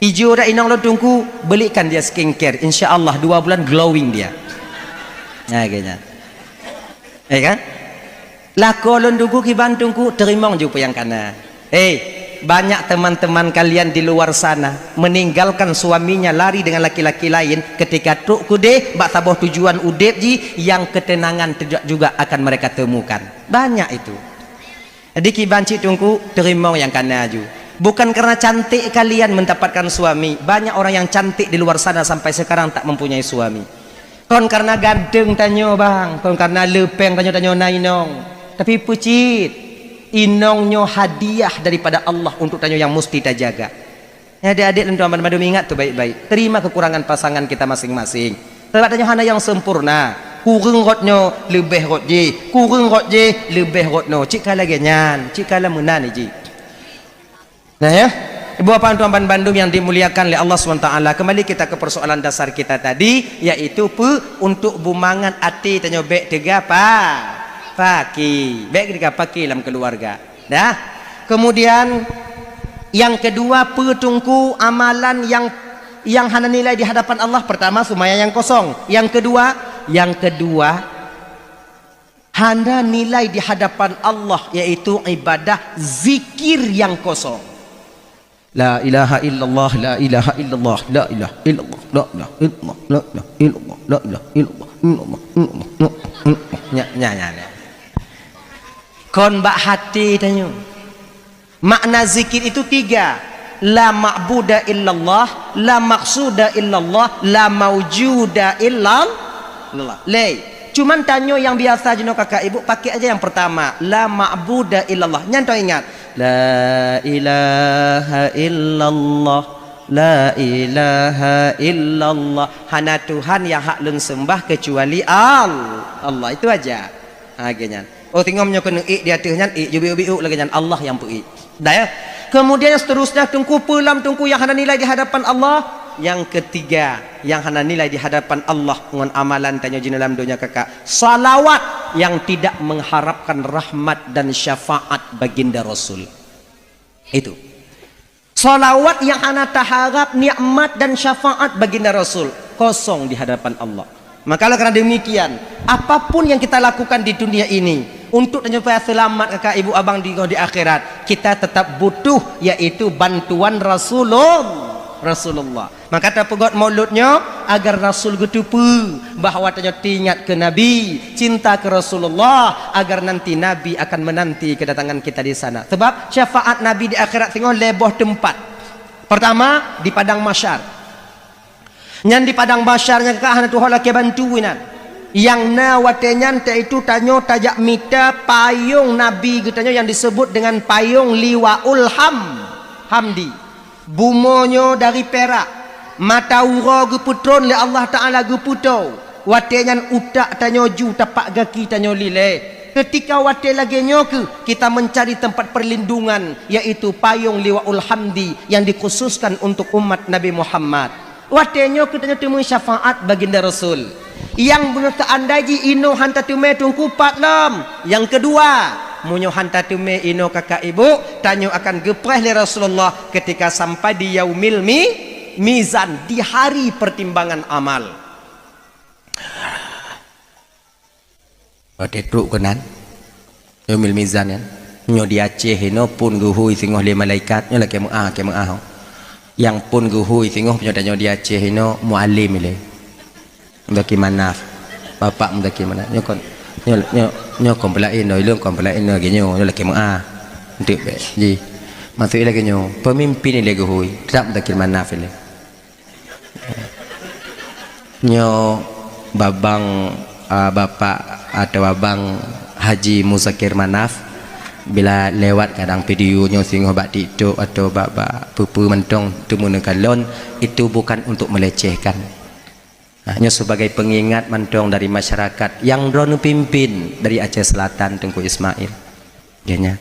Ijo dak inong lôn Teungku, belikan dia skincare. Insya Allah dua bulan glowing dia. Nah, kayaknya. Ya kan? Lakoe lôn Teungku kiban Teungku, teurimong ju peue nyang kana. Hei, banyak teman-teman kalian di luar sana meninggalkan suaminya lari dengan laki-laki lain ketika trok keudeh bak saboh tujuan udeb jih yang ketenangan tidak juga akan mereka temukan. Banyak itu. Jadi kiban cit Teungku, teurimong nyang kana ju. Bukan karena cantik kalian mendapatkan suami. Banyak orang yang cantik di luar sana sampai sekarang tak mempunyai suami. Kon karena ganteng tanyoe bang, kon karena leupeng tanyoe, tanyoe na inong. Tapi peue cit, inong nyoe hadiah daripada Allah untuk tanyoe yang musti tajaga. Ya, adik-adik lôn tuan banmandum, ingat tu baik-baik. Terima kekurangan pasangan kita masing-masing. Sabab tanyoe hana nyang sempurna. Kureueng rot nyoe, leubeh rot jih. Kureueng rot jih, leubeh rot nyoe. Cit ka lagée nyan, cit ka lam meunan jih. Nah ya, ibu bapak tuan banmandum yang dimuliakan oleh Allah subhanahu wa taala, kembali kita ke persoalan dasar kita tadi, yaitu peue, untuk bumangat até tanyoe bék teuga pa-, Paki. Baik ketika paki lam keluarga. Dah. Kemudian, yang kedua, peue Teungku amalan yang, yang hana nilai di hadapan Allah? Pertama, sumbayang yang kosong. Yang kedua, yang kedua, hana nilai di hadapan Allah, yaitu ibadah zikir yang kosong. La ilaha illallah, la ilaha illallah, la ilaha illallah, la ilaha illallah, la ilaha illallah, la ilaha illallah, illallah, illallah, illallah. Nya, nya, nya, nya. Kon bak hati tanyoe. Makna zikir itu tiga. La ma'buda illallah, la maqsuda illallah, la maujuda illallah. Lé. Cuman tanyoe nyang biasa jinoe kakak ibu, pakai aja yang pertama. La ma'buda illallah. Nyan tong ingat. La ilaha illallah. La ilaha illallah. Hana Tuhan nyang hak lôn sembah kecuali Al-, Allah. Itu aja. Ha, lagèe nyan. Oh, teungoh nyoe keuneuk ék di ateueh nyan, ék, jibiuk-biuk lagèe nyan, Allah nyang peu-ék. Dah, ya? Kemudian yang seterusnya, Teungku, peue lom Teungku nyang hana nilai di hadapan Allah? Yang ketiga, yang hana nilai di hadapan Allah ngon amalan tanyoe jinoe lam donya kakak, salawat yang tidak mengharapkan rahmat dan syafaat baginda Rasul. Itu. Salawat yang hana taharap nikmat dan syafaat baginda Rasul, kosong di hadapan Allah. Maka oleh karena demikian, apapun yang kita lakukan di dunia ini untuk supaya selamat kakak ibu abang di, di akhirat, kita tetap butuh, yaitu bantuan Rasulullah. Rasulullah. Maka tapeugot maulud nyoe agar Rasul geuteupeue bahwa tanyoe teuingat keu Nabi, cinta keu Rasulullah, agar nanti Nabi akan menanti kedatangan kita di sana. Sebab syafaat Nabi di akhirat singoh lhèe boh teumpat. Pertama, di padang mahsyar. Nyan di padang mahsyar nyan ka hana tuho lakèe bantu inan. Nyang na watèe nyan, yaitu tanyoe tajak mita payong Nabi geutanyoe nyang disebut dengan payong Liwaul Ham-, Hamdi. Bumoe nyoe dari pirak, mata uroe geupeutron lé Allah Taala geupeutoe. Watèe nyan utak tanyoe ju tapak gaki tanyoe lilée. Keutika watèe lagèe nyoe kheueh kita mencari tempat perlindungan, yaitu payong Liwaul Hamdi yang dikhususkan untuk umat Nabi Muhammad. Watèe nyoe kheueh tanyoe teumé syafaat baginda Rasul. Nyang beuneuh teuandai jih inoe han tateumé teungku pat lom. Nyang keudua, meunyoe han tateumé inoe kakak ibu, tanyoe akan geupreh lé Rasulullah ketika sampai di yaumil mi-, mizan, di hari pertimbangan amal. Watèe trok keunan, yaumil mizan nyan, nyoe di Aceh inoe phon geuhôi singoh lé malaikat, nyoe lakèe meu'ah, lakèe meu'ah. Nyang phon geuhôi singoh nyoe tanyoe di Aceh inoe mualem ilée. Muzakir Manaf. Bapak Muzakir Manaf. Nyoe kon, nyoe, nyoe, nyoe kon peulaén, nyoe ilôn kon peulaén, nyoe lagèe nyoe, nyoe lakèe meu'ah. Eunteuk bèk. Ji. Maksud ilée lagèe nyoe, peumimpin ilée geuhôi, trap Muzakir Manaf ilée. Nyoe babang, a, bapak atau abang Haji Muzakir Manaf, bila lewat kadang video nyoe singoh bak TikTok atau bak, bak peue-peue mantong teumeuneuk kalon, itu bukan untuk melecehkan. Nah, nyoe sebagai pengingat mantong dari masyarakat nyang droeneuh pimpin dari Aceh Selatan, Teungku Ismail. Geuhnyan.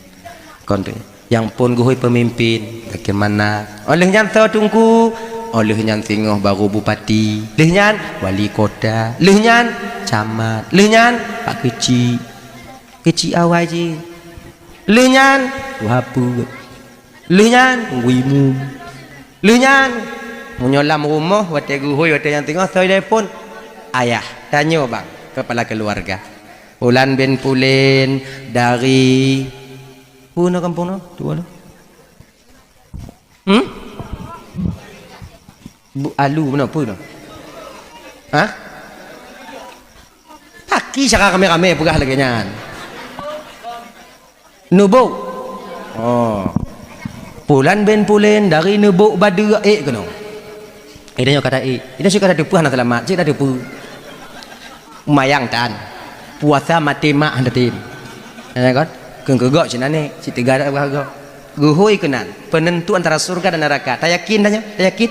Kon tu. Nyang phon geuhôi peumimpin, bagaimana? Óh lheueh nyan soe teungku? Óh lheueh nyan singoh barô bupati. Lheueh nyan wali kota. Lheueh nyan camat. Lheueh nyan pak keuchik. Keuchik awai jih. Lheueh nyan tuha peuet. Lheueh nyan teungku imum. Lheueh nyan, meunyoe lam rumoh, watèe geuhôi, watèe nyang teungoh, soe telepon? Ayah. Tanyoe bang, kepala keluarga. Pulan bin Pulen dari, peue na kampung na? Tuwoe na. Hmm? Bu-, alu meunan peue na? Hah? Paki cara ramé-ramé peugah lagèe nyan. Neubok. Oh. Pulan bin Pulen dari Neubok Badeuk ék keunoe. Eh, tanyoe kata ék. Tanyoe cit ka tateupeue hana seulamat, cit tateupeue. Mayang tan. Puasa maté mak hana tem. Ya kan? Keu keugok cit aneuk, cit teuga dak gok. Geuhôi keunan, penentu antara surga dan neraka. Tayakin tanyoe? Tayakin?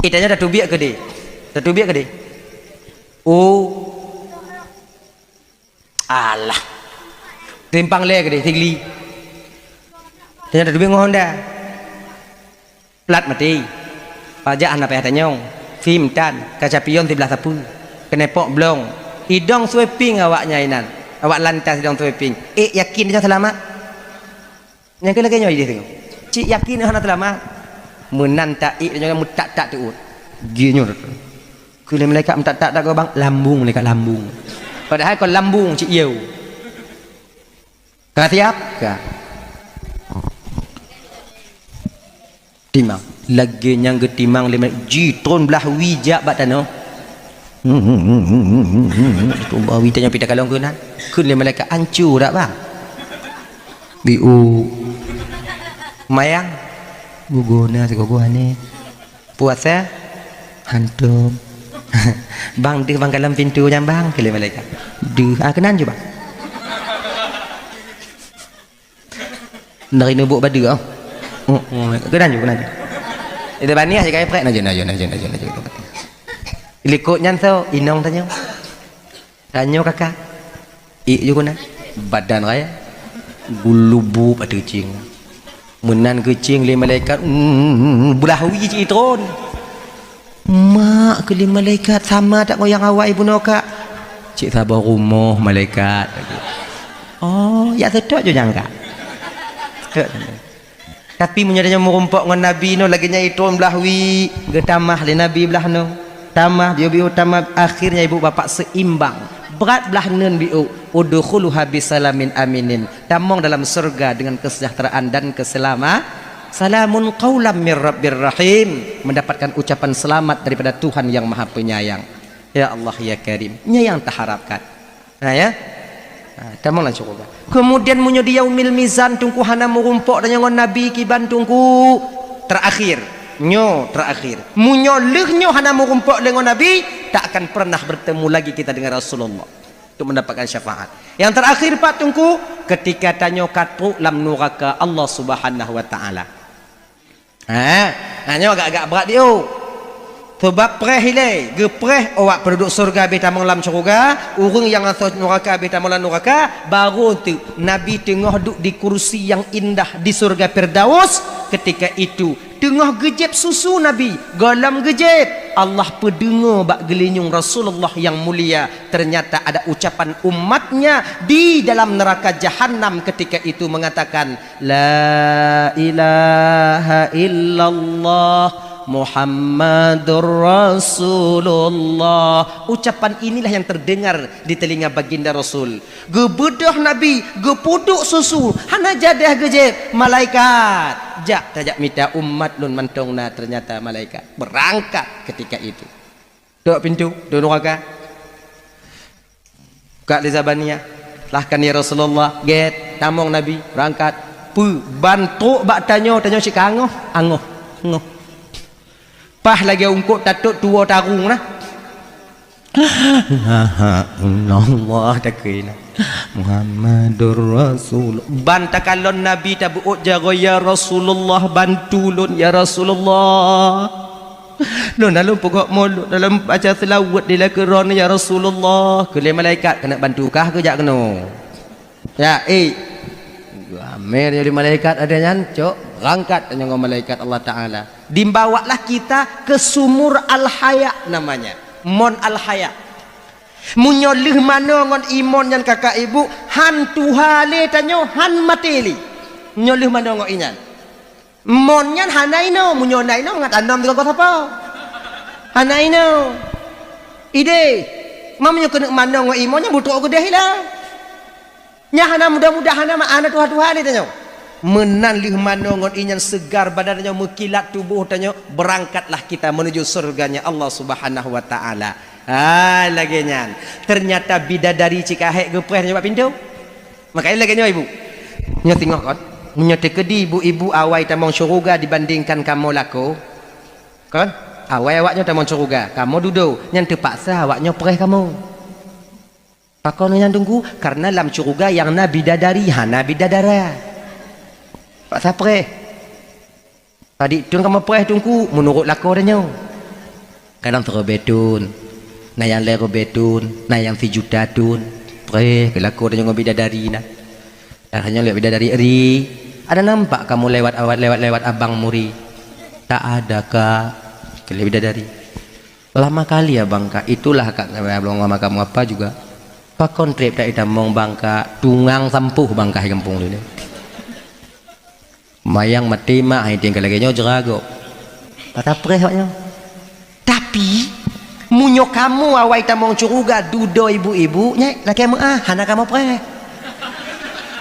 Eh, tanyoe tateubiet keudeh. Tateubiet keudeh. Oh. Alah. Simpang lé keudeh, Sigli. Tanyoe tateubiet ngon Honda. Plat maté. Pajak hana payah tanyong. Sim tan, kaca pion siblah sapeue. Keunepok blong. Idong sweeping awaknyan inan. Awak lantas sidang sweeping. Eh, yakin tanyoe seulamat? Nyang keu lagèe nyoe idéh teungoh. Cit yakin hana seulamat. Meunan ta ék tanyoe meutak-tak teuôt. Jih nyoe. Keu lé malaikat meutak-tak dak gobang, lambung malaikat lambung. Padahai kon lambung cit yeu. Ka siap? Ka. Timang. Lagèe nyang geutimang lé malaikat, jitron blah wie jak bak tanoh. Tron blah wie tanyoe pih takalon keunan. Kheun lé malaikat, "Anco dak, Bang?" "Biôh." "Mayang?" "Guguna sigogo hana." "Puasa?" "Hantom." "Bang, deuh bang kalon pintoe nyan, Bang," kheun lé malaikat. "Deuh." "Ah, keunan ju, Bang." Dari neubok badeue, oh. Oh, oh, keunan ju, keunan ju. Itu baniah je kai prek, na ju, na ju, na ju, na ju, na ju. Likot nyan soe, inong tanyoe. Tanyoe kakak. Ék ju keunan. Badan raya. Gulubu bak teucing. Meunan keucing lé malaikat, mm, blah wie cit itron. "Mak," kheun lé malaikat, "sama that ngon nyang awai bunoe, Kak?" "Cit saboh rumoh, malaikat." "Oh, jak seutôt ju nyang, Kak." Tapi meunyoe tanyoe meurumpok ngon Nabi nyoe lagèe nyan itron blah wie, geutamah lé Nabi blah nyoe. Tamah, biôh-biôh tamah, akhirnya ibu bapak seimbang. Brat blah neun biôh, "Udkhuluha bisalamin aminin." Tamong dalam surga dengan kesejahteraan dan keselama-, "Salamun qaulam mir rabbir rahim." Mendapatkan ucapan selamat daripada Tuhan yang Maha Penyayang. Ya Allah, ya Karim. Nyan nyang taharapkan. Ha, ya? Ha, tamong lam syuruga. Kemudian meunyoe di yaumil mizan, Teungku, hana meurumpok tanyoe ngon Nabi kiban, Teungku, terakhir. Nyoe terakhir. Meunyoe lheueh nyoe hana meurumpok lé ngon Nabi, tak akan pernah bertemu lagi kita dengan Rasulullah untuk mendapatkan syafaat. Yang terakhir, Pak, Teungku, ketika tanyoe ka trok lam nuraka Allah Subhanahu wa Taala. Ha, ha, nyoe agak-agak brat diu. Sebab preh ilée, geupreh awak penduduk syurga habéh tamong lam syurga, ureuëng nyang asoe nuraka habéh tamong lam nuraka, barô teuk Nabi teungoh duek di kursi nyang indah di syurga Firdaus. Ketika itu, teungoh geujieb susu Nabi, gohlom geujieb, Allah peudeungoe bak geulinyueng Rasulullah nyang mulia, ternyata ada ucapan umatnya di dalam neraka Jahannam ketika itu mengatakan, "La ilaha illallah Muhammadur Rasulullah." Ucapan inilah yang terdengar di telinga baginda Rasul. Geubeudôh Nabi, geupeuduek susu, hana jadeh geujieb, malaikat. "Jak, tajak mita umat lôn mantong na," ternyata malaikat. Berangkat ketika itu. Tok pintoe, tok nuraka. Kak lé Zabaniyah, lahkan ya Rasulullah, gét, tamong Nabi, berangkat. Peue, ban trok bak tanyoe, tanyoe cit ka angoh, angoh, angoh. Paih lagée ungkot tatot tuwoe tarueng na. La ilaha illallah, takue na. Muhammadur Rasul. Ban takalon Nabi tabeuôt jaroe, "Ya Rasulullah, bantu lôn, ya Rasulullah." Lôn na lôn peugöt mulod, na lôn baca seulaweuet di lakoe droeneuh, "Ya Rasulullah," kheun lé malaikat, "Keuneuk bantu kah keu jak keunoe?" Ya, eh. Amé nyoe di malaikat ada nyan, cok, berangkat tanyoe ngon malaikat Allah Taala. Dibawalah kita ke sumur Al-Haya namanya. Mon Al-Haya. Meunyoe lheueh manoe ngon imon nyan kakak ibu, han tuha lé tanyoe, han maté lé. Meunyoe lheueh manoe ngon inyan. Mon nyan hana inoe, meunyoe na inoe mangat anom teugogoh sapo. Hana inoe. Idéh, ma meunyoe keuneuk manoe ngon imoe nyan beutrok keudeh ila. Nyan hana mudah-mudah, hana ma-, hana tuha-tuha lé tanyoe. Meunan lheueh manoe ngon inyan seugar badan tanyoe, meukilat tuboh tanyoe, berangkatlah kita menuju surganya Allah Subhanahu wa Taala. Ha, lagée nyan. Ternyata bidadari cit ka hék geupreh tanyoe bak pintoe. Makanya lagée nyoe, Ibu. Nyoe singoh kon. Meunyoe teukeudi ibu-ibu awai tamong syeuruga dibandingkan kamoe lakoe, kon? Awai awaknyoe tamong syeuruga, kamoe dudoe, nyan teupaksa awaknyoe preh kamoe. Pakon nyan, Teungku? Karena lam syeuruga nyang na bidadari, hana bidadara. Paksa preh. Padit thon kamoe preh, Teungku, meunurot lakoe tanyoe. Kadang sireubée thon, na nyang lhée reubée thon, na nyang sijuta thon. Preh keu lakoe tanyoe ngon bidadari na. Tanyoe lheueh bidadari ri, ada nampak kamoe lewat awat, lewat-lewat abang muri? Tak ada, Kak, kheun lé bidadari. Lama kali abang, Kak. Itulah, Kak, ngon makam apa juga. Pakon treb that itamong bangka, tungang sampôh bangka gampông lé. Mayang maté mak hai tinggai lagée nyoe jeragob. Pata preh awak nyoe. Tapi, meunyoe kamoe awai tamong syeuruga dudoe ibu-ibu, nyan lakée meu'ah, hana kamoe preh.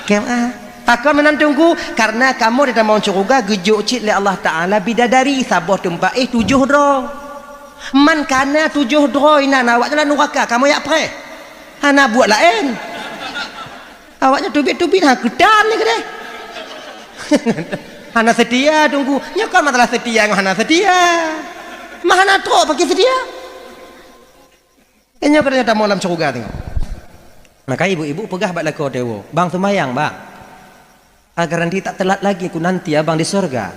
Lakée meu'ah. Pakon meunan Teungku? Karena kamoe di tamong syeuruga geujok cit lé Allah Taala bidadari saboh teumpat éh tujoh droe. Man kana tujoh droe inan awaknyan lam nuraka, kamoe jak preh. Hana buet laén. Awaknyan teubiet-teubiet ha keutan ni keudeh. Hana seutia Teungku. Nyoe kon masalah seutia ngon hana seutia. Mah hana trok pakon seutia. Nyoe keudeh tamong lam syeuruga teungoh. Maka ibu-ibu peugah bak lakoe teuwoe, "Bang seumayang, bang. Agar nanti tak telat lagi ku nanti abang di syeuruga.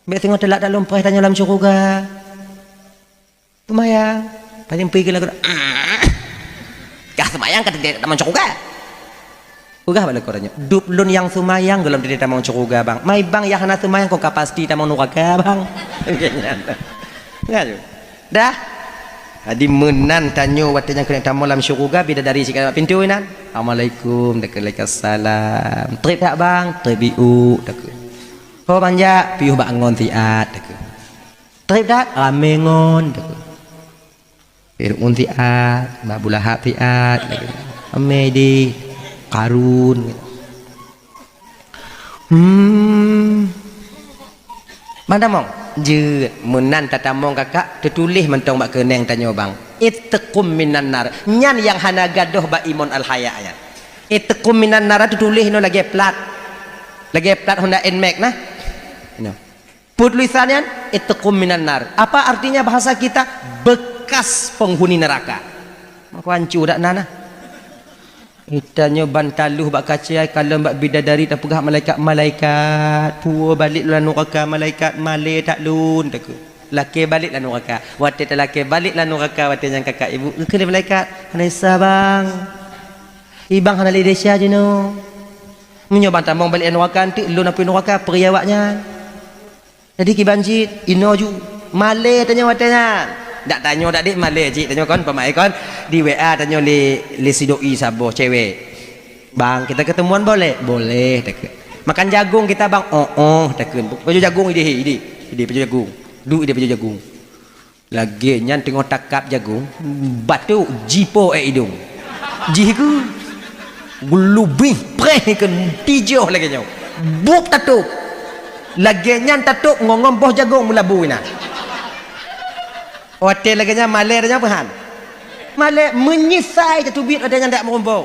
Bék teungoh telat dak lôn preh tanyoe lam syeuruga." Seumayang. Paling pui keunan, "Kah seumayang ka teudiek tamong syeuruga?" Peugah bak lakoe tanyoe, "Dub lôn nyang seumayang gohlom teudiek tamong syeuruga, bang. Mai bang nyang hana seumayang kon ka pasti tamong nuraka, bang." Kan? Dah. Jadi meunan tanyoe watée nyang keuneuk tamong lam syeuruga, bidadari sikarat pintoe inan. "Assalamualaikum." Dakeuh, "Waalaikumsalam." "Treb that, bang?" "Treb iuk." Dakeuh. "Ho bang jak?" "Piôh bak ngon siat." Dakeuh. "Treb that?" "Ramé ngon." Dakeuh. Fir'aun siat, Abu Lahab siat, lagi Amedi, Karun. Hmm. Bang tamong, jeuet meunan tatamong kakak, teutuléh mantong bak keuneng tanyoe bang. Itqum minan nar. Nyan nyang hana gadôh bak Imon Al-Haya nyan. Itqum minan nar teutuléh nyoe lagée plat. Lagée plat Honda Nmax nah. Inoe. Peue tulisan nyan? "Itqum minan nar." Apa artinya bahasa kita? Bekas penghuni neraka. Maka ancu dak na nah. Geutanyoe ban taloh bak kaca, kalon bak bidadari tapeugah malaikat, "Malaikat, puwoe balék lôn lam nuraka, malaikat, malée that lôn," takheun. Lakée balék lam nuraka. Watée talakée balék lam nuraka, watée nyan kakak ibu, geukheun lé malaikat, "Hana desya, bang. Ibang hana lé desya jinoe. Meunyoe bang tamong balék lam nuraka, eunteuk lôn apui nuraka, peuraya awaknyan." Jadi kiban cit, inoe ju, malée tanyoe watée nyan. Dak tanyoe dak dek malée cit tanyoe kon, peumaén kon. Di W A tanyoe lé, lé si doi saboh cewek. "Bang, kita ketemuan boleh?" "Boleh," takheun. "Makan jagong kita, bang?" "Oh, oh," takheun. Pajoh jagong idéh, idéh. Idéh pajoh jagong. Duek idéh pajoh jagong. Lagée nyan teungoh takab jagong, batuk jipo ék idong. Jih keu geulubih preh keu tijoh lagée nyoe. Bup tatôb. Lagée nyan tatôb ngon-ngon boh jagong meulabu inan. Watée lagée nyan malée tanyoe peuhan. Malée meunyeusai tateubiet watée nyan dak meurumpok.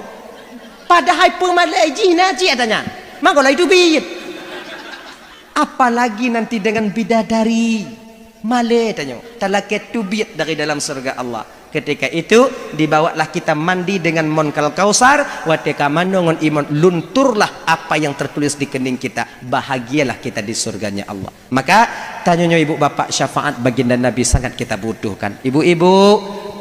Padahai peumalée jih na cit ata nyan. Mangko laju teubiet. Apalagi nanti dengan bidadari. Malée tanyoe, talakée teubiet dari dalam syeuruga Allah. Ketika itu, dibawalah kita mandi dengan mon kal kausar, watée ka manoe ngon imon, lunturlah apa yang tertulis di kening kita. Bahagialah kita di surganya Allah. Maka, tanyoe nyoe ibu bapak, syafaat baginda Nabi sangat kita butuhkan. Ibu-ibu,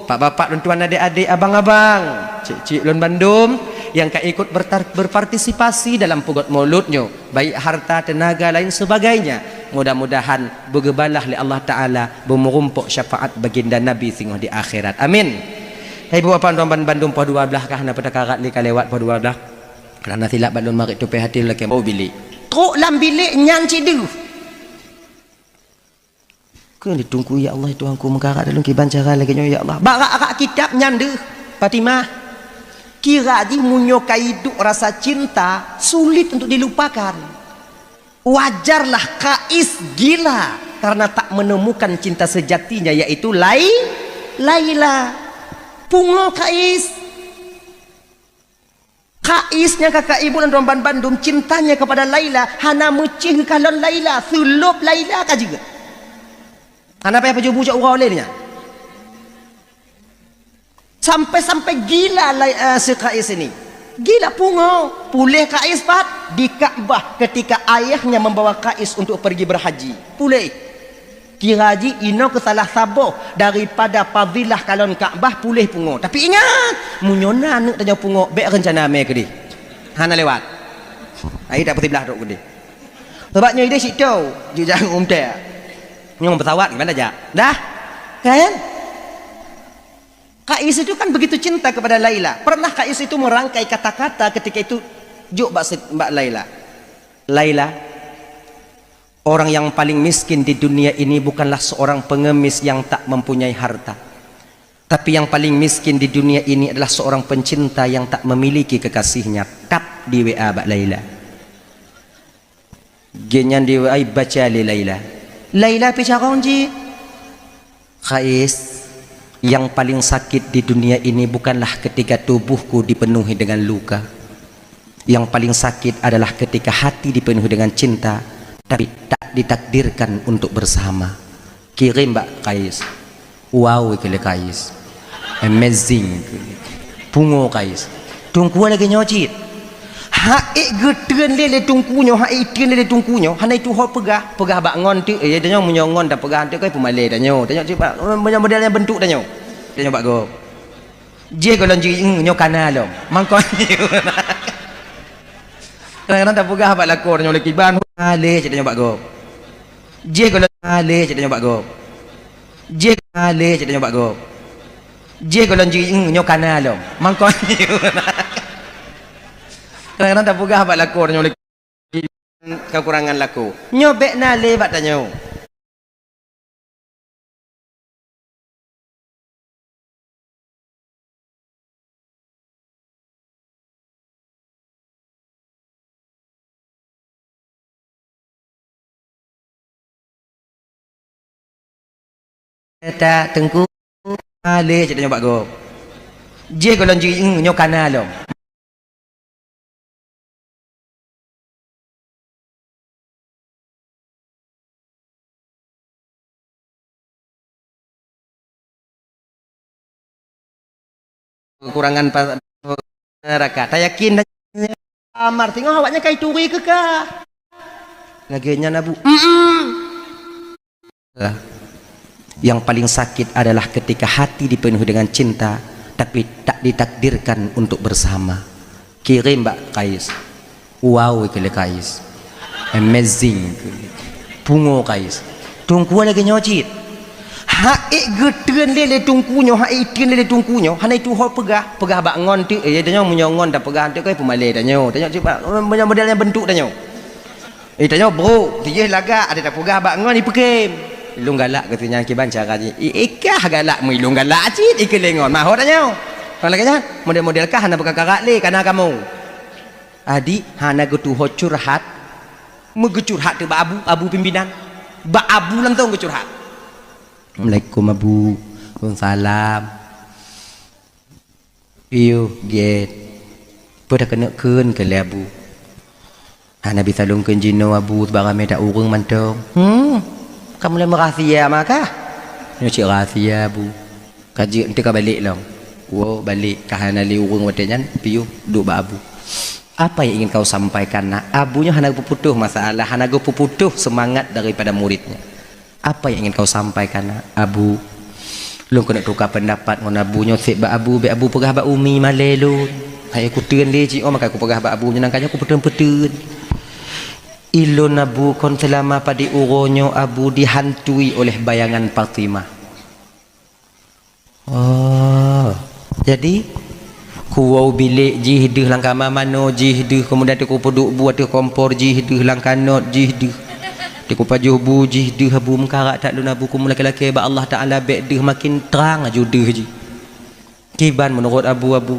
pak bapak, lôn tuan, adék-adék, abang-abang, cik-cik lôn bandum, nyang ka ikut bertar-, berpartisipasi dalam peugot maulud nyoe. Baik harta, tenaga, lain sebagainya. Mudah-mudahan beugeubalah lé Allah Taala, beumeurumpok syafaat baginda Nabi singoh di akhirat. Amin. Hai ibu bapak, tuan ban-, bandum, poh dua blaih kah na peutakarat lé ka lewat poh dua blaih. Karena silap bak lôn marit tupée hati lé lakée bau bilék. Trok lam bilék nyan cit deuh. Keu ditungku, "Ya Allah, Tuhanku, meukarat lôn kiban cara lagée nyoe, ya Allah." Bak rak-rak kitab nyan deuh, Fatimah. Kira jih meunyoe ka iduek rasa cinta, sulit untuk dilupakan. Wajarlah Kais gila karena tak menemukan cinta sejatinya, yaitu Lai-, Laila. Pungo Kais. Kais nyang kakak ibu lôn tuan ban bandum cintanya kepada Laila, hana meucéh geukalon Laila, seulôb Laila ka jeuet. Hana payah pajoh bu jak uroe lé nyan. Sampai-sampai gila Lai-, eh, si Kais ini. Gila pungo. Puléh Kais pat di Ka'bah ketika ayahnya membawa Kais untuk pergi berhaji. Puléh. Kira jih inoe keu salah saboh daripada fadilah kalon Ka'bah puléh pungo. Tapi ingat, meunyoe na aneuk tanyoe pungo, bék reuncana mé keudeh. Hana lewat. Ai tak peusiblah trok keudeh. Sabab nyoe ideh situ, jijak umtée. Nyoe pesawat gimana jak? Dah? Kan? Kais itu kan begitu cinta kepada Laila. Pernah Kais itu merangkai kata-kata ketika itu jok bak, bak Laila. Laila, orang yang paling miskin di dunia ini bukanlah seorang pengemis yang tak mempunyai harta. Tapi yang paling miskin di dunia ini adalah seorang pencinta yang tak memiliki kekasihnya. Tap di W A bak Laila. Gobnyan di W A baca lé Laila. Laila pi carông jih. Kais, yang paling sakit di dunia ini bukanlah ketika tubuhku dipenuhi dengan luka. Yang paling sakit adalah ketika hati dipenuhi dengan cinta, tapi tak ditakdirkan untuk bersama. Kirém bak Kais. Wow, keu lé Kais. Amazing. Pungo Kais. Teungku lagée nyoe cit. Hak ék geutreun lé, lé teungku nyoe, hak ék teun lé, lé teungku nyoe, hana itu ho peugah, peugah bak ngon teuk, eh, tanyoe meunyoe ngon tapeugah teuk kai peumalée tanyoe. Tanyoe cit bak, meunyoe model nyang bentuk tanyoe. Tanyoe bak gob. Jih golom jih, "Eng, nyoe kana lom." Mangkon. Kadang-kadang tapeugah bak lakoe tanyoe lé kiban, "Aleh," cit tanyoe bak gob. Jih golom, "Aleh," cit tanyoe bak gob. Jih, "Aleh," cit tanyoe bak gob. Jih golom jih, "Eng, nyoe kana lom." Mangkon. Kadang-kadang tapeugah bak lakoe tanyoe lé kekurangan lakoe. Nyoe bék na lé bak tanyoe. Kata teungku, "Aleh," cit tanyoe bak gob. Jih golom jih, "Eng, nyoe kana lom." Kekurangan pa-, neraka. Tayakin amar singoh awaknyan kai turi keu kah. Lagée nyan Abu. Mm-mm. Yang paling sakit adalah ketika hati dipenuhi dengan cinta, tapi tak ditakdirkan untuk bersama. Kirém bak Kais. Wow, keu lé Kais. Amazing. Pungo Kais. Teungku lagée nyoe cit. Hak ék geutreun lé, lé teungku nyoe, hak ék teun lé, lé teungku nyoe, hana itu ho peugah, peugah bak ngon teuk, eh, tanyoe meunyoe ngon tapeugah teuk kai peumalée tanyoe. Tanyoe cit bak, meunyoe model nyang bentuk tanyoe. Eh, tanyoe brok, tijih lagak, ada tapeugah bak ngon ipeukém. Ilôn galak keu si nyan kiban cara jih. I, i kah galak meu ilôn galak cit, ikeu lé ngon. Mahot tanyoe. Kon lagée nyan, model-model kah hana beukakarak lé, kana kamoe. Adik, hana geutuho curhat. Meugeucurhat teuk bak abu, abu pimpinan. Bak abu lantong geucurhat. Assalamualaikum, Abu. Waalaikumsalam. Piôh gét. Peue takeuneuk kheun keu lé Abu? Hana bisa lôn kheun jinoe Abu, sabab ramé that ureuëng mantong. Hmm, ka mulai meurahsia mah kah? Nyoe cit rahsia Abu. Ka jeuet, eunteuk ka balek lom. Woe balek, ka hana lé ureuëng watée nyan, piôh duek bak Abu. Apa yang ingin kau sampaikan, Nak? Abu nyoe hana geupeuputoh masalah, hana geupeuputoh seumangat daripada muridnya. Apa yang ingin kau sampaikan, Nak? Abu, lôn keuneuk tuka peundapat ngon Abu nyoe, seb bak Abu, bék Abu peugah bak umi malée lôn. Hai kuteun lé jiôh, maka kupeugah bak Abu nyoe, nangka nyoe kupeuteun-peuteun. Ilôn Abu kon seulama padub uroe nyoe Abu dihantui oleh bayangan Fatimah. Oh, jadi, kuwoe u bilék jih deuh, lam kama manoe jih deuh, keumudian teuk kupeuduek bu ateueh kompor jih deuh, lam kanot jih deuh, teuk kupajoh bu jih deuh, Abu meukarat that lôn Abu, kumeuh lakée-lakée bak Allah Taala bék deuh, maken trang laju deuh jih. Kiban meunurot Abu, Abu?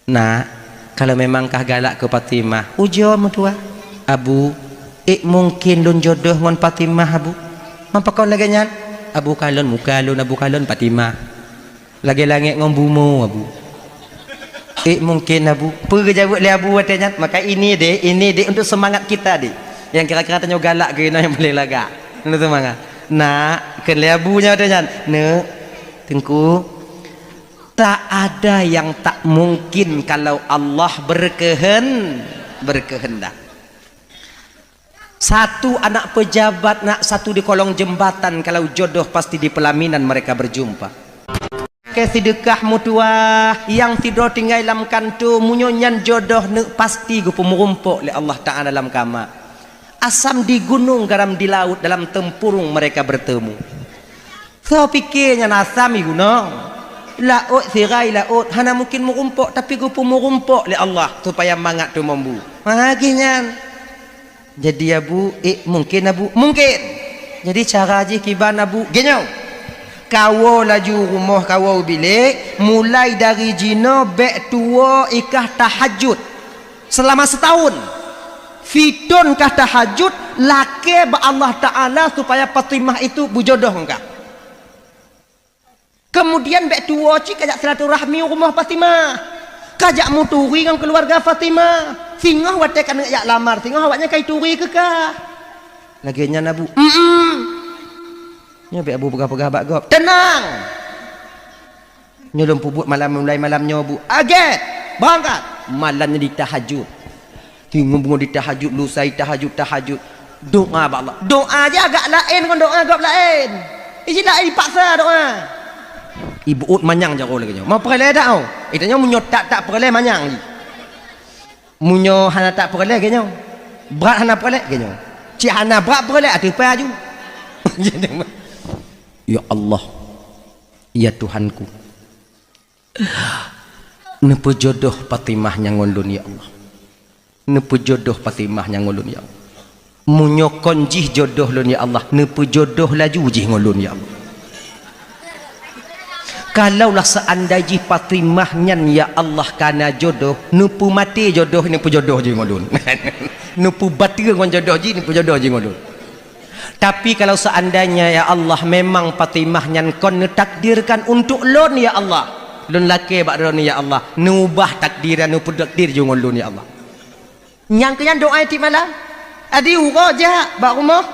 Nak, kalau memang kah galak keu Fatimah, ujoe meutuah. Abu, ék mungken lôn jodoh ngon Fatimah, Abu? Man pakon lagée nyan? Abu kalon muka lôn, Abu kalon Fatimah. Lagée langét ngon bumoe, Abu. Ék mungken, Abu? Peue geujaweueb lé Abu watée nyan? Maka ini deh, ini deh untuk semangat kita deh. Nyang kira-kira tanyoe galak keu inoe nyang paléng lagak. Untuk semangat. Nak, kheun lé Abu nyan watée nyan. Neuk, Teungku, tak ada yang tak mungkin kalau Allah berkehen-, berkehendak. Satu anak pejabat, nak satu di kolong jembatan, kalau jodoh pasti di pelaminan mereka berjumpa. Keu sideukah meutuah, nyang sidroe tinggai lam kantô, meunyoe nyan jodoh neuk pasti geupeumeurumpok lé Allah Taala lam kama. Asam di gunong, garam di laut, dalam tempurung mereka bertemu. Soe pike nyan asam i gunong? Laôt sirai laôt hana mungken meurumpok, tapi geupeu meurumpok lé Allah supaya mangat teumambu. Ha, geuh nyan. Jadi, Abu, eh, mungken, Abu? Mungken. Jadi, cara jih kiban, Abu? Geuh nyoe. Kawoe laju rumoh, kawoe bilék, mulai dari jinoe bék tuwoe i kah tahajud. Selama setahun. Siton kah tahajud, lakée bak Allah Taala supaya Fatimah itu beujodoh ngon kah. Kemudian bék tuwoe cit kajak silaturahmi u rumoh Fatimah. Kajak meuturi ngon keuluwarga Fatimah. Singoh watée keuneuk jak lamar, singoh awaknyan ka ituri keu kah. Lagée nyan, Abu. Mm-mm. Nyoe bék Abu peugah-peugah bak gob. Teunang! Nyoe lôn peubuet malam, mulai malam nyoe, Bu. Agét! Beurangkat! Malam nyoe ditahajud. Tingoh beungoh ditahajud, lusa itahajud, tahajud. Doá bak Allah. Doá jih agak laén ngon doá gob laén. Iji laén ipaksa doá. Ibuôt manyang jaroe lagée nyoe. Mau peureulée dak, oh? Itanyoe meunyoe tak-tak peureulée manyang jih. Meunyoe hana tak peureulée lagée nyoe. Brat hana peureulée lagée nyoe. Cit hana brat peureulée ateueh pai aju. Ya Allah. Ya Tuhanku. Neupeujodoh Fatimah nyan ngon lôn, ya Allah. Neupeujodoh Fatimah nyan ngon lôn, ya Allah. Meunyoe kon jih jodoh lôn, ya Allah, neupeujodoh laju jih ngon lôn, ya Allah. Kalaulah seandai jih Fatimah nyan, ya Allah, kana jodoh, neupeumaté jodoh, neupeujodoh jih ngon lôn. Neupeubateue ngon jodoh jih, neupeujodoh jih ngon lôn. Tapi kalau seandainya, ya Allah, memang Fatimah nyan kon neutakdirkan untuk lôn, ya Allah, lôn lakée bak droeneuh, ya Allah, neuubah takdir nyan, neupeutakdir jih ngon lôn, ya Allah. Nyang keu nyan doá tiep malam. Adi uroe jak bak rumoh,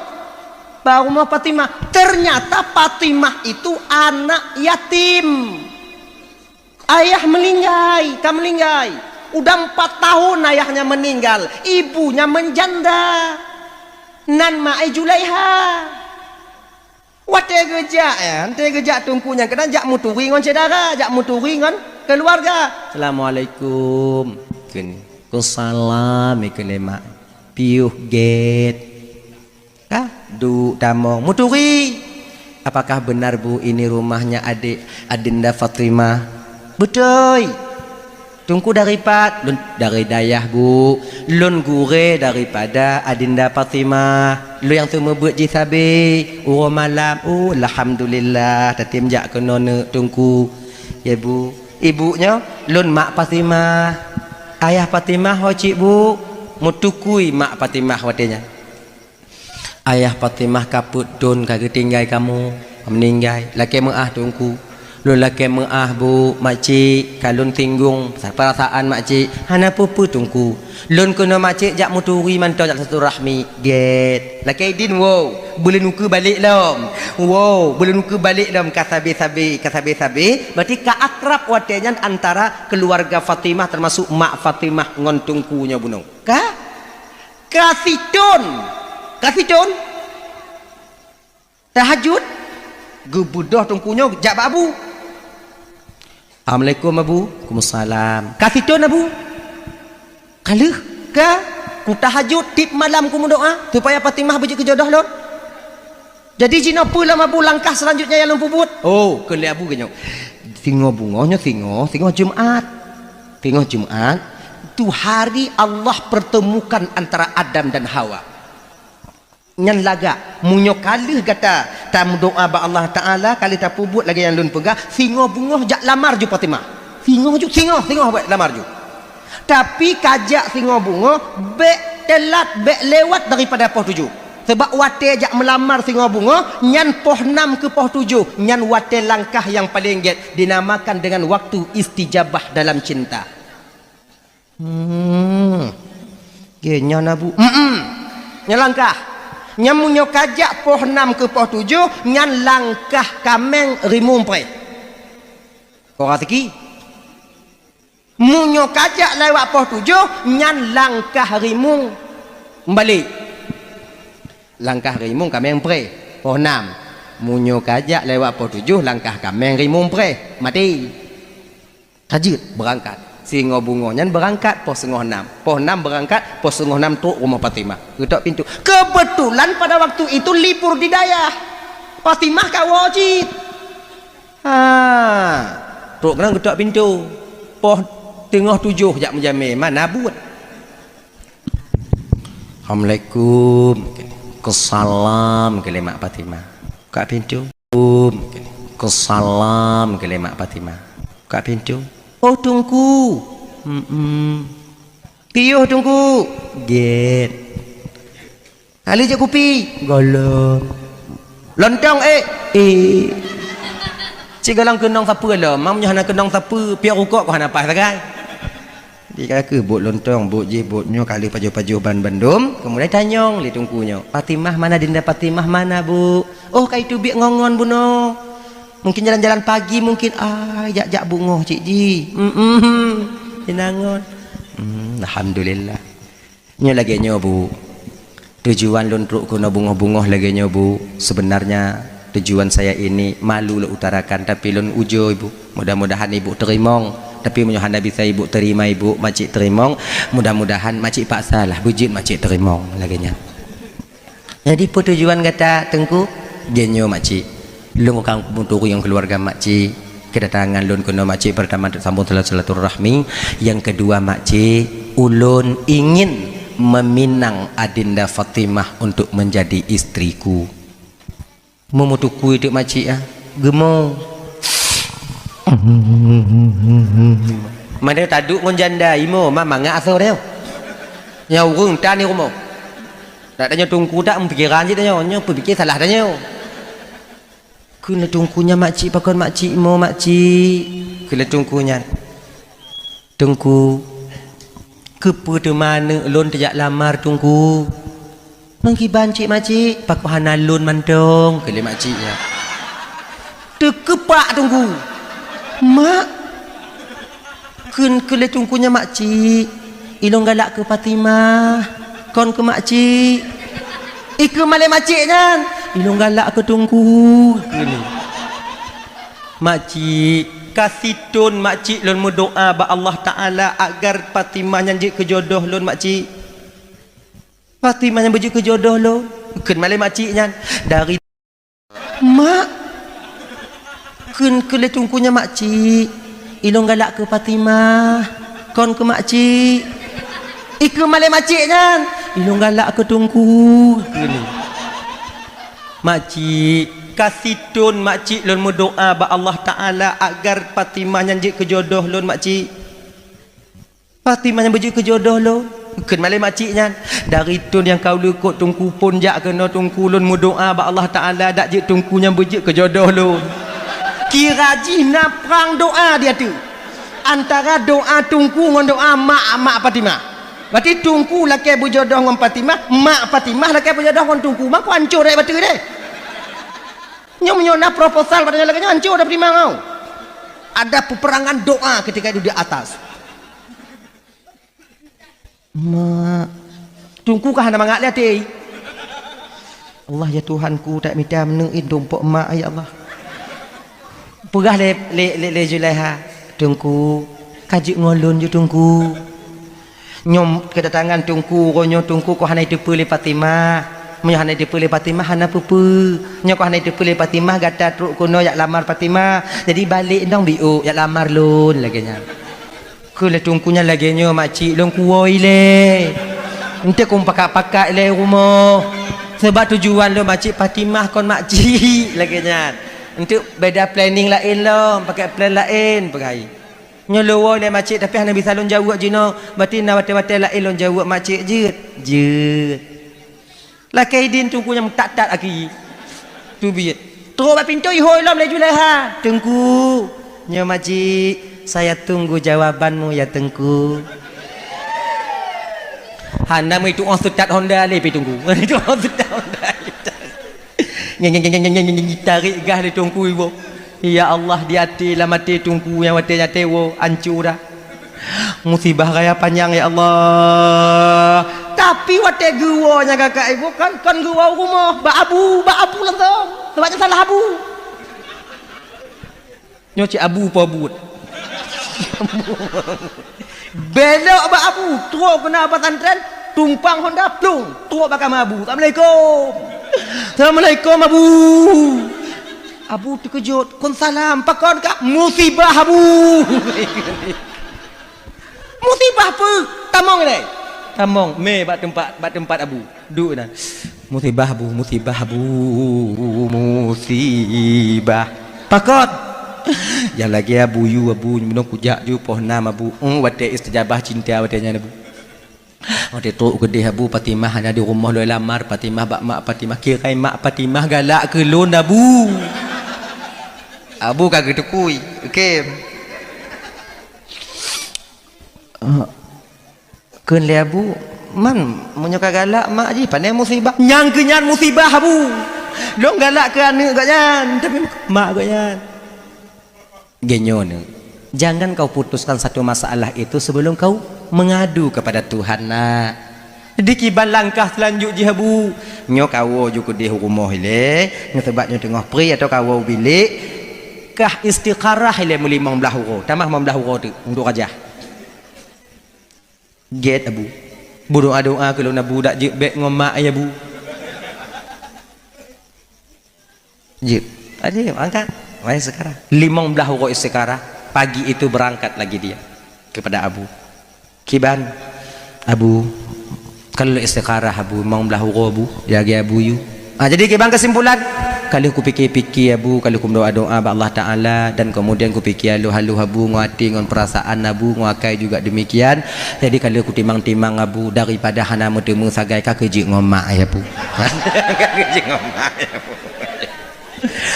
bak rumoh Fatimah. Ternyata Fatimah itu anak yatim. Ayah meulinggai, ka meulinggai. Udah empat tahun ayahnya meninggal, ibunya menjanda. Nan ma ai Julaiha. Watée geujak, ya, watée geujak teungku nyan keunan jak meuturi ngon syedara, jak meuturi ngon keuluwarga. "Assalamualaikum." Kheun, "Waalaikumsalam," ikheun lé mak. Piôh gét. Ka duek tamong meuturi. "Apakah benar, Bu, ini rumahnya adik Adinda Fatimah?" "Beutôi." "Teungku dari pat?" "Lôn dari dayah, Bu. Lôn gurée daripada Adinda Fatimah. Lôn nyang seumeubeuet jih sabe uroe malam." "Oh, alhamdulillah, tatem jak keunoe neuk, Teungku." "Ya, Bu." "Ibu nyoe?" "Lôn mak Fatimah." "Ayah Fatimah ho cit, Bu?" Meutukui mak Fatimah watée nyan. "Ayah Fatimah ka peuet thon ka geutinggai kamoe, ka meuninggai. Lakée meuáh, Teungku." "Lôn lakée meuáh, Bu, makcik, ka lôn singgong peurasaan makcik." "Hana peue-peue, Teungku. Lôn keunoe makcik jak meuturi mantong jak silaturahmi." "Gét. Lakée idin woe, beulôn ukeue balek lom." "Woe, beulôn ukeue balek lom, ka sabe-sabe, ka sabe-sabe." Berarti ka akrab watée nyan antara keuluwarga Fatimah, teumasuk mak Fatimah ngon Teungku nyoe bunoe. Ka? Ka sithon. Ka sithon. Tahajud. Geubeudôh Teungku nyoe jak bak Abu. "Assalamualaikum, Abu." "Waalaikumsalam." "Ka sithon, Abu?" "Ka lheueh." "Ka. Kutahajud tiep malam kumeudoá supaya Fatimah beujeuet keu jodoh lôn. Jadi jinoe peue lom, Abu, langkah selanjutnya nyang lôn peubuet?" "Oh," kheun lé Abu geuh nyoe. Singoh beungoh nyoe singoh, singoh Jumat. Singoh Jumat, tu hari Allah pertemukan antara Adam dan Hawa. Nyan lagak, meunyoe ka lheueh gata tameudoá bak Allah Taala, ka lheueh tapeubuet lagée nyang lôn peugah, singoh beungoh jak lamar ju Fatimah. Singoh ju, singoh, singoh bék lamar ju. Tapi kajak singoh beungoh, bék teulat, bék lewat daripada poh tujoh. Sabab watée jak meulamar singoh beungoh, nyan poh nam keu poh tujoh, nyan watée langkah nyang paleng gét, dinamakan dengan waktu istijabah dalam cinta. Hmm. Geuh nyan, Abu. Hmm. Nyan langkah. Nyan meunyoe kajak poh nam keu poh tujoh, nyan langkah kaméng rimueng preh. Kora tiki. Meunyoe kajak lewat poh tujoh, nyan langkah rimueng meubalek. Langkah rimueng kaméng preh, poh nam. Meunyoe kajak lewat poh tujoh, langkah kaméng rimueng preh, maté. Ka jeuet beurangkat. Singoh beungoh nyan beurangkat poh singoh nam. Poh nam beurangkat, poh singoh nam trok rumoh Fatimah. Geutok pintoe. Kebetulan pada waktu itu libur di dayah. Fatimah ka woe cit. Ha. Trok keunan geutok pintoe. Poh teungoh tujoh jak meujamé, mana buet. Assalamualaikum. Kesalam keu lé mak Fatimah. Buka pintoe. Assalamualaikum. Kesalam keu lé mak Fatimah. Buka pintoe. Oh, Teungku. Hmm. Piôh, Teungku. Gét. Hana jeuet kupi? Gohlom. Lontong, eh? Eh. Cit gohlom keunong sapeue lom, meunyoe hana keunong sapeue, piôh rukok kok hana paih sagai. Di ka keuh buet lontong, buet jih, buet nyoe, ka lheueh pajoh-pajoh ban bandum, keumudian tanyong lé Teungku nyoe, "Fatimah mana, Dinda Fatimah mana, Bu?" "Oh, ka iteubiet ngon-ngon bunoe. Mungkin jalan-jalan pagi mungkin, ah, jak-jak bungoh cit jih." Hmm, inangon. Hmm, alhamdulillah. Nyoe lagée nyoe, Bu. Tujuan lôn trok keunoe bungoh-bungoh lagée nyoe, Bu. Sebenarnya tujuan saya ini malu lôn utarakan, tapi lôn ujoe, Bu. Mudah-mudahan Ibu teurimong. Tapi meunyoe hana bisa Ibu terima, Ibu, makcik teurimong. Mudah-mudahan makcik paksalah beujeuet makcik teurimong lagée nyan. Jadi, peue tujuan gata, Teungku? Lagée nyoe, makcik. Lôn ka meuturi ngon keuluwarga makcik. Kedatangan lôn keunoe makcik, pertama untuk sambung silaturahmi, yang kedua makcik, ulôn ingin meminang Adinda Fatimah untuk menjadi istriku. Meumutukui teuk makcik ah, geumo. Mana taduek ngon janda imo, ma mangat asoe tanyoe. Nyang ureuëng tan di rumoh. Tak tanyoe Teungku tak meupikeran cit tanyoe, nyoe peupike salah tanyoe. Kheun lé Teungku nyan, "Makcik, pakon makcik mo, makcik?" Kheun lé Teungku nyan, "Teungku, keupeue teuma aneuk lôn teujak lamar, Teungku?" "Meukiban cit, makcik?" "Pakon hana lôn mantong?" kheun lé makcik nyan. Teukeupak Teungku. "Mak," kheun keu lé Teungku nyan, "Makcik, ilôn galak keu Fatimah, kon keu makcik." Ikheun malée makcik nyan, "Ilôn galak keu Teungku," kheun. "Makcik, ka sithon makcik lôn meudoá bak Allah Taala agar Fatimah nyan jeuet keu jodoh lôn, makcik. Fatimah nyan beujeuet keu jodoh lôn," kheun malée makcik nyan. Dari Mak, kheun keu lé Teungku nyan, "Makcik, ilôn galak keu Fatimah, kon keu makcik." Ikheun malée makcik nyan, "Ilôn galak keu Teungku," kheun. "Makcik, ka sithon makcik lôn meudoá bak Allah Taala agar Fatimah nyan jeuet keu jodoh lôn, makcik. Fatimah nyan beujeuet keu jodoh lôn," kheun malée makcik nyan. "Dari thon nyang ka u likot Teungku phon jak keunoe Teungku, lôn meudoá bak Allah Taala dak jeuet Teungku nyan beujeuet keu jodoh lôn." Kira jih na prang doá di ateueh. Antara doá Teungku ngon doá mak, mak Fatimah. Berarti Teungku lakée beujodoh ngon Fatimah, mak Fatimah lakée beujodoh ngon Teungku. Mako hancô rot bateue deh. Nyoe meunyoe na proposal pada nyoe lagée nyoe hancô dah Fatimah nyoe. Ada peperangan doá ketika itu di atas. Mak, Teungku ka hana mangat lé até. Allah, ya Tuhanku, tak mita meuneuk in tumpok mak, ya Allah. Peugah lé, lé, lé, lé Zulaiha, "Teungku, ka jeuet ngon lôn ju Teungku." Nyoe kedatangan Teungku, uroe nyoe Teungku kok hana jiteupeue lé Fatimah. Meunyoe hana jiteupeue lé Fatimah, hana peue-peue. Nyoe kok hana jiteupeue lé Fatimah, gata trok keunoe jak lamar Fatimah. Jadi balek dong biôk jak lamar lôn lagée nyan. Kheun lé Teungku nyan, "Lagée nyoe makcik, lôn kuwoe ilée. Enteuk kong pakat-pakat ilée rumoh. Sabab tujuan lôn makcik Fatimah kon makcik," lagée nyan. "Enteuk beda planning laén lom, pakai plan laén," peugah. "Nyoe lôn woe ilée makcik, tapi hana bisa lôn jaweueb jinoe. Berarti na watée-watée laén lôn jaweueb makcik jeuet." Jeuet. Lakée idin Teungku nyang meutat-tat aki. Teubiet. Trok bak pintoe ihôi lom lé Zulaiha. "Teungku, nyoe makcik, saya tunggu jawabanmu ya Teungku." Hana meutu'oh seutat honda lé pi Teungku. Meutu'oh seutat honda. Nyeng, nyeng, nyeng, nyeng, nyeng, nyeng, tarék gah lé Teungku iboh. Ya Allah, di até lam até Teungku nyang watée nyan teuwoe, hancô dah. Musibah raya panyang, ya Allah. Tapi watée geuwoe nyan kakak ibu kan, kon geuwoe u rumoh, bak abu, bak abu langsung. Sebab nyan salah abu. Nyoe cit abu po buet. Belok bak abu, trok keunan pesantren, tumpang honda, plung, trok bak kama abu. "Assalamualaikum." "Assalamualaikum, Abu." Abu teukeujot, "Kon salam, pakon kah?" "Musibah, Abu." "Musibah peue?" "Tamong ilèe." Tamong, mé bak teumpat, bak teumpat Abu. Duek na. "Musibah, Abu, musibah, Abu, musibah." "Pakon?" "Nyang lagèe Abu yue, Abu, nyoe kujak ju poh nam, Abu." Oh, watèe istijabah cinta watèe nyan, Abu. Watèe trok keudéh Abu, Fatimah hana di rumoh lôn lamar, Fatimah bak mak Fatimah, "Kirai mak Fatimah galak keu lôn, Abu." Abu ka geuteupue, oke. Kheun lé Abu, "Man, meunyoe ka galak mak jih, pane musibah?" "Nyang keu nyan musibah, Abu. Lôn galak keu aneuk gobnyan, tapi mak gobnyan." Geutanyoe, jangan kau putuskan satu masalah itu sebelum kau mengadu kepada Tuhan, nak. Dikiban langkah seulanjut jih, Abu. Nyoe kawoe ju keudéh u rumoh ilèe, nyoe sabab nyoe teungoh pri atau kawoe u bilék, kah istikharah ilèe meulimong blaih uroe, tamah limong blaih uroe teuk untuk rajah. Gèt, Abu. Beudoa-doa keu lôn, Abu, dak jeuet bèk ngon mak, ya, Bu. Jeuet. Aja angkat. Wahai sekarang. Limong blaih uroe istikharah, pagi itu berangkat lagi dia kepada Abu. Kiban, Abu, ka lheueh istikharah, Abu, limong blaih uroe, Bu, lagèe Abu yue. Ah, jadi kiban kesimpulan, ka lheueh kupike-pike, Abu, ka lheueh kumeudoa-doa bak Allah Taala, dan kemudian kupike haloh-haloh, Abu, ngon até, ngon peurasaan, Abu, ngon akai juga demikian. Jadi ka lheueh kutimang-timang, Abu, daripada hana meuteumé sagai, ka keuh jeuet ngon mak, ya, Bu. Ka keuh jeuet ngon mak, ya, Bu.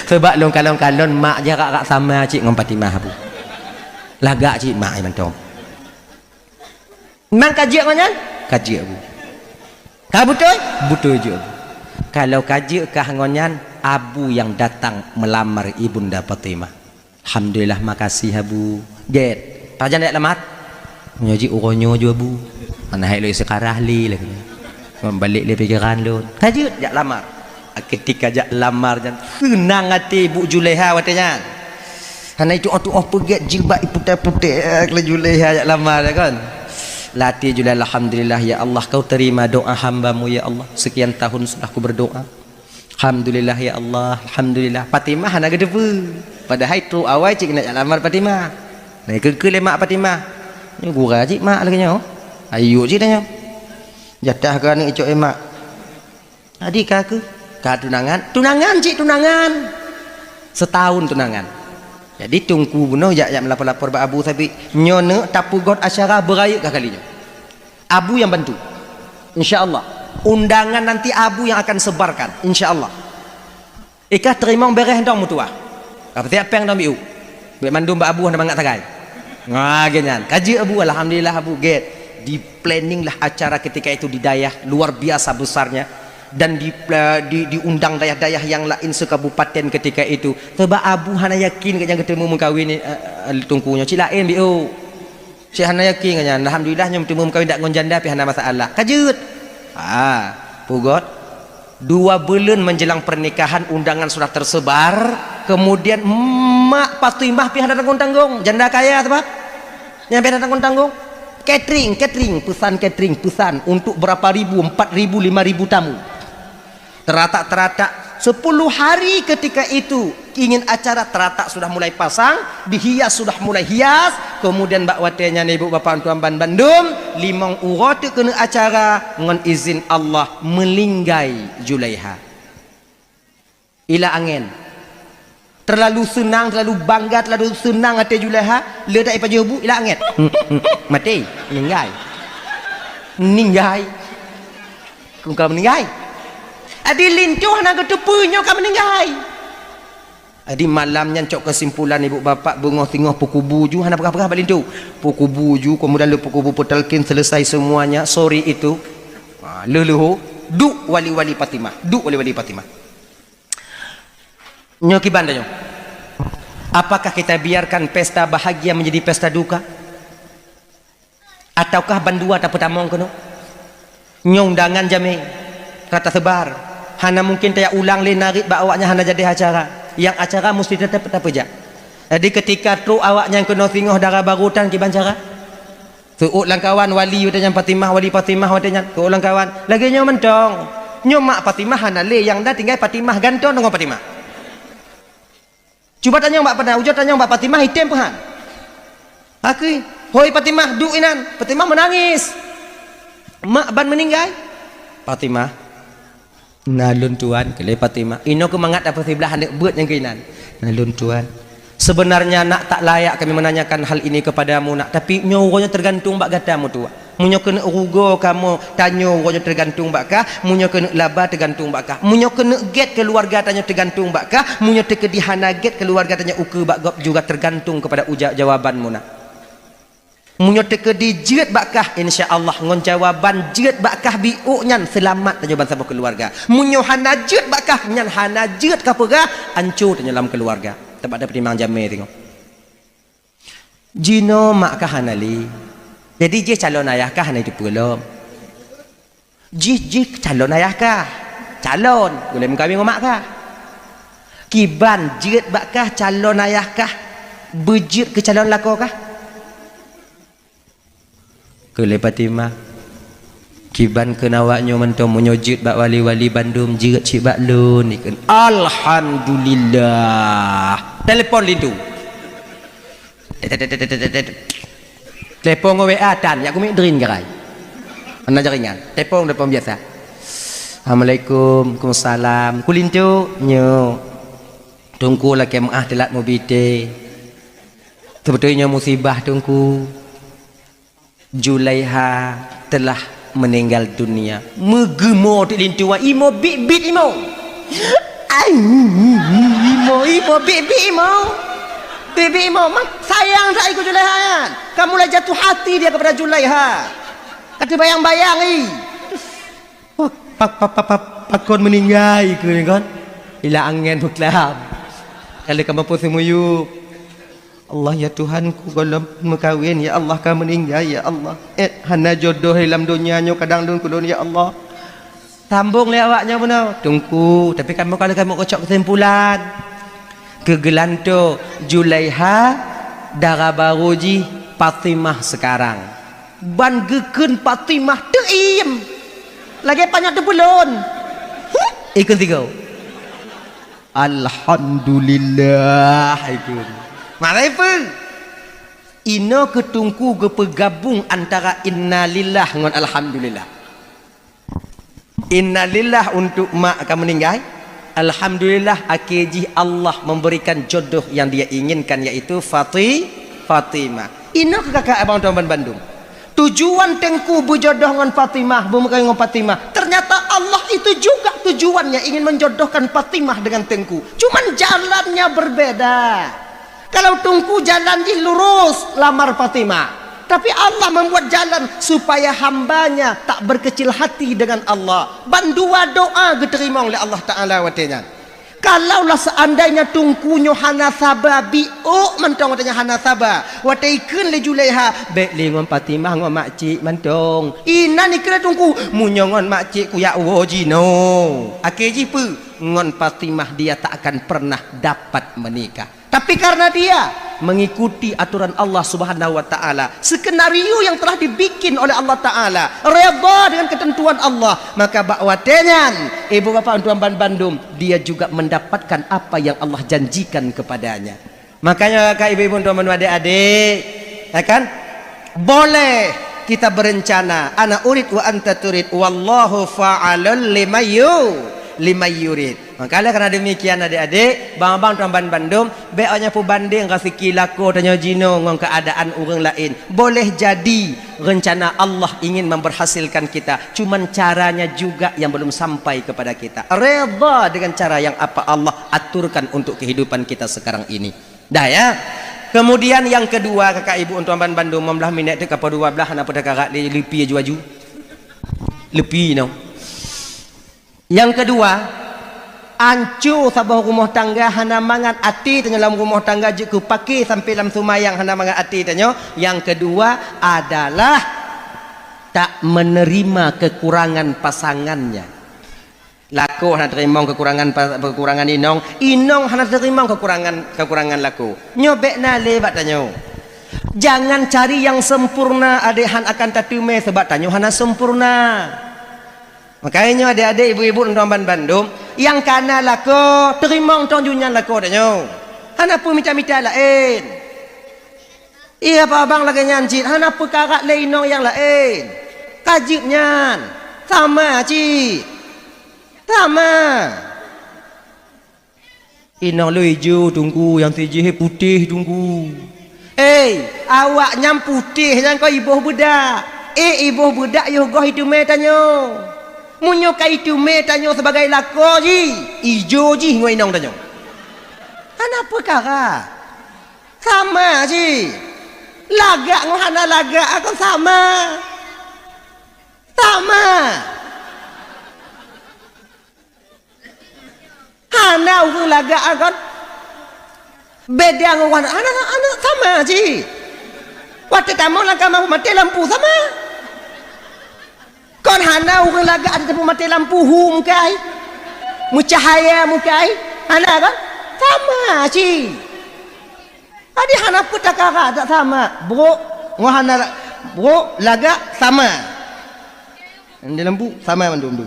Sabab lôn kalon-kalon mak jarak-jarak sama cit ngon Fatimah, Abu. Lagak cit mak, ya, mantong. Man ka jeuet ngon nyan? Ka jeuet, Abu. Ka beutôi? Beutôi jeuet, Abu. Kalau ka jeuet kah ngon nyan, Abu nyang datang meulamar Ibunda Fatimah. Alhamdulillah, makasih, Abu. Gèt. Pajan jak lamar? Nyoe jih uroe nyoe ju, Abu. Hana hai lôn istikharah lé lagèe nyoe. Ngon balek lé pikeran lôn. Ka jeuet jak lamar. Ketika jak lamar nyan, seunang até Ibu Julaiha watèe nyan. Hana itu'oh-tu'oh peugèt jilbab iputéh-putéh, eh, lé Julaiha jak lamar, ya kan? Lam até Julaiha, "Alhamdulillah, ya Allah, Kau terima doa hamba-Mu, ya Allah. Sekian tahun sudah ku berdoa. Alhamdulillah, ya Allah, alhamdulillah." Fatimah hana geuteupeue. Padahai trok awai cit keuneuk jak lamar Fatimah. Nah, keu-keu lé mak Fatimah. Nyoe gura cit mak lagèe nyoe. Ayo cit tanyoe. Jatah keu aneuk icok, eh, mak. Jadi ka keuh, ka tunangan, tunangan cit tunangan. Setahun tunangan. Jadi teungku bunoe jak, jak meulapor-lapor bak Abu Sabit, "Nyoe neuk tapeugöt acara beurayeuk kah kali nyoe. Abu nyang bantu. Insya Allah. Undangan nanti Abu yang akan sebarkan. Insya Allah. Ikah teurimong bèrèh dong meutuwah. Ka peusiap pèng dong biu. Bèk mandum bak Abu hana mangat sagai." Nah, lagèe nyan. Ka jeuet Abu, alhamdulillah Abu gèt. Di-planning lah acara ketika itu di dayah, luar biasa besarnya. Dan di, di, diundang dayah-dayah yang lain sekabupaten ketika itu. Sebab Abu hana yakin gobnyan geuteumeung meukawen, eh, eh, teungku nyoe. Cit laén biu. Cit hana yakin gobnyan. Alhamdulillah, nyoe meuteumé meukawen dak ngon janda pih hana masalah. Ka jeuet. Ha, peugöt. Dua buleuen menjelang pernikahan, undangan sudah tersebar. Kemudian mak Fatimah pih hana tanggong-tanggong. Janda kaya sabab. Nyang pih hana tanggong-tanggong. Catering, catering, pesan catering, pesan untuk berapa ribu, empat ribu, lima ribu tamu. Teratak-teratak, sepuluh hari ketika itu ingin acara, teratak sudah mulai pasang, dihias sudah mulai hias, kemudian bak watèe nyan ibu bapak tuan ban bandum, limong uroe teuk keuneuk acara, ngon izin Allah, meuninggai Julaiha. Ila angén. Terlalu seunang, terlalu bangga, terlalu seunang até Julaiha, le dak ipajoh bu, ila angén. Hmm, hmm, maté, meuninggai. Meuninggai. Kong ka meuninggai. Adi linto hana geuteupeue nyoe ka meuninggai. Adi malam nyan cok keusimpulan ibu bapak beungoh singoh peukubu ju hana peugah-peugah bak linto. Peukubu ju, kemudian le peukubu peutalkin selesai semuanya, sore itu. Ha, leuh-leuh, duek wali-wali Fatimah, duek wali-wali Fatimah. Nyoe kiban tanyoe. Apakah kita biarkan pesta bahagia menjadi pesta duka? Ataukah bandua tapeutamong keunoe? Nyoe undangan jamé ka tasebar. Hana mungkin tajak ulang lé narit bak awaknyan hana jadi acara. Nyang acara musti teutap tapeujak. Jadi ketika trok awaknyan keunoe singoh dara barô tan kiban cara? Seuôt lam kawan wali watèe nyan Fatimah, wali Fatimah watèe nyan. Seuôt lam kawan. Lagèe nyoe mantong. Nyoe mak Fatimah hana lé, nyang na tinggai Fatimah, gantoe deungon Fatimah. Cuba tanyong bak Fatimah, ujoe tanyong bak Fatimah, item peuhan. Hakui, "Hoi Fatimah, duek inan." Fatimah meunangis. "Mak ban meuninggai?" "Fatimah, na lôn tuan," kheun lé Fatimah. Inoe keuh mangat tapeusiblah aneuk beuet nyang keuinan. "Na lôn tuan. Sebenarnya nak, tak layak kami menanyakan hal ini kepadamu nak, tapi nyoe uroe nyoe teugantung bak gata meutuah. Meunyoe keuneuk rugoe kamoe, tanyoe uroe nyoe teugantung bak kah, meunyoe keuneuk laba teugantung bak kah. Meunyoe keuneuk gét keuluwarga tanyoe teugantung bak kah, meunyoe teukeudi hana gét keuluwarga tanyoe ukeue bak gob juga teugantung keupada uja-, jawabanmu nak. Meunyoe teukeudi jeuet bak kah, insya Allah ngon jawaban jeuet bak kah biôk nyan seulamat tanyoe bansaboh keuluwarga. Meunyoe hana jeuet bak kah, nyan hana jeuet kapeugah, anco tanyoe lam keuluwarga." Teuma tapeutimang jamé singoh. Jinoe mak kah hana lé. Jadi jih calon ayah kah hana jiteupeue lom. Jih, jih calon ayah kah. Calon, gulèe meukawen ngon mak kah. Kiban jeuet bak kah calon ayah kah, beujeuet keu calon lakoe kah? Kheun lé Fatimah, "Kiban kheun awak nyoe mantong, meunyoe jeuet bak wali-wali bandum, jeuet cit bak lôn," ikheun. Alhamdulillah. Telepon linto. Tet, tet, tet. Telepon ngon W A tan, jak kumiet drin garai. Hana jaringan. Telepon, telepon biasa. "Assalamualaikum." "Waalaikumsalam." "Keu linto?" "Nyoe. Teungku lakèe meu'ah teulat mubi teh. Seubeutôi nyoe musibah, Teungku. Julaiha telah meninggal dunia." Meugeumo teuk linto, imo biet-biet imo. Ai, imo, imo biet-biet imo. Biet-biet imo, mak sayang that ikeu Julaiha nyan. Ka mulai jatuh hati dia kepada Julaiha. Ka teubayang-bayang i. Wah, pa-, pa-, pa-, pa-, pakon meuninggai keu nyan kon? Ila angén beuklam. Ka lheueh ka mampu seumuyueb. Allah, ya Tuhanku, gohlom meukawen, ya Allah, ka meuninggai, ya Allah. Eh, hana jodoh lam donya nyoe kadang lôn keu lôn, ya Allah. Sambong lé awak nyoe bunoe, Teungku, tapi kamoe ka lheueh kamoe keucok keusimpulan. Keu geulantoe Julaiha, dara barô jih Fatimah sekarang. Ban geukheun Fatimah teuiem. Lagèe panyöt teupeulon. Ikheun sigoe. Alhamdulillah, ikheun. Marai peue? Inoe keu Teungku geupeugabong antara innalillah ngon alhamdulillah. Innalillah untuk mak ka meuninggai. Alhamdulillah, akhé jih Allah memberikan jodoh yang Dia inginkan, yaitu Fati-, Fatimah. Inoe keu kakak abang tuan bandum. Tujuan Teungku beujodoh ngon Fatimah, beumeukawen ngon Fatimah. Ternyata Allah itu juga tujuannya ingin menjodohkan Fatimah dengan Teungku. Cuman jalannya berbeda. Kalau Teungku jalan jih lurus lamar Fatimah, tapi Allah membuat jalan supaya hamba-Nya tak berkecil hati dengan Allah. Ban dua doa geuteurimong lé Allah Taala watèe nyan. Kalaulah seandainya Teungku nyoe hana saba, biôk mantong watèe nyan hana saba, watèe ikheun lé Julaiha, "Bèk lé ngon Fatimah, ngon makcik mantong." Inan ikheun lé Teungku, "Meunyoe ngon makcik kujak woe jinoe." Akhé jih peue? Ngon Fatimah dia tak akan pernah dapat menikah. Tapi karena dia mengikuti aturan Allah Subhanahu wa Ta'ala, skenario yang telah dibikin oleh Allah Ta'ala, redha dengan ketentuan Allah, maka bak watèe nyan, ibu bapak tuan ban bandum, dia juga mendapatkan apa yang Allah janjikan kepadanya. Makanya, kakak, ibu-ibu, tuan-tuan, adik-adik, ya kan? Boleh kita berencana, ana urid wa anta turid, wallahu fa'alul limayyu-, limayyurid. Maka, oleh karena demikian, adik-adik, bang-bang tuan ban bandum, bèk awak nyan peubandeng raseuki lakoe tanyoe jinoe ngon keuadaan ureueng laén. Boleh jadi rencana Allah ingin memberhasilkan kita, cuman caranya juga yang belum sampai kepada kita. Redha dengan cara yang apa Allah aturkan untuk kehidupan kita sekarang ini. Dah, ya. Kemudian yang kedua, kakak ibu, tuan ban bandum, lima belas minit tu ka peuet dua belas, hana peue takarat lé, leupie aju-aju. Leupie, no. Yang kedua, anco saboh rumoh tangga hana mangat até tanyoe lam rumoh tangga jeuet keu paké sampai lam seumayang hana mangat até tanyoe. Yang kedua adalah tak menerima kekurangan pasangannya. Lakoe hana teurimong kekurangan pa-, kekurangan inong, inong hana teurimong kekurangan, kekurangan lakoe. Nyoe bèk na lé bak tanyoe. Jangan cari yang sempurna, adak han akan tateumé, sabab tanyoe hana sempurna. Makajih nyoe adik-adik, ibu-ibu, tuan ban bandum, nyang ka na lakoe, teurimong tong jih nyan lakoe tanyoe. Hana peue mita-mita laén. Iya, abang lagée nyan cit, hana peukarat lé inong nyang laén. Ka jeuet nyan. Sama cit. Sama. Inong lôn ijo, Teungku, nyang sijih putéh, Teungku. Eh, awak nyan putéh nyan kon iboh beudak. Eh, iboh beudak yoh goh iteumé tanyoe. Meunyoe ka iteumé tanyoe sibagai lakoe jih, ijo jih ngon inong tanyoe. Hana peukara. Sama jih. Lagak ngon hana lagak kon sama. Sama. Hana ureuëng lagak kon beda ngon ureuëng hana, hana, hana sama cit. Watée tamong lam kama maté lampu sama. Kon hana ureuëng lagak ada teupeu maté lampu hu mukai. Meucahaya mukai. Hana kon? Sama cit. Jadi hana peutakara tak sama. Brok ngon hana la-, brok lagak sama. Di lampu sama mandum tu.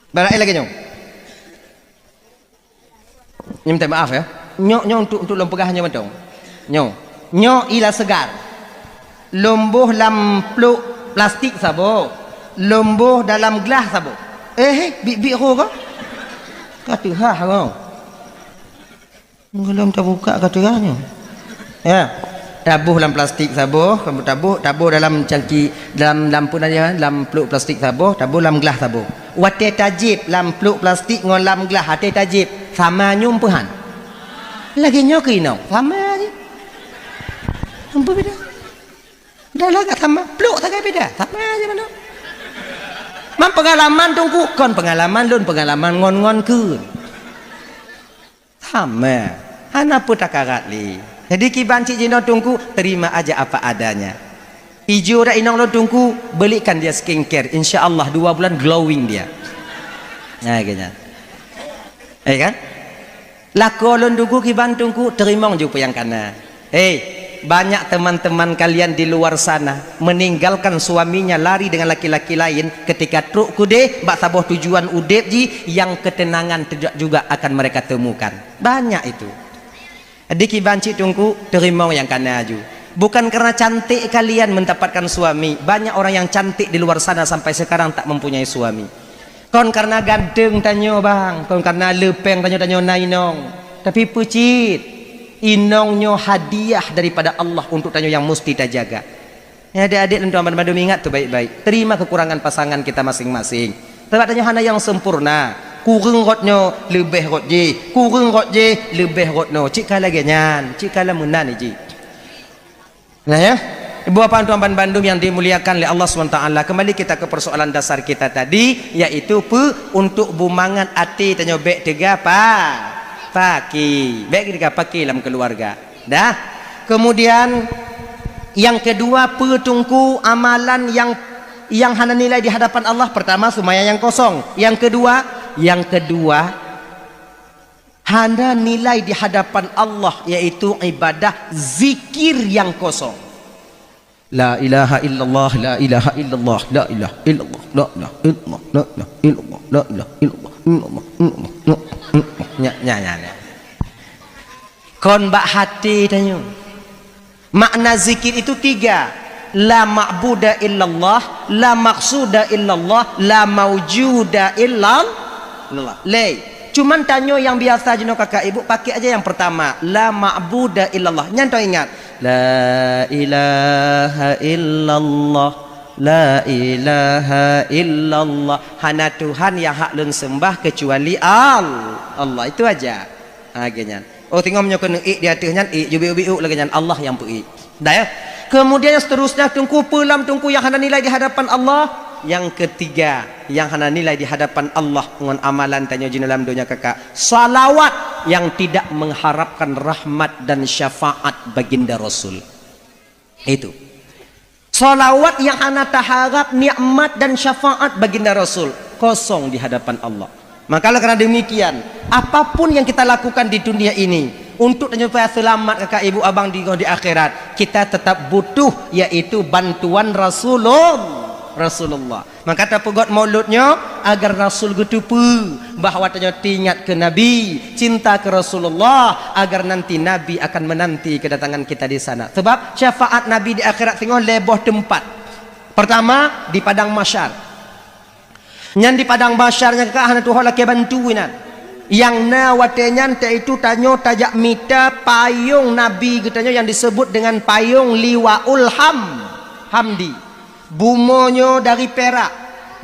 Barang lagée nyoe. Nyoe minta maaf ya. Nyoe, nyoe untuk, untuk lôn peugah nyoe mantong. Nyoe. Nyoe ila seugar. Lôn boh lam plôk plastik saboh. Lôn boh dalam glah saboh. Eh, eh, bit-bit ho ka? Ka teuhah ho. Gohlom tabuka ka teuga nyoe. Ya. Taboh lam plastik saboh, kamoe taboh, taboh dalam cangki, dalam, dalam peue nan nyan, dalam plôk plastik saboh, taboh lam glah saboh. Watée tajieb lam plôk plastik ngon lam glah, watée tajieb, sama nyoe peue han? Lagée nyoe keu inong, sama jih. Ampôn beda. Dah lah sama, plôk sagai beda, sama aja mana. Man peungalaman Teungku, kon peungalaman lôn, peungalaman ngon-ngon keu. Sama. Hana peue takarat lé. Jadi kiban cit jinoe Teungku, terima aja apa adanya. Ijo dak inong lôn Teungku, belikan dia skincare. Insya Allah dua bulan glowing dia. Nah, kayaknya. Eh kan? Lakoe lôn Teungku kiban Teungku, teurimong ju peue nyang kana. Hei, banyak teman-teman kalian di luar sana meninggalkan suaminya lari dengan laki-laki lain ketika trok keudeh bak saboh tujuan udeb jih yang ketenangan tidak juga akan mereka temukan. Banyak itu. Di kiban cit Teungku, teurimong nyang kana ju. Bukan karena cantik kalian mendapatkan suami, banyak orang yang cantik di luar sana sampai sekarang tak mempunyai suami. Kon karena ganteng tanyoe bang, kon karena leupeng tanyoe, tanyoe na inong. Tapi peue cit, inong nyoe hadiah daripada Allah untuk tanyoe yang mesti tajaga. Ya, adik-adik lôn tuan banmandum, ingat tu baik-baik. Terima kekurangan pasangan kita masing-masing. Sebab tanyoe hana nyang sempurna. Kureueng rot nyoe leubeh rot jih, kureueng rot jih leubeh rot nyoe. Cit ka lagée nyan, cit ka lam meunan jih. Nah ya, ibu bapak tuan banmandum yang dimuliakan oleh Allah subhanahu wa taala, kembali kita ke persoalan dasar kita tadi, yaitu peue? Untuk bumangat até tanyoe bék teuga pa-, paki, bék teuga paki lam keluarga. Dah. Kemudian yang kedua, peue Teungku amalan yang, yang hana nilai di hadapan Allah? Pertama, seumayang yang kosong. Yang kedua, yang kedua, hana nilai di hadapan Allah, yaitu ibadah zikir yang kosong. La ilaha illallah, la ilaha illallah, la ilaha illallah, la ilaha illallah, la ilaha illallah, la ilaha illallah, illallah, illallah, illallah. Nya, nya, nya, nya. Kon bak hati tanyoe. Makna zikir itu tiga. La ma'buda illallah, la maqsuda illallah, la maujuda illallah. Lé. Cuman tanyoe nyang biasa jinoe kakak ibu pakai aja yang pertama, la ma'buda illallah. Nyan teuingat. La ilaha illallah, la ilaha illallah. Hana Tuhan yang hak lôn sembah kecuali Al-, Allah. Itu aja. Ha, lagée nyan. Oh, teungoh meunyoe keuneuk ék di ateueh nyan, ék ju biuk-biuk lagée nyan, Allah nyang peuék. Dah ya? Kemudian yang seterusnya, Teungku, peue lom Teungku yang hana nilai di hadapan Allah? Yang ketiga, yang hana nilai di hadapan Allah ngon amalan tanyoe jinoe lam donya kakak, salawat yang tidak mengharapkan rahmat dan syafaat baginda Rasul. Itu. Salawat yang hana taharap nikmat dan syafaat baginda Rasul, kosong di hadapan Allah. Maka oleh karena demikian, apapun yang kita lakukan di dunia ini, untuk supaya selamat kakak ibu abang di, di akhirat, kita tetap butuh, yaitu bantuan Rasulullah. Rasulullah. Maka tapeugot Maulud nyoe agar Rasul geuteupeue bahwa tanyoe teuingat keu Nabi, cinta keu Rasulullah, agar nanti Nabi akan menanti kedatangan kita di sana. Sebab syafaat Nabi di akhirat singoh lhèe boh teumpat. Pertama, di padang mahsyar. Nyan di padang mahsyar nyan ka hana tuho lakèe bantu inan. Nyang na watèe nyan, yaitu tanyoe tajak mita payong Nabi geutanyoe nyang disebut dengan payong Liwaul Ham-, Hamdi. Bumoe nyoe dari pirak,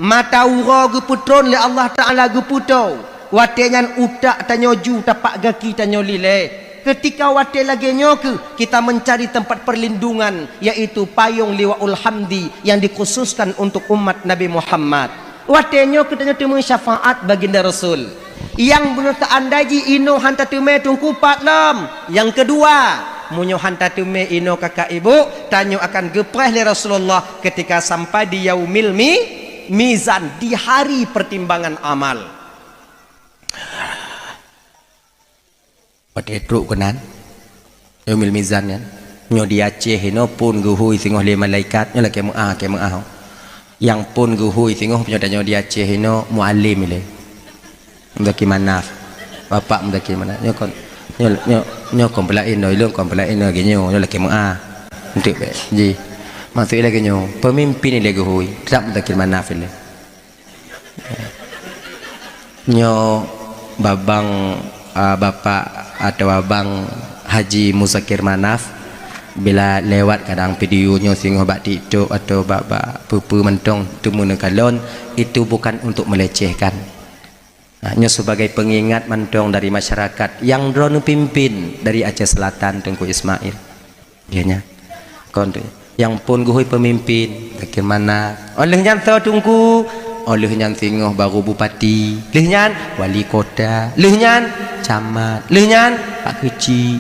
mata uroe geupeutron lé Allah Taala geupeutoe. Watèe nyan utak tanyoe ju, tapak gaki tanyoe lilée. Keutika watèe lagèe nyoe kheueh kita mencari tempat perlindungan, yaitu payong Liwaul Hamdi yang dikhususkan untuk umat Nabi Muhammad. Watèe nyoe kheueh tanyoe teumé syafaat baginda Rasul. Nyang beuneuh teuandai jih inoe han tateumé teungku pat lom. Nyang keudua, meunyoe han tateumé inoe kakak ibu, tanyoe akan geupreh lé Rasulullah keutika sampai di yaumil mi-, mizan, di hari pertimbangan amal. Watèe trok keunan, yaumil mizan nyan, nyoe di Aceh inoe phon geuhôi singoh lé malaikat, nyoe lakèe meu'ah, lakèe meu'ah. Nyang phon geuhôi singoh nyoe tanyoe di Aceh inoe mualem ilée. Muzakir Manaf. Bapak Muzakir Manaf. Nyoe kon, nyoe, nyoe, nyoe kon peulaén nyoe, ilôn kon peulaén nyoe lagèe nyoe, nyoe lakèe meu'ah. Enteuk bèk. Ji. Maksud ilée lagèe nyoe, peumimpin ilée geuhôi, teutap Muzakir Manaf ilée. Nyoe babang, a, bapak atawa abang Haji Muzakir Manaf, bila lewat kadang video nyoe singoh bak TikTok atawa bak, bak peue-peue mantong teumeuneuk kalon, itu bukan untuk melecehkan. Nah, nyoe sebagai pengingat mantong dari masyarakat nyang droeneuh pimpin dari Aceh Selatan, Teungku Ismail. Iya nya. Kon tu. Nyang phon geuhôi peumimpin, bagaimana? Óh lheueh nyan soe Teungku? Óh lheueh nyan singoh baru bupati. Lheueh nyan wali kota. Lheueh nyan camat. Lheueh nyan pak keuchik.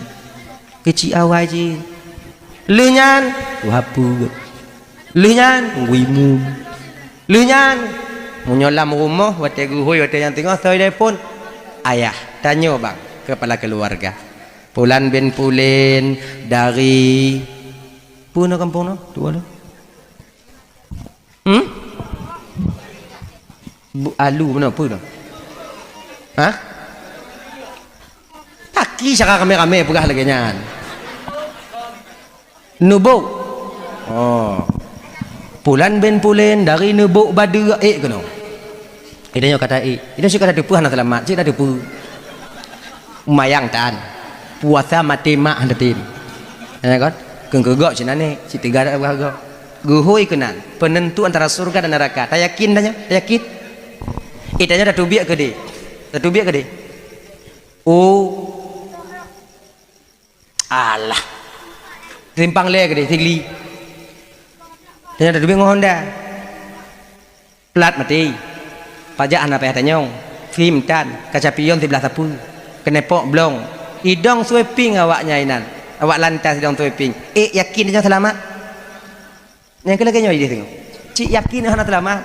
Keuchik awai jih. Lheueh nyan tuha peuet. Lheueh nyan teungku imum. Lheueh nyan, meunyoe lam rumoh, watèe geuhôi, watèe nyang teungoh, soe ilée phon? Ayah, tanyoe bang, kepala keluarga. Pulan bin Pulen dari, peue nyoe kampung nyoe? Tuwoe lôn. Hmm? Bu-, alu bunoe, peue nyoe? Hah? Taki cara ramé-ramé peugah lagèe nyan. Neubok. Oh. Pulan bin Pulen dari Neubok Badeue ék keunoe. Ida nyoe kata ék. Ida cit kata teupeue hana seulamat, cit na teupeue. Mayang tan. Puasa maté mak hana tem. Ya kan? Keu keugok cit na nèk, cit teuga dak gok. Geuhôi keunan, penentu antara surga dan neraka. Tayakin dah nyoe? Tayakin? Ida nyoe tateubiet keudeh. Tateubiet keudeh. Oh. Alah. Simpang lé keudeh Sigli. Tanyoe tateubiet ngon Honda. Plat maté. Pajak hana payah tanyong. Fim tan, kaca pion siblah sapeue. Keunepok blong. Idong sweeping awak nyan inan. Awak lantas idong sweeping. Ék yakin tanyoe seulamat? Nyang keu lagèe nyoe jih teungoh. Cit yakin hana teulamat.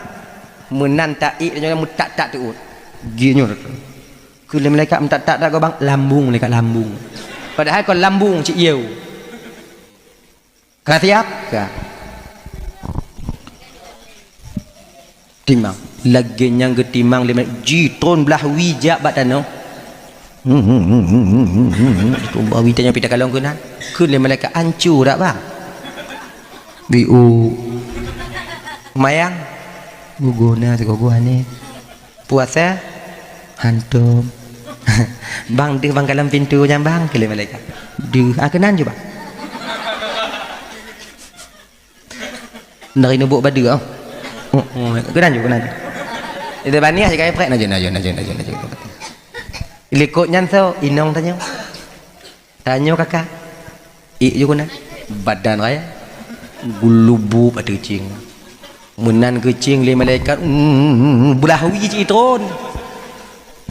Meunan taék nyoe meutak-tak teuôt. Jih nyoe. Keu lé malaikat meutak-tak dak gobang lambung malaikat lambung. Padahai kon lambung cit yeu. Ka siap? Ka. Timang. Lagèe nyang geutimang lé malaikat jitron blah wie jak bak tanoh. Tron blah wie tanoh pih takalon keunan. Kheun lé malaikat, "Anco dak, Bang?" "Biu." "Mayang?" "Guguna sigoe-goe nyan." "Puasa?" "Hantom." "Bang, deuh bang kalon pintoe nyan, Bang," kheun lé malaikat. "Deuh." "Ah, keunan ju, Bang." Dari Neubok Badeue, oh. Oh, oh, keunan ju, keunan ju. Itu baniah je kai prek, na ju, na ju, na ju, na ju, na ju. Likot nyan soe, inong tanyoe. Tanyoe kakak. Ék ju keunan. Badan raya. Geulubup ateueh cing. Meunan keuh cing lé malaikat, mm, blah wie cit itron.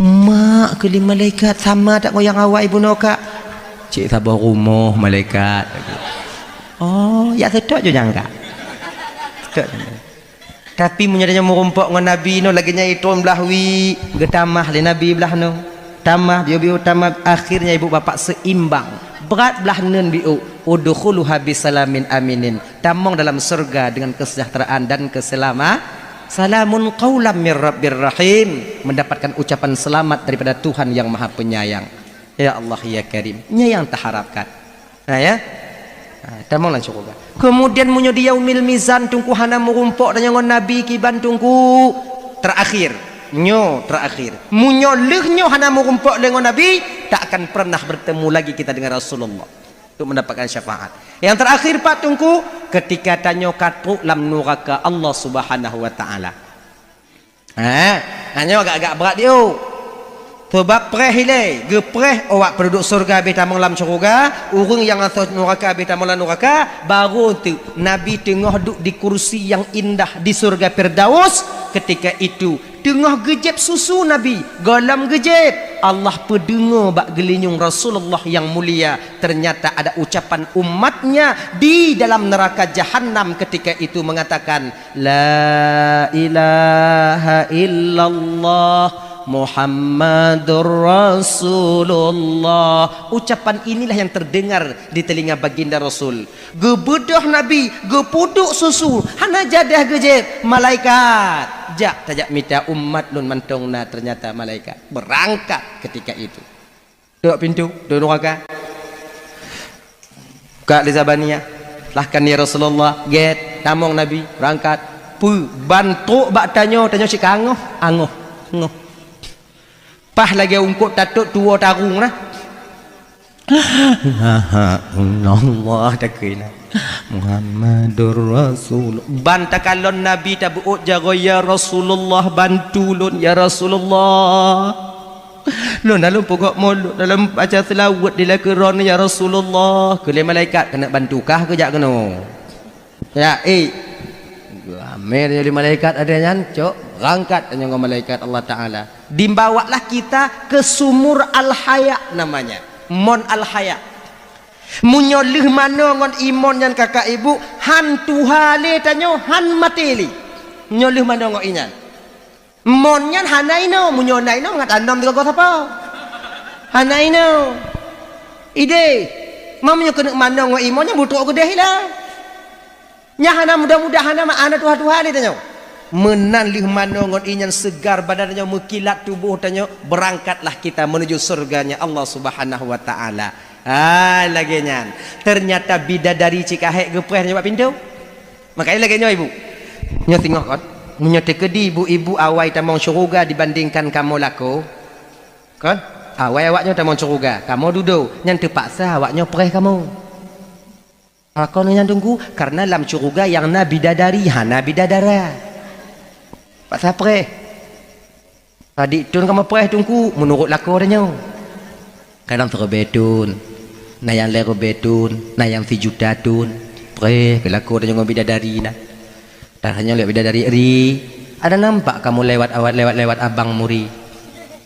Mak, kheun lé malaikat, sama that ngon nyang awai bunoe, Kak. Cit saboh rumoh malaikat. Oh, jak seutôt ju nyang, Kak. Seutôt. Tapi meunyoe tanyoe meurumpok ngon Nabi nyoe lagèe nyan itron blah wie, geutamah lé Nabi blah nyoe. Tamah, biôh-biôh tamah, akhirnya ibu bapak seimbang. Brat blaih neun biôk, "Udkhuluha bisalamin aminin." Tamong dalam surga dengan kesejahteraan dan keselama-, "Salamun qaulam mir rabbir rahim." Mendapatkan ucapan selamat daripada Tuhan yang Maha Penyayang. Ya Allah, ya Karim. Nyan nyang taharapkan. Nah, ya. Nah, tamong lam syurga. Kemudian meunyoe di yaumil mizan, Teungku, hana meurumpok tanyoe ngon Nabi kiban, Teungku, terakhir. Nyoe terakhir. Meunyoe lheueh nyoe hana meurumpok lé ngon Nabi, tak akan pernah bertemu lagi kita dengan Rasulullah untuk mendapatkan syafaat. Yang terakhir, Pak Teungku, ketika tanyoe ka trok lam nuraka Allah Subhanahu wa Taala. Ha, nyoe agak-agak brat diôk. Sabab preh ilée, geupreh awak penduduk syurga habéh tamong lam syurga, ureuëng nyang asoe nuraka habéh tamong lam nuraka, barô teuk Nabi teungoh duek di kursi nyang indah di syurga Firdaus. Ketika itu, teungoh geujieb susu Nabi, gohlom geujieb, Allah peudeungoe bak geulinyueng Rasulullah nyang mulia, ternyata ada ucapan umatnya di dalam neraka Jahannam ketika itu mengatakan, "La ilaha illallah Muhammadur Rasulullah." Ucapan inilah yang terdengar di telinga baginda Rasul. Geubeudôh Nabi, geupeuduek susu, hana jadah geujieb, malaikat, "Jak, tajak mita umat lôn mantong na." Ternyata malaikat berangkat ketika itu. Duek pintoe, duek nuraka. Ka lé Zabaniyah, "Silahkan ya Rasulullah, gét, tamong Nabi, berangkat." Peue, ban trok bak tanyoe, tanyoe cit ka angoh, angoh, angoh. Paih lagée eungkôt tatot tuwoe tarung na. "Ilaha illallah," takheun na. "Muhammadur Rasul." Ban takalon Nabi tabeuôt jaroe, "Ya Rasulullah, bantu lôn, ya Rasulullah. Lôn na lôn peugét mulod, na lôn baca seulaweuet di lakoe droeneuh, ya Rasulullah." Keu lé malaikat, "Keuneuk bantu kah keu jak keunoe?" Ya, eh. Ramé tanyoe di malaikat ada nyan, cok, berangkat tanyoe ngon malaikat Allah Taala. Dibawalah kita ke sumur Al-Haya namanya. Mon Al-Haya. Meunyoe lheueh manoe ngon imon nyan kakak ibu, han tuha lé tanyoe, han maté lé. Nyoe lheueh manoe ngon inyan. Mon nyan hana inoe, meunyoe na inoe mangat anom teugogoh sapo. Hana inoe. Idéh, ma meunyoe keuneuk manoe ngon imon nyan butrok keudeh ila. Nyan hana mudah-mudah, hana ma-, hana tuha-tuha lé tanyoe. Meunan lheueh manoe ngon inyan seugar badan tanyoe, meukilat tuboh tanyoe, berangkatlah kita menuju surganya Allah Subhanahu wa Taala. Hai lagée nyan. Ternyata bidadari cit ka hék geupreh tanyoe bak pintoe. Makanya lagée nyoe ibu. Nyoe singoh kon. Meunyoe teukeudi ibu-ibu awai tamong syeuruga dibandingkan kamoe lakoe, kon? Awai awaknyoe tamong syeuruga, kamoe dudoe, nyan teupaksa awaknyoe preh kamoe. Pakon nyan Teungku? Karena lam syeuruga nyang na bidadari, hana bidadara. Paksa preh. Padit thon kamoe preh Teungku, meunurot lakoe tanyoe. Kadang sireubée thon, na nyang lhée reubée thon, na nyang sijuta thon. Preh keu lakoe tanyoe ngon bidadari na. Tanyoe lé bidadari ri, ada nampak kamoe lewat awat, lewat-lewat abang muri?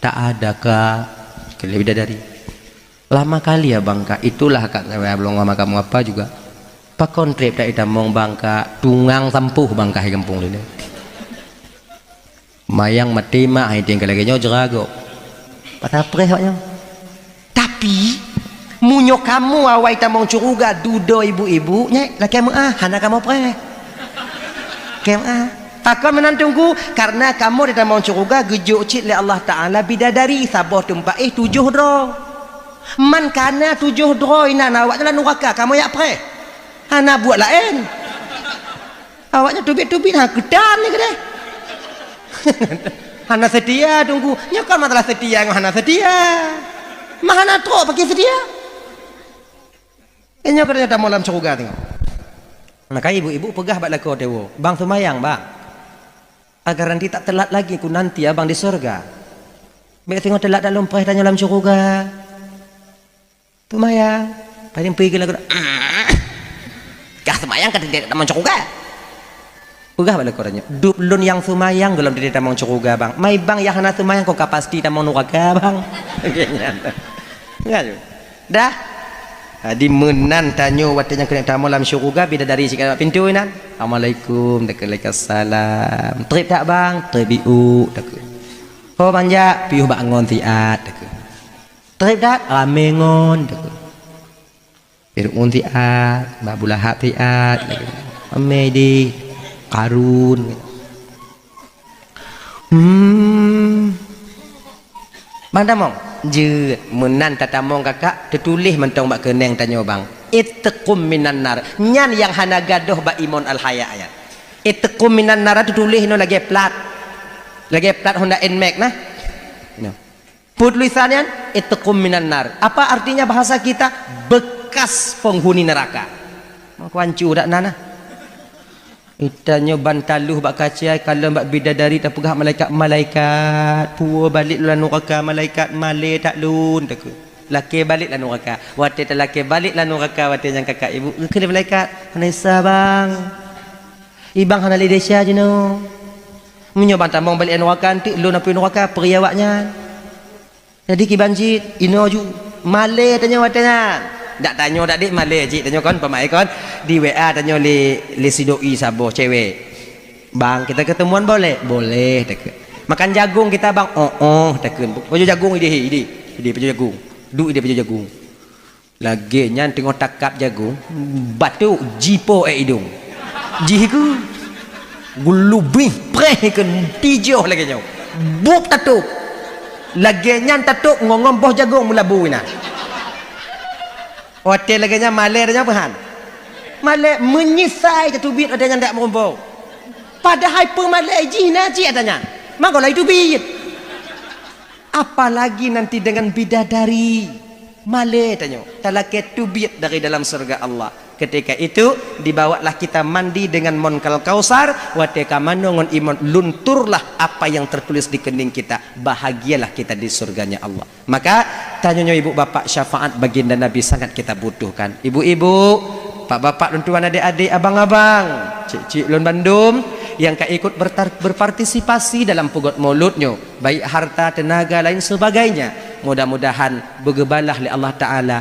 Tak ada, Kak, keu lé bidadari. Lama kali abang Kak, itulah Kak, belum lama kamu apa juga. Pakon treb tak itamong bang Kak, tungang sampoh bang Kak di gampông lé. Mayang maté mak hai tieng ka lagée nyoe jeuragok. Patah preh awaknyoe. Tapi, meunyoe kamoe awai tamong syeuruga dudoe ibu-ibu, nyan lakée meuáh, hana kamoe preh. Lakée meuáh. Pakon meunan Teungku? Karena kamoe di tamong syeuruga geujok cit lé Allah Taala bidadari saboh teumpat éh tujoh droe. Man kana tujoh droe inan awaknyan lam nuraka, kamoe jak preh. Hana buet laén. Awaknyan teubiet-teubiet, ha, keutan ni keudeh. Hana seutia Teungku. Nyoe kon masalah seutia ngon hana seutia. Ma hana trok pakon seutia. Eh, nyoe keudeh tamong lam syeuruga teuh. Maka ibu-ibu peugah bak lakoe teuh, "Bang seumayang, Bang. Agar nanti tak telat lagi ku nanti abang di syeuruga. Bék singoh telat dak lôn preh tanyoe lam syeuruga." Seumayang. Paling pui keu lakoe, "Ah, kah seumayang ka teuntèe tamong syeuruga." Peugah bak lakoe tanyoe, "Dub lôn nyang seumayang gohlom teuntèe tamong syeuruga, Bang. Mai Bang nyang hana seumayang kon ka pasti tamong nuraka, Bang." Dah. Jadi meunan tanyoe watèe nyang keuneuk tamong lam syeuruga, bidadari sikat bak pintoe nan. "Assalamualaikum," takheun, "Waalaikumsalam." "Trép that, Bang?" "Trép biôh," takheun. "Ho ban jak?" "Piôh bak ngon siat," takheun. "Trép that?" "Ramé ngon," takheun. Fir'aun siat, Abu Lahab siat, amé di Qarun. Hmm. Bang tamong, jeuet meunan tatamong kakak, teutuléh mantong bak keuneng tanyoe bang. Itqum minan nar. Nyan nyang hana gadôh bak iman al-haya nyan. Itqum minan nar teutuléh inoe lagèe plat. Lagèe plat Honda Nmax nah. Inoe. Peue tulisan nyan? Itqum minan nar. Apa artinya bahasa kita? Bekas penghuni neraka. Meukuancu dak na nah. Tanyoe ban taloh bak kaca, kalon bak bidadari tapeugah malaikat, "Malaikat, puwoe balek lôn lam nuraka, malaikat, malèe that lôn," takheun. Lakèe balek lam nuraka. Watèe talakèe balek lam nuraka, watèe nyan kakak ibu, geukheun lé malaikat, "Hana desya, bang. I bang hana lé desya jinoe. Meunyoe ban tamong balek lam nuraka, eunteuk lôn apui nuraka, peuraya awaknyan." Jadi kiban cit, inoe ju. Malèe tanyoe watèe nyan. Dak tanyoe dak dek malèe cit tanyoe kon, peumae kon. Di W A tanyoe lé, lé si doi saboh cewek. "Bang, kita ketemuan boleh?" "Boleh," takheun. "Makan jagung kita, Bang?" "Oh, oh," takheun. Pajoh jagung idéh, idéh. Idéh pajoh jagung. Duek idéh pajoh jagung. Lagèe nyan teungoh takab jagung, batuk jipo ék idong. Jih ku. Geulubih preh keu tijoh lagèe nyoe. Bup tatôp. Lagèe nyan tatôp ngon, ngon boh jagung meulabu inan. Watèe lagèe nyan malèe ata nyan peuhan. Malèe meunyeusai tateubiet watèe nyan dak meurumpok. Padahai peumalèe jih na cit ata nyan. Mangko laju teubiet. Apalagi nanti dengan bidadari. Malèe tanyoe, talakèe teubiet dari dalam syurga Allah. Ketika itu, dibawalah kita mandi dengan mon kal kausar, watèe ka manoe ngon iman, lunturlah apa yang tertulis di kening kita, bahagialah kita di surganya Allah. Maka, tanyoe nyoe ibu bapak, syafaat baginda Nabi sangat kita butuhkan. Ibu-ibu, bapak-bapak, lôn tuan, adik-adik, abang-abang, cik-cik lôn bandum, nyang ka ikut bertar-, berpartisipasi dalam peugot maulud nyoe, baik harta, tenaga, lain sebagainya, mudah-mudahan beugeubalah lé Allah Ta'ala.